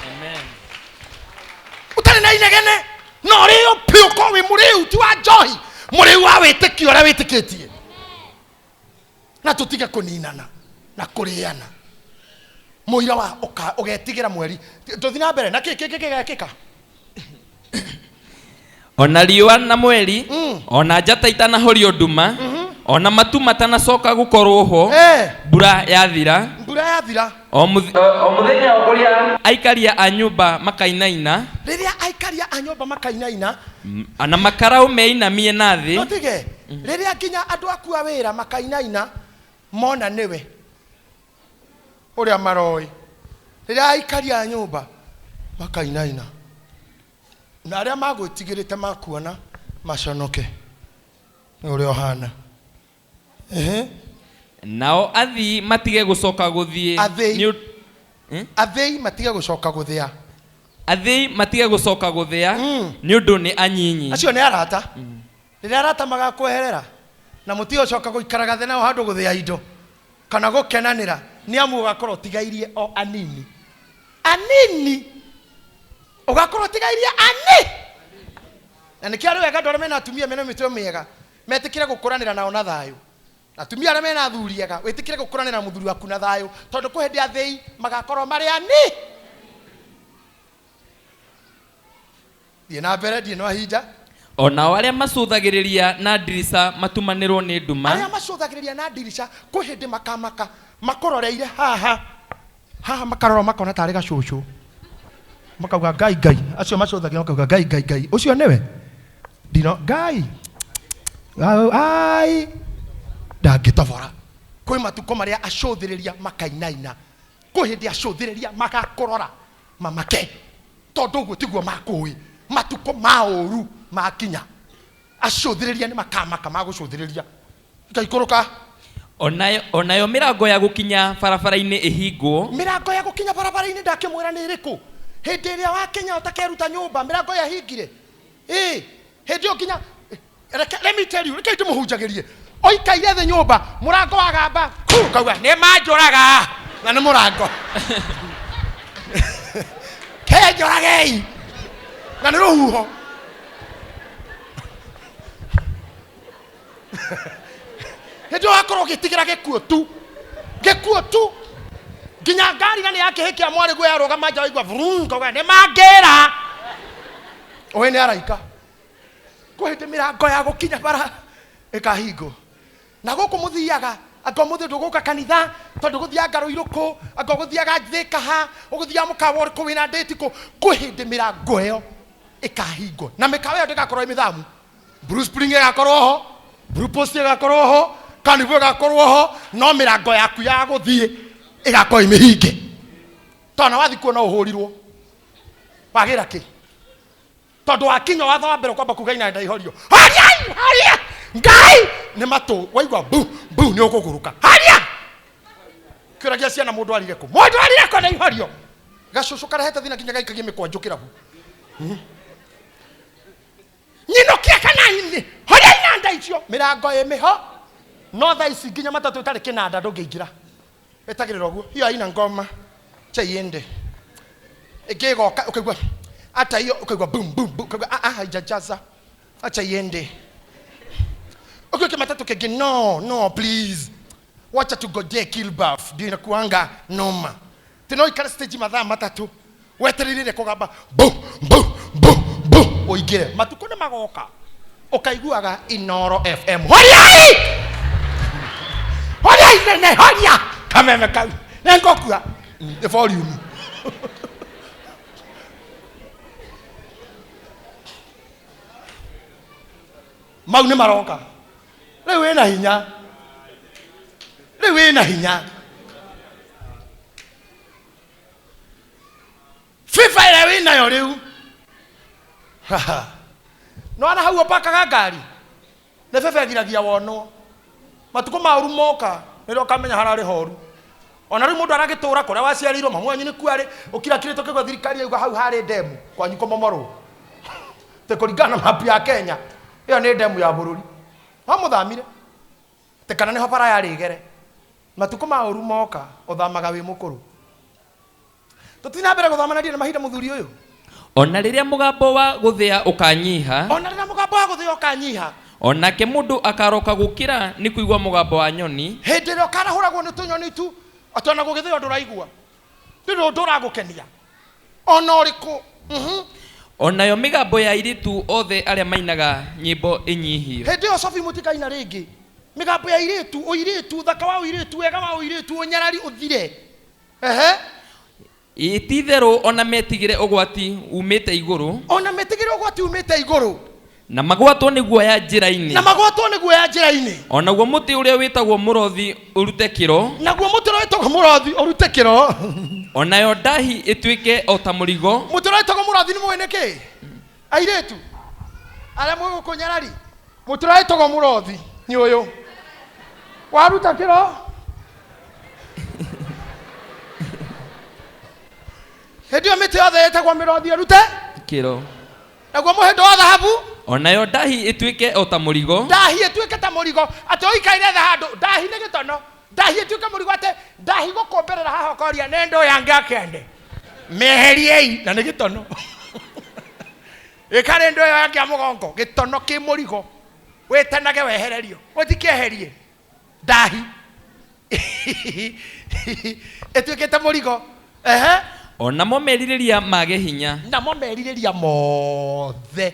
Amen. Ũtarĩ na inegene na ũrĩo piũ ũkorwo wĩ mũrĩu ti wa njohi, mũrĩu wa wĩtĩkio ũrĩa wĩtĩkĩtie. Na tũtige kũninana na kũrĩana. Mũira wa ũgetigĩra mweri. Tũthiĩ na mbere na kĩ kĩ kĩ gĩgekĩka? Ona riũa na mweri, ona njata itanahorio nduma, ona matu matanacoka gũkorwo ho, mbura yathira, mbura yathira, o mũthenya ũrĩa aikaria a nyũmba makainaina, rĩrĩa aikaria a nyũmba makainaina, na makaraũ meinamie na thĩ. Tũtige rĩrĩa nginya andũ aku a wĩra makainaina mona nĩwe ũrĩa maroĩ. Rĩrĩa aikaria a nyũmba makainaina na arĩa magwĩtigĩrĩte makuona maconoke nĩ ũrĩa ũhana. Nao athii matige gũcoka gũthiĩ. Athii matige gũcoka gũthĩa. Athii matige gũcoka gũthĩa nĩ ũndũ nĩ anyinyi. Acio nĩ arata. Rĩrĩa arata magakweherera na mũtige gũcoka gũikaraga thĩ nao handũ gũthĩa indo kana gũkenanĩra, nĩ amu ũgakorwo ũtigairie o anini. Anini. Ũgakorwo ũtigairie ani. Na nĩkĩo arĩ wega andũ arĩa mena atumia mena mĩtwe mĩega metĩkĩre gũkũranĩra nao na thayũ. Atumia arĩa mena athuri ega wĩtĩkĩre gũkũranĩra na mũthuri waku na thayũ, tondũ kwĩ hĩndĩ athĩi magakorwo marĩ ani. Thiĩ na mbere, ndirĩ na ihinda. Onao arĩa macũthagĩrĩria na ndirica matumanĩrwo nĩ nduma. Arĩa macũthagĩrĩria na ndirica kwĩ hĩndĩ makamaka makũroreire haha haha, makarora makona tarĩ gacũcũ, makauga ngai ngai. Acio macũthagĩrĩria makauga ngai ngai ngai, ũcio nĩwe ndino ngai ai ndangĩtobora. Kwĩ matukũ marĩa acũthĩrĩria makainaina, kwĩ hĩndĩ acũthĩrĩria magakũrora mamake, tondũ ũguo tiguo makũĩ. Matukũ ma ũru makinya, acũthĩrĩria nĩ makamaka magũcũthĩrĩria. Ikaikũrũka. Onayo mĩrango ya gũkinya barabara-inĩ ĩhingwo. Mĩrango ya gũkinya barabara-inĩ ndakĩmwĩra nĩ ĩrĩkũ. Hĩndĩ ĩrĩa wakinya ũtakeruta nyũmba, mĩrango yahingire. Hĩndĩ ĩyo nginya, let me tell you, reke ndĩmũhunjagĩrie. Ũikaire thĩ nyũmba, mũrango wagamba, ũkauga nĩ manjũraga, na nĩ mũrango. Kenjũragei, na nĩ rũhuho. Hĩndĩ ĩyo wakorwo ũgĩtigĩra gĩkuũ tu, gĩkuũ tu. Nginya ngari na nĩ yakĩhĩkia mwarĩ guo yarũgama nja waigua vuruu, ũkauga nĩ mangĩra. Ũĩ nĩ araika. Kwĩ hĩndĩ mĩrango ya gũkinya bara ĩkahingwo. Na gũkũ mũthiaga, anga ũmũthĩ ndũgũka kanitha tondũ gũthiaga Rũirũkũ, anga ũgũthiaga Thĩka ha, ũgũthiaga mũkawa ũrĩkũ wĩna ndĩti kũ. Kwĩ hĩndĩ mĩrango ĩyo ĩkahingwo. Na mĩkawa ĩyo ndĩgakorwo ĩ mĩthamu. Blue Spring ĩgakorwo ho, Blue Post ĩgakorwo ho, Carnival ĩgakorwo ho, no mĩrango yaku ya gũthiĩ ĩgakorwo ĩ mĩhinge. Tondũ na wathiĩ kuo no ũhũrirwo. Wagĩra kĩ? Tondũ wakinya watho wa mbere ũkwamba kuga ina ndaihorio. Hariai, haria! Ngai! Nĩ matũ, waigua bu, bu nĩ ũkũgũrũka. Haria! Kĩũragia ciana mũndũ arire kũ? Mũndũ arire kũ ndaihorio? Gacũcũ karehete thĩna nginya gaikagie mĩkwanjũ kĩrabu. Nyinũkia kana inĩ, horia inanda icio, mĩrango ĩ mĩho. No thaa ici nginya matatũ ĩtarĩ kĩnanda ndũngĩingĩra. Ĩtagĩrĩra ũguo, hiyo haina ngoma. Cha iende. Ĩngĩ ĩgoka ũkaigua hata hiyo ũkaigua boom boom boom, ũkaigua ah ah haijajaza. Acha iende. Ukiweka matatu kenge, no no please. Wacha tugojee Kilbaf, ndio inakuanga noma. Tena ikara stage mathaa matatu. Wetereire kũgamba bu bu bu bu ũingĩre. Matukũ nĩ magoka. Ũkaiguaga Inoro FM. Horiai! Horiai nene, horia! Kameme kau. Nĩngũkua. Nĩ volume. Mau nĩ maroka. Rĩu wĩna hinya. Rĩu wĩna hinya. FIFA ĩrĩa wĩnayo rĩu. Nĩwona hau ũpakaga ngari? Nĩ bebe ĩgiragia wonwo. Matukũ ma ũru moka, nĩrĩo ũkamenya hararĩ horu. Ona rĩu mũndũ aragĩtũra kũrĩa waciarĩirwo, mamu wanyu nĩ kuo arĩ, ũkirakirĩte ũkĩigua thirikari yauga hau harĩ ndemu, kwanyu kũmomorwo. Tĩ kũringana na mapu ya Kenya, ĩyo nĩ ndemu ya bũrũri. No mũthamire. Tĩ kana nĩho bara yarĩ ĩgere. Matukũ ma ũru moka, ũthamaga wĩ mũkũrũ. Tũthiĩ na mbere gũthoma na ndirĩ na mahinda mũthuri ũyũ. Ona rĩrĩa mũgambo wa gũthĩa ũkanyiha. Ona rĩrĩa mũgambo wa gũthĩa ũkanyiha. Onake mũndũ akaroka gũkĩra nĩ kũigua mũgambo wa nyoni. Hĩndĩ ĩrĩa ũkarahũragwo nĩ tũnyoni tu atĩ ona gũgĩthĩo ndũraigua. Ndũrĩ ũndũ ũragũkenia. Ona ũrĩkũ. Onayo mĩgambo ya airĩtu othe arĩa mainaga nyĩmbo ĩnyihio. Hĩndĩ ĩyo Sophie mũtikaina rĩngĩ. Mĩgambo ya airĩtu, ũirĩtu, ũthaka wa ũirĩtu, wega wa ũirĩtu, ũnyarari ũthire. Ehe. Ĩ ti-itherũ ona metigĩre ũgwati umĩte igũrũ. Ona metigĩre ũgwati umĩte igũrũ. Na magwatwo nĩ guoya njĩra-inĩ. Na magwatwo nĩ guoya njĩra-inĩ. Onaguo mũtĩ ũrĩa wĩtagwo mũrothi ũrute kĩro. Naguo mũtĩ ũrĩa wĩtagwo mũrothi ũrute kĩro. Onayo ndahi ĩtuĩke o ta mũrigo. Mũtĩ ũrĩa wĩtagwo mũrothi nĩ mũĩ nĩkĩ? Airĩtu arĩa mwĩ gũkũ nyarari, mũtĩ ũrĩa wĩtagwo mũrothi nĩ ũyũ. Waruta kĩro. Hĩndĩ ĩyo mĩtĩ yothe ĩtagwo mĩrothi ĩrute kĩro. Naguo mũhĩndo wa thahabu. Onayo ndahi ĩtuĩke o ta mũrigo. Ndahi ĩtuĩke ta mũrigo. Atĩ ũikaire thĩ handũ, ndahi nĩ gĩtono. Ndahi ĩtuĩke mũrigo atĩ ndahi gũkũmbĩrĩra haha ũkoria nĩ ndũ ya ngakende. Meheriei na nĩ gĩtono. Ĩkarĩ ndũ ĩyo ya mũgongo, gĩtono kĩ mũrigo. Wĩtanage wehererio. Ũtikĩeherie. Ndahi. Ĩtuĩkĩte mũrigo. Ehe. Onamo merirĩria mage hinya. Namo merirĩria mothe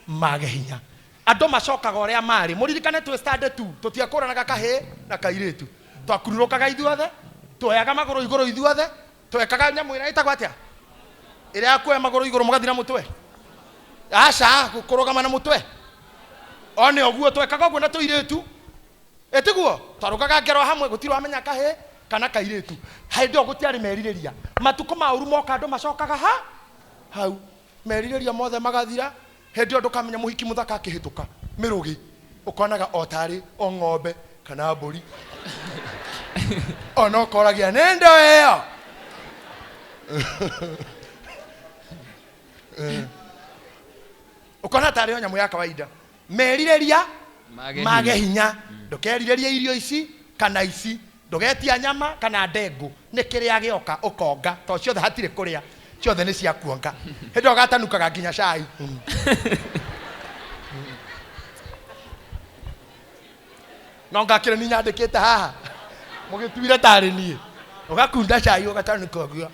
mage hinya. Andũ macokaga ũrĩa marĩ. Mũririkane twĩ standard 2, tũtiakũranaga kahĩĩ na kairĩtu. Twakururũkaga ithuothe, tuoyaga magũrũ igũrũ ithuothe, twekaga nyamũ ĩrĩa ĩtagwo atĩa? Ĩrĩa ya kuoya magũrũ igũrũ mũgathiĩ na mũtwe. Aca, kũrũgama na mũtwe. One ũguo twekaga ũguo na tũirĩtu. Ĩtiguo twarũgaga ngero hamwe gũtirĩ wamenya kahĩĩ kana kairĩtu. Hĩndĩ ĩyo gũtiarĩ merirĩria. Matukũ ma ũru moka andũ macokaga ha hau. Merirĩria mothe magathira. Hĩndĩ ĩyo ndũkamenya mũhiki mũthaka akĩhĩtũka mĩrũgĩ, ũkonaga o tarĩ o ng'ombe kana mbũri. Ona ũkoragia nĩ ndo ĩyo. Ũkona tarĩ o nyamũ ya kawaida. Merirĩria mage hinya. Ndũkerirĩrie irio ici kana ici, ndũgetia nyama kana ndengũ, nĩ kĩrĩa gĩoka ũkonga, to ciothe hatirĩ kũrĩa, ciothe nĩ cia kuonga. Hĩndĩ ĩyo gatanukaga nginya cai. No ngakĩrĩ ni nyandĩkĩte haha, mũgĩtuire tarĩ niĩ. Ũgakunda cai ũgatanuka ũguo.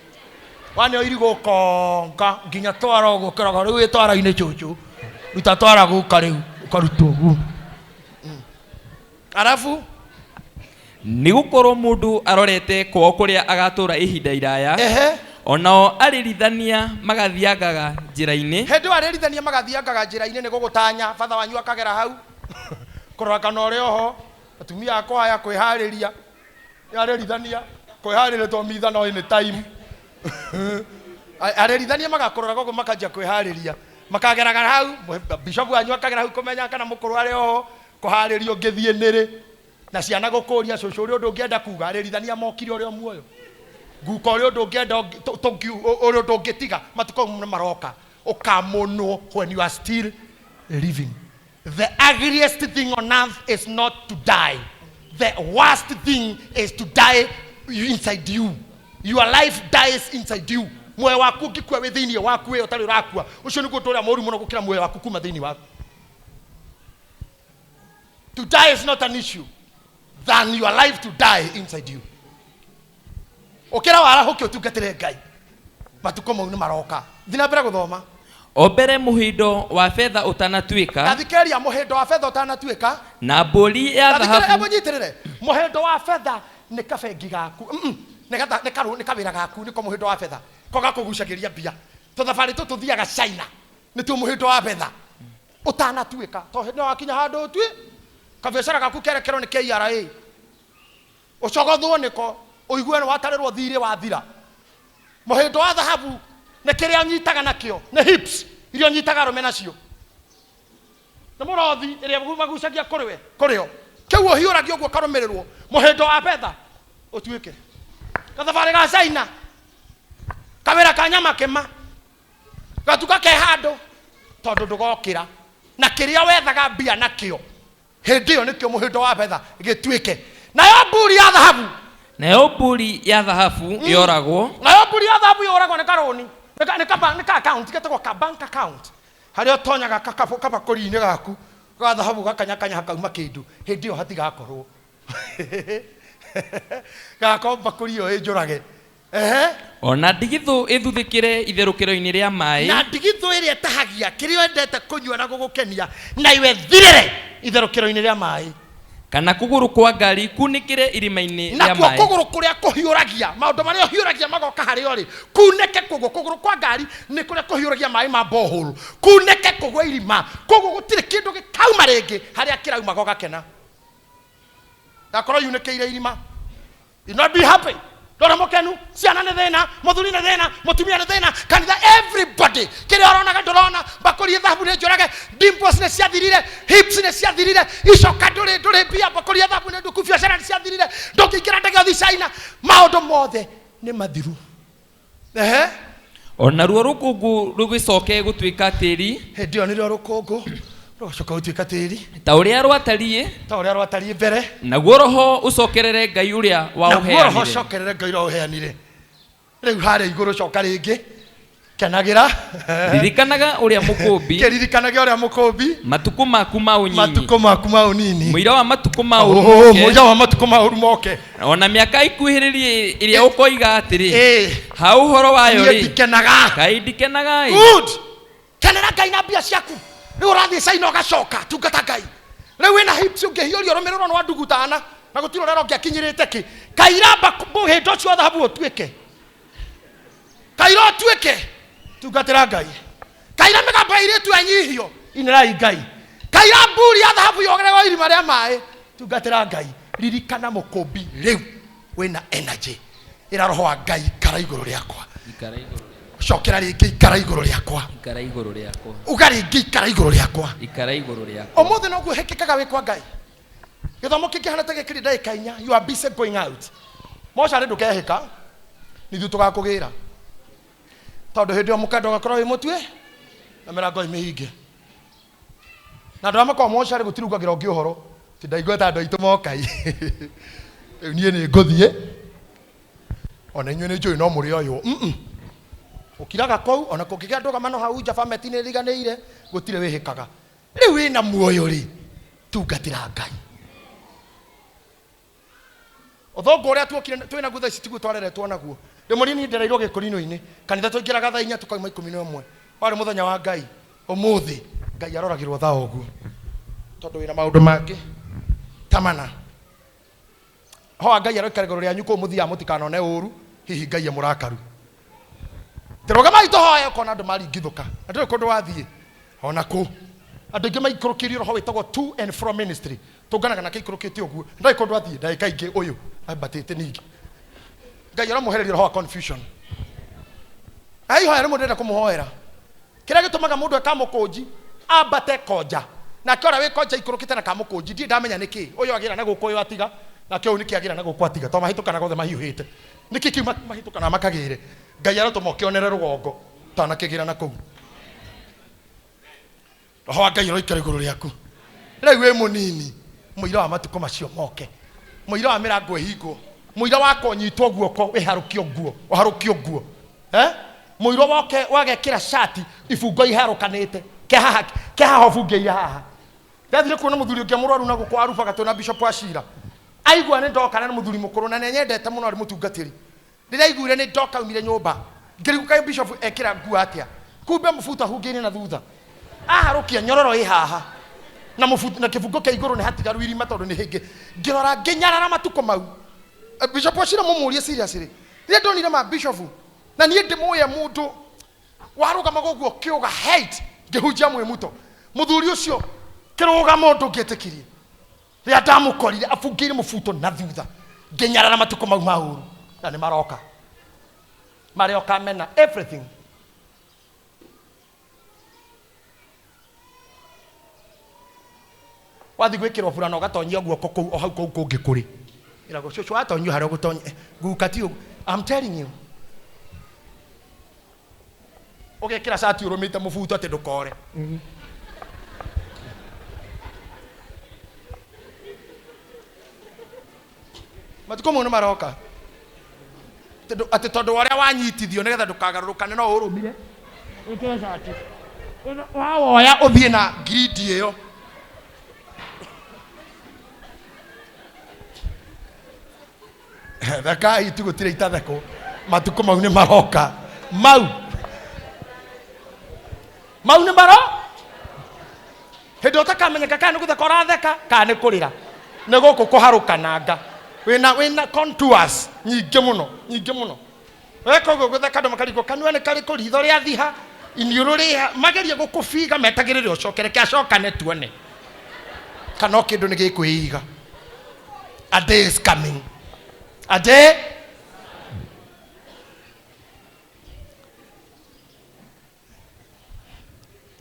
Wane irigũ ũkonga nginya twara ũguo ũkĩroga rĩu wĩ twara-inĩ cũcũ. Ruta twara gũka rĩu ũkaruta ũguo. Arabu nĩ gũkorwo mũndũ arorete kwao kũrĩa agatũra ihinda iraya. Ehe. Onao arĩrithania magathiangaga njĩra-inĩ. Hĩndĩ ĩyo arĩrithania magathiangaga njĩra-inĩ nĩ gũgũtanya, batha wanyu akagera hau. Kũrora kana ũrĩ oho, atumia akwa aya kwĩharĩria. Arĩrithania kwĩharĩria to mitha no any time. Arĩrithania magakũrora gũkũ makanjia kwĩharĩria. Makageraga hau, bishop wanyu akagera hau kũmenya kana mũkũrũ arĩ oho, kũharĩrio ngĩthiĩ nĩrĩ. Na ciana gũkũria cũcũ ũrĩa ũndũ ũngĩenda kuga, arĩrithania mokire ũrĩa muoyo. Nguka ũrĩa ũndũ ũngĩenda ũrĩa ũndũ ũngĩtiga, matukũ mau nĩ maroka. Ũkamonwo when you are still living. The ugliest thing on earth is not to die. The worst thing is to die inside you. Your life dies inside you. Muoyo waku ũngĩkua wĩ thĩinĩ waku wĩ ũtarĩ ũrakua, ũcio nĩguo ũndũ ũrĩa mũũru mũno gũkĩra muoyo waku kuma thĩinĩ waku. To die is not an issue than your life to die inside you. Ũkĩra warahũke ũtungatĩre Ngai. Matukũ mau nĩ maroka. Thiĩ na mbere gũthoma. O mbere mũhĩndo wa betha ũtanatuĩka. Thikĩrĩria, mũhĩndo wa betha ũtanatuĩka. Na mbũri ya Thikĩrĩria, thahabu. hebu nyitĩrĩre. Mũhĩndo wa betha nĩ kabengi gaku. Nĩ kawĩra gaku, nĩko mũhĩndo wa betha. Ko gakũgucagĩria mbia. Tũthabarĩ tũtũ tũthiaga China. Nĩtuo mũhĩndo wa betha. Ũtanatuĩka. To hĩndĩ ĩyo wakinya handũ ũtue, kabiacara gaku kerekerwo nĩ KRA. Ũcogothwo nĩko, ũigue nĩ watarĩrwo thirĩ wathira. Mũhĩndo wa thahabu nĩ kĩrĩa ũnyitaga nakĩo, nĩ hips iria ũnyitaga arũme nacio. Nĩ mũrothi ĩrĩa magucagia kũrĩ we, kũrĩ o. Kĩu ũhiũragia ũguo ũkarũmĩrĩrwo. Mũhĩndo wa betha ũtuĩke. Gathabarĩ ga China, kawĩra ka nyama kĩma, gatuka ke handũ tondũ ndũgokĩra. Na kĩrĩa wethaga mbia nakĩo, hĩndĩ ĩyo nĩkĩo mũhĩndo wa betha gĩtuĩke. Nayo mburi ya thahabu. Nayo mburi ya thahabu yoragwo. Nayo mburi ya thahabu yoragwo nĩ karũni. Nĩ ka account getagwo ka bank account harĩa ũtonyaga kabakũri-inĩ gaku ga thahabu gakanyakanya hakauma kĩndũ hĩndĩ ĩyo hatigakorwo gakorwo mbakũri ĩyo ĩnjũrage. Ehe. Ona ndigithũ ĩthuthĩkĩre itherũkĩro-inĩ rĩa maĩ. Na ndigithũ ĩrĩa ĩtahagia kĩrĩa wendete kũnyua na gũgũkenia na iwe thirĩre itherũkĩro-inĩ rĩa maĩ. Kana kũgũrũ kwa ngari kunĩkĩre irima-inĩ rĩa Nakuo maĩ. kũgũrũ kũrĩa kũhiũragia maũndũ marĩa ũhiũragia magoka harĩ o rĩ kunĩke kũguo. Kũgũrũ kwa ngari nĩ kũrĩa kũhiũragia maĩ ma borehole kunĩke kũgwe irima koguo gũtirĩ kĩndũ gĩkauma rĩngĩ harĩa kĩrauma gũgakena. Gakorwo yunĩkĩire irima. You not be happy. Ndũrĩ mũkenu, ciana nĩ thĩna, mũthuri nĩ thĩna, mũtumia nĩ thĩna, kanitha everybody kĩrĩa ũronaga ndũrona, mbakũri thahabu nĩ njũrage, dimples nĩ ciathirire, hips nĩ ciathirire, icoka ndũrĩ mbia, mbakũri thahabu nĩ nduku, biacara nĩ ciathirire, ndũngĩingĩra ndege ũthiĩ China, maũndũ mothe nĩ mathiru. Ehe. Ona ruo rũkũngũ rũgĩcoke gũtuĩka tĩri. Hĩndĩ ĩyo nĩrĩo rũkũngũ rũgacoka gũtuĩka tĩri. Ta ũrĩa rwatariĩ. Ta ũrĩa rwatariĩ mbere. Naguo roho ũcokerere Ngai ũrĩa waũheanire. Naguo roho ũcokerere Ngai ũrĩa waũheanire. Rĩu harĩa igũrũ coka rĩngĩ. Kenagĩra. Ririkanaga ũrĩa mũkũmbi. Kĩririkanage ũrĩa mũkũmbi. Matukũ maku ma ũnyinyi. Matukũ maku ma ũnini. Mũira wa matukũ ma ũru moke. Mũira wa matukũ ma ũru moke. Ona mĩaka ikuhĩrĩrie ĩrĩa ũkoiga atĩrĩ. Ha ũhoro wayo rĩ. Niĩ ndikenaga. Kaĩ ndikenaga ĩ. Good. Kenera Ngai na mbia ciaku. Rĩu ũrathiĩ China ũgacoka tungata Ngai. Rĩu wĩna hips ũngĩhiũria ũrũmĩrĩrwo nĩ wa ndugutana na gũtirĩ ũrera ũngĩakinyĩrĩte kĩ. Kairamba mũhĩndo ũcio wa thahabu ũtuĩke. Kaira ũtuĩke tungatĩra Ngai. Kaira mĩgambo ya airĩtu ĩnyihio inĩrai Ngai. Kaira mburi ya thahabu yogererwo irima rĩa maĩ tungatĩra Ngai. Ririkana mũkũmbi rĩu wĩna energy. Ĩra roho wa Ngai ikara igũrũ rĩakwa. Cokera rĩngĩ ikara igũrũ rĩakwa. Ikara igũrũ rĩakwa. Uga rĩngĩ ikara igũrũ rĩakwa. Ikara igũrũ rĩakwa. Ũmũthĩ noguo hĩkĩkaga wĩ kwa Ngai. Gĩthomo kĩngĩhana ta gĩkĩrĩ ndagĩka inya, you are busy going out. Mocarĩ ndũkehĩka, nithuĩ tũgakũgĩra. Tondũ hĩndĩ ĩyo mũkanda ũgakorwo wĩ mũtue na mĩrango ĩ mĩhinge. Na andũ arĩa makoragwo mocarĩ gũtirugagĩra ũngĩ ũhoro, ti ndaigua ta andũ aitũ mokai. Rĩu niĩ nĩ ngũthiĩ. Ona inyuĩ nĩ njũĩ no mũrĩ oywo. Ũkiraga kũu, ona kũngĩgĩa ndũgamano hau nja bameti nĩ ĩriganĩire, gũtirĩ wĩhĩkaga. Rĩu wĩna muoyo rĩ, tungatĩra Ngai. Ũthũngũ ũrĩa tuokire twĩnaguo thaa ici tiguo twareretwo naguo. Ndĩ mũnini ndereirwo gĩkũrinũ-inĩ, kanitha twaingĩraga thaa inya tukauma 11. Warĩ mũthenya wa Ngai. Ũmũthĩ Ngai aroragĩrwo thaa ũguo. Tondũ wĩna maũndũ mangĩ ta mana. Hoa Ngai aroikara igũrũ rĩanyu kũu mũthiaga mũtikanone ũru, hihi Ngai emũrakaru. Tũrũgamai tũhoe ũkona andũ maringithũka. Na ndũrĩ kũndũ wathiĩ. Ona kũ. Andũ aingĩ maikũrũkĩirio roho wĩtagwo to and fro ministry. Tũnganaga nake ikũrũkĩte ũguo. Ndarĩ kũndũ athiĩ, ndagĩka ingĩ ũyũ ambatĩte ningĩ. Ngai aramũhereria roho wa confusion. Ai hoya rĩmwe ndĩrenda kũmũhoera. Kĩrĩa gĩtũmaga mũndũ ekamũkũnji ambate konja. Nake ũrĩa wĩ konja ikũrũkĩte na kamũkũnji ndirĩ ndamenya nĩkĩ. Ũyũ agĩra na gũkũ ũyũ atiga. Nake ũyũ nĩkĩ agĩra na gũkũ atiga. Tondũ mahĩtũkanaga othe mahiũhĩte. Nĩkĩ kĩu mahĩtũkanaga makagĩre. Ngai arotũma ũkĩonere rũgongo tanakĩgĩra na kũu. Roho wa Ngai ũroikara igũrũ rĩaku. Rĩu wĩ mũnini, mũira wa matukũ macio moke. Mũira wa mĩrango ĩhingwo. Mũira wa kũnyitwo guoko wĩharũkio nguo, ũharũkio nguo. Mũira woke wagekĩra cati ibungo iharũkanĩte. Ke haha ũbungĩire haha. Ndathire kuona mũthuri ũngĩ mũrwaru na gũkũ Aruba gatũ na Bishop wa Cira. Aigua nĩ ndoka na nĩ mũthuri mũkũrũ na nĩanyendete mũno arĩ mũtungatĩri. Rĩrĩa aiguire nĩ ndoka aumire nyũmba. Ngĩrigwo kaĩ Bishop ekĩra nguo atĩa. Kumbe mũbuto ahungĩire na thutha. Aharũkia nyororo ĩ haha. Na mũbuto na kĩbungo kĩa igũrũ nĩ hatigaru irima tondũ nĩ hĩngĩ. Ngĩrora ngĩnyarara matukũ mau. Bishop wa Cira mũmũrie seriously. Rĩrĩa ndonire ma Bishop na niĩ ndĩmũĩ mũndũ warũgamaga ũguo kĩũga height ngĩhunjia mwĩmuto. Mũthuri ũcio kĩrũgamo ndũngĩetĩkirie. Rĩrĩa ndamũkorire abungĩire mũbuto na thutha ngĩnyarara matukũ mau ma ũru na nĩ maroka. Marĩa ũkamena everything. Wathiĩ gwĩkĩrwo burana ũgatonyia guoko kũu o hau kũu kũngĩ kũrĩ. Ĩragwo cũcũ watonyio harĩa ũgũtonya. Guka ti ũguo. I'm telling you. Ũgekĩra cati ũrũmĩte mũbuto atĩ ndũkore. Matukũ mau nĩ maroka. Atĩ tondũ wa ũrĩa wanyitithio nĩgetha ndũkagarũrũkane no ũrũmire. Wĩkĩre cati. Wawoya ũthiĩ na ngirindi ĩyo. Thekai tu gũtirĩ itathekwo. Matukũ mau nĩ maroka. Mau. Mau nĩ maro. Hĩndĩ ũtakamenyeka kana nĩ gũtheka ũratheka kana nĩ kũrĩra. Nĩ gũkũ kũharũkananga. Wĩna contours nyingĩ mũno, nyingĩ mũno. Weka ũguo gũtheka andũ makarigwo kanua nĩ karĩkũ, ritho rĩa thiha, iniũrũ rĩha, magerie gũkũbiga metagĩrĩre ũcoke, reke acokane tuone. Kana o kĩndũ nĩ gĩkwĩiga. A day is coming. A day.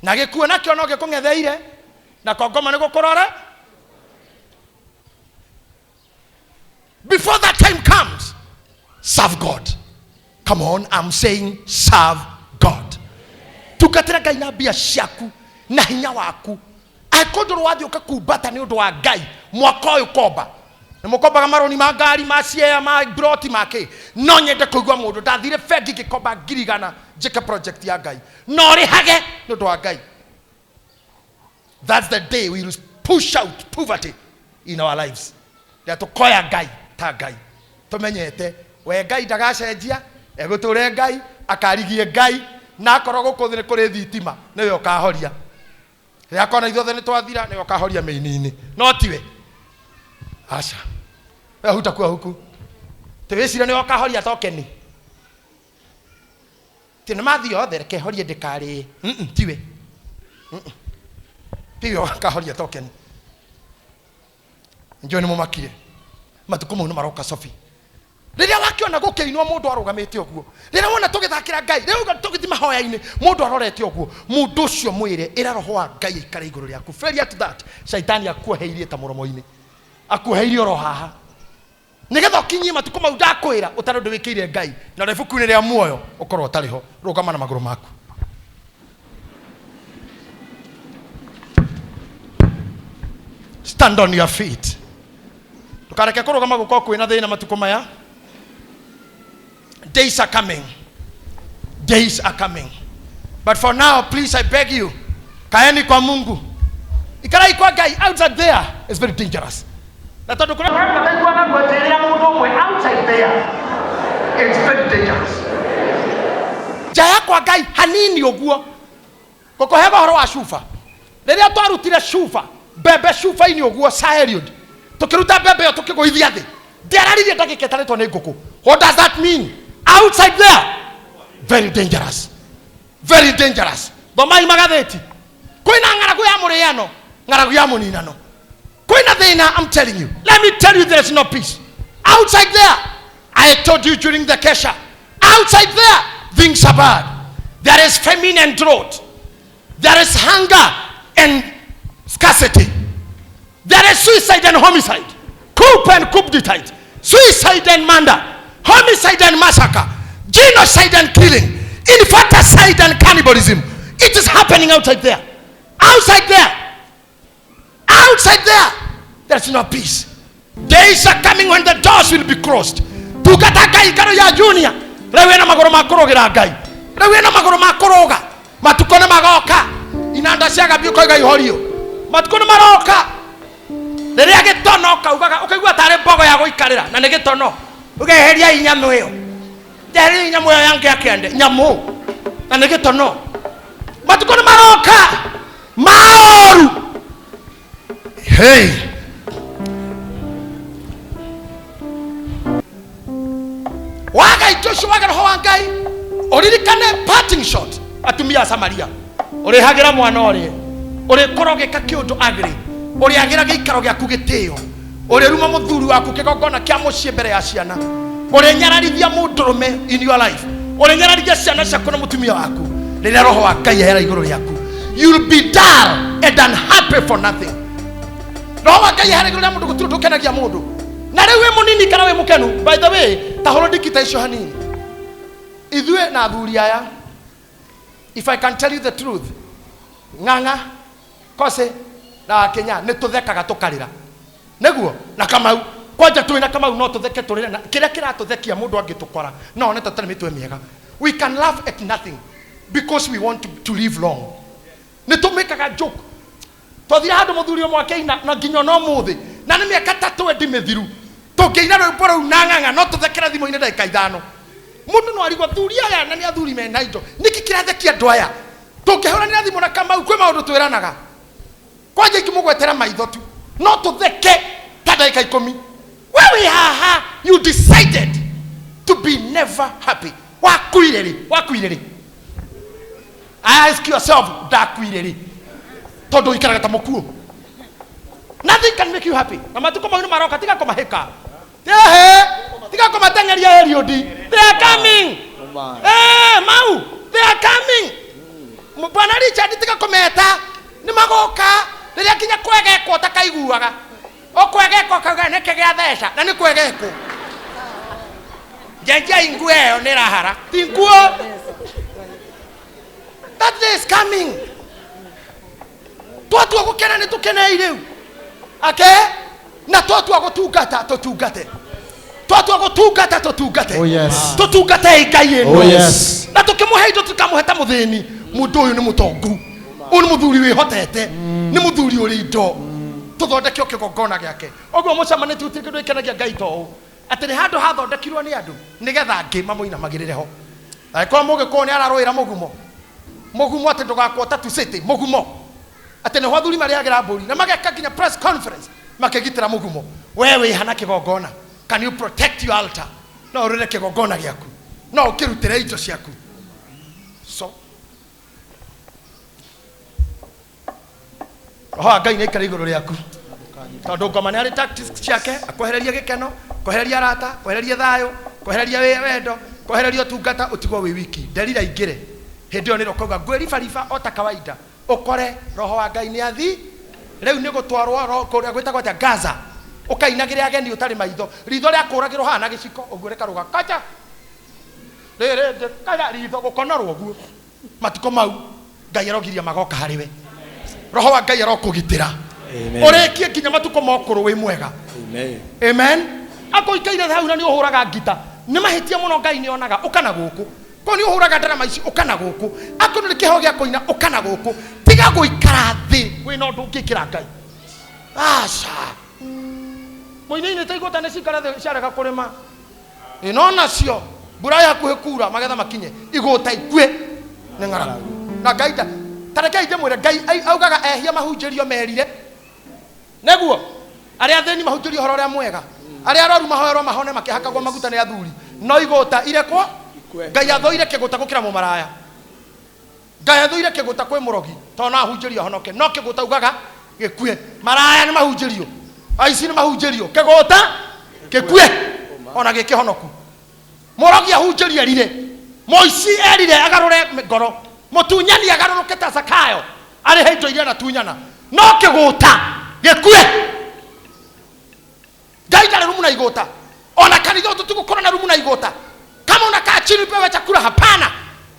Na gĩkuo nakĩo no gĩkũng'etheire, na kongoma nĩ gũkũrora. Before that time comes, serve God. Come on, I'm saying serve God. Tungatĩra Ngai na mbia ciaku na hinya waku. Angĩkorwo ndũrĩ wathiĩ ũkakumbata nĩ ũndũ wa Ngai mwaka ũyũ komba. Nĩ mũkombaga marũni ma ngari, ma ciea, ma broti, ma kĩ. No nyende kũigua mũndũ ndathire bengi ngĩkomba ngiri igana njĩke project ya Ngai. No ũrĩhage nĩ ũndũ wa Ngai. That's the day we will push out poverty in our lives. Rĩrĩa tũkoya Ngai ta Ngai. Tũmenyete we Ngai ndagacenjia, egũtũre Ngai, akarigie Ngai, na akorwo gũkũ thĩ nĩ kũrĩ thitima, nĩwe ũkahoria. Rĩrĩa akona ithuothe nĩ twathira, nĩwe ũkahoria mĩini-inĩ. No tiwe. Aca. We hutakuwa huku. Tĩwĩcire nĩwe ũkahoria tokeni. Ti nĩ mathiĩ othe, reke horie ndĩkarĩe. Tiwe. Tiwe ũkahoria tokeni. Njũĩ nĩ mũmakire. Matukũ mau nĩ maroka Sophie. Rĩrĩa wakĩona gũkĩinwo mũndũ arũgamĩte ũguo, rĩrĩa wona tũgĩthakĩra Ngai, rĩrĩa wona tũgĩthiĩ mahoya-inĩ, mũndũ arorete ũguo, mũndũ ũcio mwĩre, ĩra roho wa Ngai aikare igũrũ rĩaku. Failure to that, shaitani akuoheirie ta mũromo-inĩ. Akuoheirie oro haha. Nĩgetha ũkinyie matukũ mau ndakwĩra, ũtarĩ ũndũ wĩkĩire Ngai, na ũrĩa ibuku-inĩ rĩa muoyo ũkorwo ũtarĩ ho. Rũgama na magũrũ maku. Stand on your feet. Ndũkareke kũrũgama gũkorwo kwĩna thĩna matukũ maya. Days are coming. Days are coming. But for now, please, I beg you, kaeni kwa Mungu. Ikarai kwa Ngai. Outside there is very dangerous. Na tondũ kũrĩa mataiguaga guo, njĩrĩra mũndũ ũmwe outside there it's very dangerous. Nja ya kwa Ngai hanini ũguo. Ngũkũhe ũhoro wa cuba. Rĩrĩa twarutire cuba, mbembe cuba-inĩ ũguo Saheliod, tũkĩruta mbembe ĩyo tũkĩgũithia thĩ. Ndiararirie ndagĩka ĩtarĩtwo nĩ ngũkũ. What does that mean? Outside there, very dangerous. Very dangerous. Thomai magathĩti. Kwĩna ng'aragu ya mũrĩano, ng'aragu ya mũninano. Kwĩna thĩna, I'm telling you. Let me tell you, there is no peace. Outside there, I told you during the Kesha, outside there, things are bad. There is famine and drought. There is hunger and scarcity. There is suicide and homicide. Coup and coup d'etat. Suicide and murder. Homicide and massacre. Genocide and killing. Infanticide and cannibalism. It is happening outside there. Outside there. Outside there. There's no peace. Days are coming when the doors will be closed. Tungata Ngai ngaro ya junior. Rĩu wĩna magũrũ ma kũrũgĩra Ngai. Rĩu wĩna magũrũ ma kũrũga. Matukũ nĩ magoka. Inanda cia Gabi ũkoiga ihorio. Matukũ nĩ maroka. Rĩrĩa gĩtono ũkaugaga, ũkaigua tarĩ mbogo ya gũikarĩra, na nĩ gĩtono. Ũkeheria nyamũ ĩyo. Njeheria nyamũ ĩyo ya ngĩa kĩande, nyamũ. Na nĩ gĩtono. Matukũ nĩ maroka. Maoru. Hey. Waga indo icio, waga roho wa Ngai, ũririkane parting shot atumia a Samaria. Ũrĩhagĩra mwana ũrĩe, ũrĩkorwo ũgĩka kĩũndũ agri, ũrĩagĩra gĩikaro gĩaku gĩtĩo, ũrĩruma mũthuri waku kĩgongona kĩa mũciĩ mbere ya ciana, ũrĩnyararithia mũndũrũme in your life, ũrĩnyararithia ciana ciaku na mũtumia waku. Rĩrĩa roho wa Ngai ahera igũrũ rĩaku, you'll be dull and unhappy for nothing. Roho wa Ngai ahera igũrũ rĩa mũndũ, gũtirĩ ũndũ ũkenagia mũndũ. Na rĩu wĩ mũnini kana wĩ mũkenu, by the way, ta hũrwo ndikita icio hanini. Ithuĩ na athuri aya, if I can tell you the truth, Ng'ang'a, Kose na Kenya nĩ tũthekaga tũkarĩra. Nĩguo na Kamau. Kwanja twina Kamau no tutheke turire na kiria kiratuthekia mundu angitukora no one tutari mitwe miega. We can laugh at nothing because we want to live long. Ni tumikaga joke. Twathire handu muthuri umwe akĩina na nginya no muthi na nĩ mĩaka ta twendi mĩthiru tũngĩina rwĩmbo rũu na ng'ang'a no tũthekere thimũ-inĩ ndagĩka ithano. Mũndũ no arigwo athuri aya na nĩ athuri mena indo, nĩkĩ kĩrathekia andũ aya? Tũngĩhũranĩra thimũ na Kamau kwĩ maũndũ twĩranaga. Kwanja ingĩmũgwetera maitho tu no tũtheke ta ndagĩka ikũmi. We wĩ haha, you decided to be never happy. Wakuire rĩ? Wakuire rĩ? Ask yourself, ndakuire rĩ? Tondũ ũikaraga ta mũkuũ. Nothing can make you happy. Na matukũ mau nĩ maroka, tiga kũmahĩka. Ehe, tiga kũmateng'eria Eliud. They are coming. Mau, they are coming. Bwana Richard, tiga kũmeta. Nĩ magoka. Rĩrĩa nginya kwegekwo ũtakaiguaga. Ũkwegekwo ũkauga nĩkĩ gĩa theca, na nĩ kwegekwo. Njenjia nguo ĩyo nĩ ĩrahara. Ti nguo. That day is coming. Twatua gũkena nĩ tũkenei rĩu. Ake na twatua gũtungata tũtungate. Twatua gũtungata tũtungate. Oh yes. Tũtungate Ngai ĩno. Oh yes. Na tũkĩmũhe indo tũkamũhe ta mũthĩni. Mũndũ ũyũ nĩ mũtongu. Ũyũ nĩ mũthuri wĩhotete. Nĩ mũthuri ũrĩ indo. Tũthondeke o kĩgongona gĩake. Ũguo mũcemanĩtie gũtirĩ kĩndũ gĩkenagia Ngai ta ũũ. Atĩ nĩ handũ hathondekirwo nĩ andũ nĩgetha angĩ mamũinamagĩrĩre ho. Angĩkorwo mũgĩkũyũ nĩ ararũĩra mũgumo. Mũgumo atĩ ndũgakwo Tatu City, mũgumo. Atĩ nĩho athuri marĩagĩra mbũri na mageka nginya press conference makĩgitĩra mũgumo. We wĩ hana kĩgongona. Can you protect your altar? No ũrũĩre kĩgongona gĩaku. No ũkĩrutĩre indo ciaku. So Roho wa Ngai nĩaikare igũrũ rĩaku. Tondũ ngoma nĩ arĩ tactics ciake, akwehererie gĩkeno, kwehereria arata, kwehereria thayũ, kwehereria wendo, kwehereria ũtungata, ũtigwo wĩ wiki. Nderira ingĩre. Hĩndĩ ĩyo nĩrĩo ũkauga ngwĩribariba o ta kawaida. Ũkore roho wa Ngai nĩ athi. Rĩu nĩ gũtwarwo roho kũrĩa gwĩtagwo atĩa Gaza. Ũkainagĩre ageni ũtarĩ maitho. Ritho rĩakũragĩrwo haha na gĩciko ũguo rĩkarũga kacha. Rĩrĩ rĩngĩ kacha ritho gũkonorwo ũguo. Matukũ mau Ngai arogiria magoka harĩ we. Roho wa Ngai arokũgitĩra. Ũrĩkie nginya matukũ ma ũkũrũ wĩ mwega. Amen. Amen. Akũikaire hau na nĩ ũhũraga ngita. Nĩ mahĩtia mũno Ngai nĩ onaga ũka na gũkũ. Ko nĩ ũhũraga ndarama ici ũka na gũkũ. Akorwo nĩ kĩheo gĩa kũina ũka na gũkũ. Tiga gũikara thĩ wĩna ũndũ ũngĩkĩra Ngai. Aca. Mũinĩ-inĩ ta igũta nĩ cikara thĩ ciarega kũrĩma. Ĩno nacio mbura yakuhĩ kura magetha makinye igũta ikue nĩ ng'aragu. Na Ngai ta rekei ndĩmwĩre Ngai augaga ehia mahunjĩrio merire. Nĩguo arĩa athĩni mahunjĩrio ũhoro ũrĩa mwega, arĩa arwaru mahoerwo mahone makĩhakagwo maguta nĩ athuri, no igũta irekwo. Ngai athũire kĩgũta gũkĩra mũmaraya. Ngai athũire kĩgũta kwĩ mũrogi tondũ no ahunjĩrio ahonoke, no kĩgũta ugaga gĩkue. Maraya nĩ mahunjĩrio, aici nĩ mahunjĩrio, kĩgũta gĩkue ona gĩkĩhonoku. Mũrogi ahunjĩrio erire, mũici erire agarũre ngoro, mũtunyani agarũrũke ta Zakayo arĩhe indo iria anatunyana, no kĩgũta gĩkue. Ngai ndarĩ rumu na igũta. Ona kanitha ũyũ tũtigũkorwo na rumu na igũta. Kama unakaa chini upewe chakula, hapana.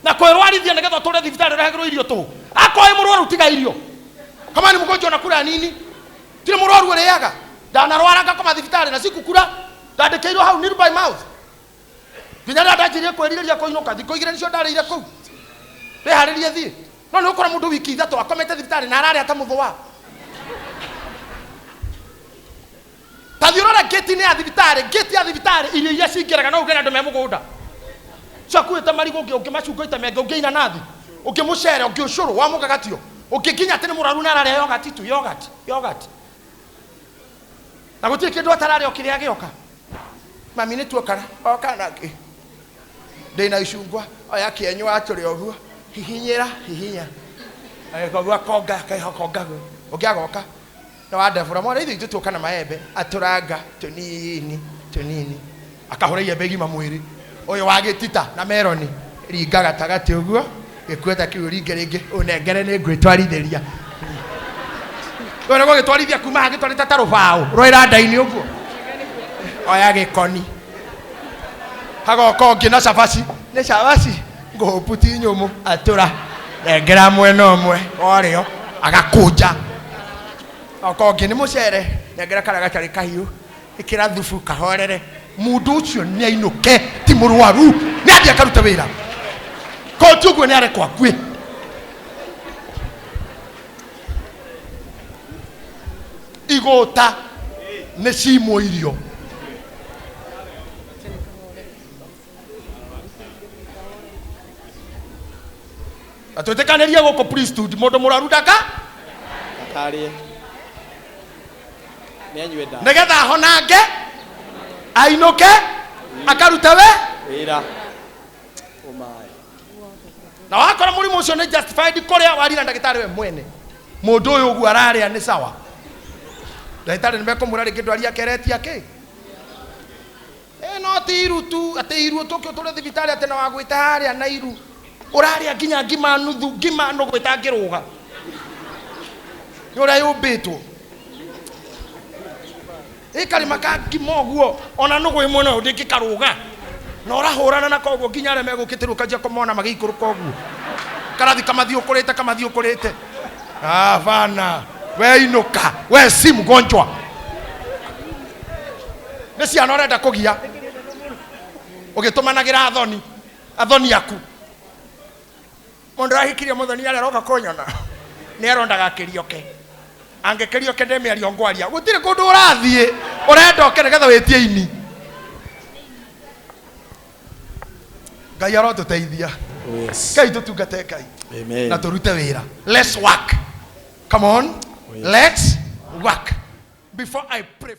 Na kwĩrwarithia nĩgetha ũtũre thibitarĩ ũrehagĩrwo irio tũhũ. Akorwo wĩ mũrwaru tiga irio. Kama ni mgonjwa unakula nini? Tiri mũrwaru ũrĩaga. Ndanarwara ngakoma thibitarĩ na sikukura. Ndandĩkĩirwo hau nil by mouth. Nginya rĩrĩa ndanjirie kwĩrirĩria kũinũka, thikũ igĩrĩ nĩcio ndarĩire kũu. Wĩharĩrie thiĩ. No nĩ ũkora mũndũ wiki ithatũ akomete thibitarĩ na ararĩa ta mũthũa. Ta thiĩ ũrore ngĩti-inĩ ya thibitarĩ, ngĩti ya thibitarĩ irio iria cingĩraga no uge na andũ me mũgũnda. Ciakuĩte marigũ, ũngĩ macungwa ita mengĩ, ũngĩ inanathi, ũngĩ mũcere, ũngĩ ũcũrũ wa mũgagatio, ũngĩ nginya atĩ nĩ mũrwaru na ararĩa yogati tu, yogati, yogati. Na gũtirĩ kĩndũ atararĩa o kĩrĩa gĩoka. Mami nĩ tuoka, oka na kĩ? Ndĩna icungwa, oya kĩenyũ atũrĩ ũguo, hihinyĩra, hihinya. Agĩka ũguo akonga, akonga ũguo. Ũngĩ agoka. Na wa Debora, mwana ithuĩ ithuĩ tuoka na maembe, atũranga tũnini, tũnini. Akahũra iembe igima mwĩrĩ. Ũyũ wa gĩtita na meroni, ringa gatagatĩ ũguo, gĩkueta kĩu ringe rĩngĩ, ũnengere nĩ ngwĩtwarithĩria. Ũyũ nĩguo gĩtwarithia kuma haha gĩtwarĩte ta rũbaũ, rwa iranda-inĩ ũguo. Oya gĩkoni. Hagoka ũngĩ na cabaci, nĩ cabaci, ngũhũpu ti nyũmũ, atũra. Nengera mwena ũmwe, warĩo, agakũnja. Oka ũngĩ nĩ mũcere, nengera karĩa gatarĩ kahiũ, Ĩkĩra thubu kahorere. Mũndũ ũcio nĩ ainũke, ti mũrwaru, nĩ athiĩ akarute wĩra. Korwo ti ũguo nĩ arekwo akue. Igũta nĩ cimwo irio. Na twĩtĩkanĩrie gũkũ priesthood, mũndũ mũrwaru ndaka Ndakarĩe. Nĩ anyue ndawa. Nĩgetha ahonange ainũke akarute we Wĩra. Ũmaĩ. Na wakora mũrimũ ũcio nĩ justified kũrĩa warira ndagĩtarĩ we mwene, mũndũ ũyũ ũguo ararĩa nĩ sawa, ndagĩtarĩ nĩ mekũmwĩra rĩngĩ ndwari yake ĩretia kĩ. No ti iru tu, atĩ iru tũkĩ tũrĩ thibitarĩ atĩ na wagwĩte harĩa na iru ũrarĩa nginya ngima nuthu, ngima nũgũ ĩtangĩrũga nĩ ũrĩa yũmbĩtwo ĩkarĩma ka ngima ũguo, ona nũgũ ĩmwe no ndĩngĩkarũga na ũrahũrana na koguo nginya arĩa megũkĩte rĩu ũkanjia kũmona magĩikũrũka ũguo karathi kamathiũkũrĩte kamathiũkũrĩte. Hapana, we inũka, we si mgonjwa, nĩ ciana ũrenda kũgia ũgĩtũmanagĩra athoni athoni aku. Mũndũ ahikirie mũthoni arĩa aroka kũnyona nĩ aronda gakĩrioke, angĩkĩrioke ndĩ mĩario ngwaria, gũtirĩ kũndũ ũrathiĩ, ũrenda oke nĩgetha wĩtie ini. Ngai arotũteithia. Oh, yes. Ngai tũtungate Ngai. Amen. Na tũrute wĩra. Let's work. Come on. Oh, yes. Let's work. Before I pray.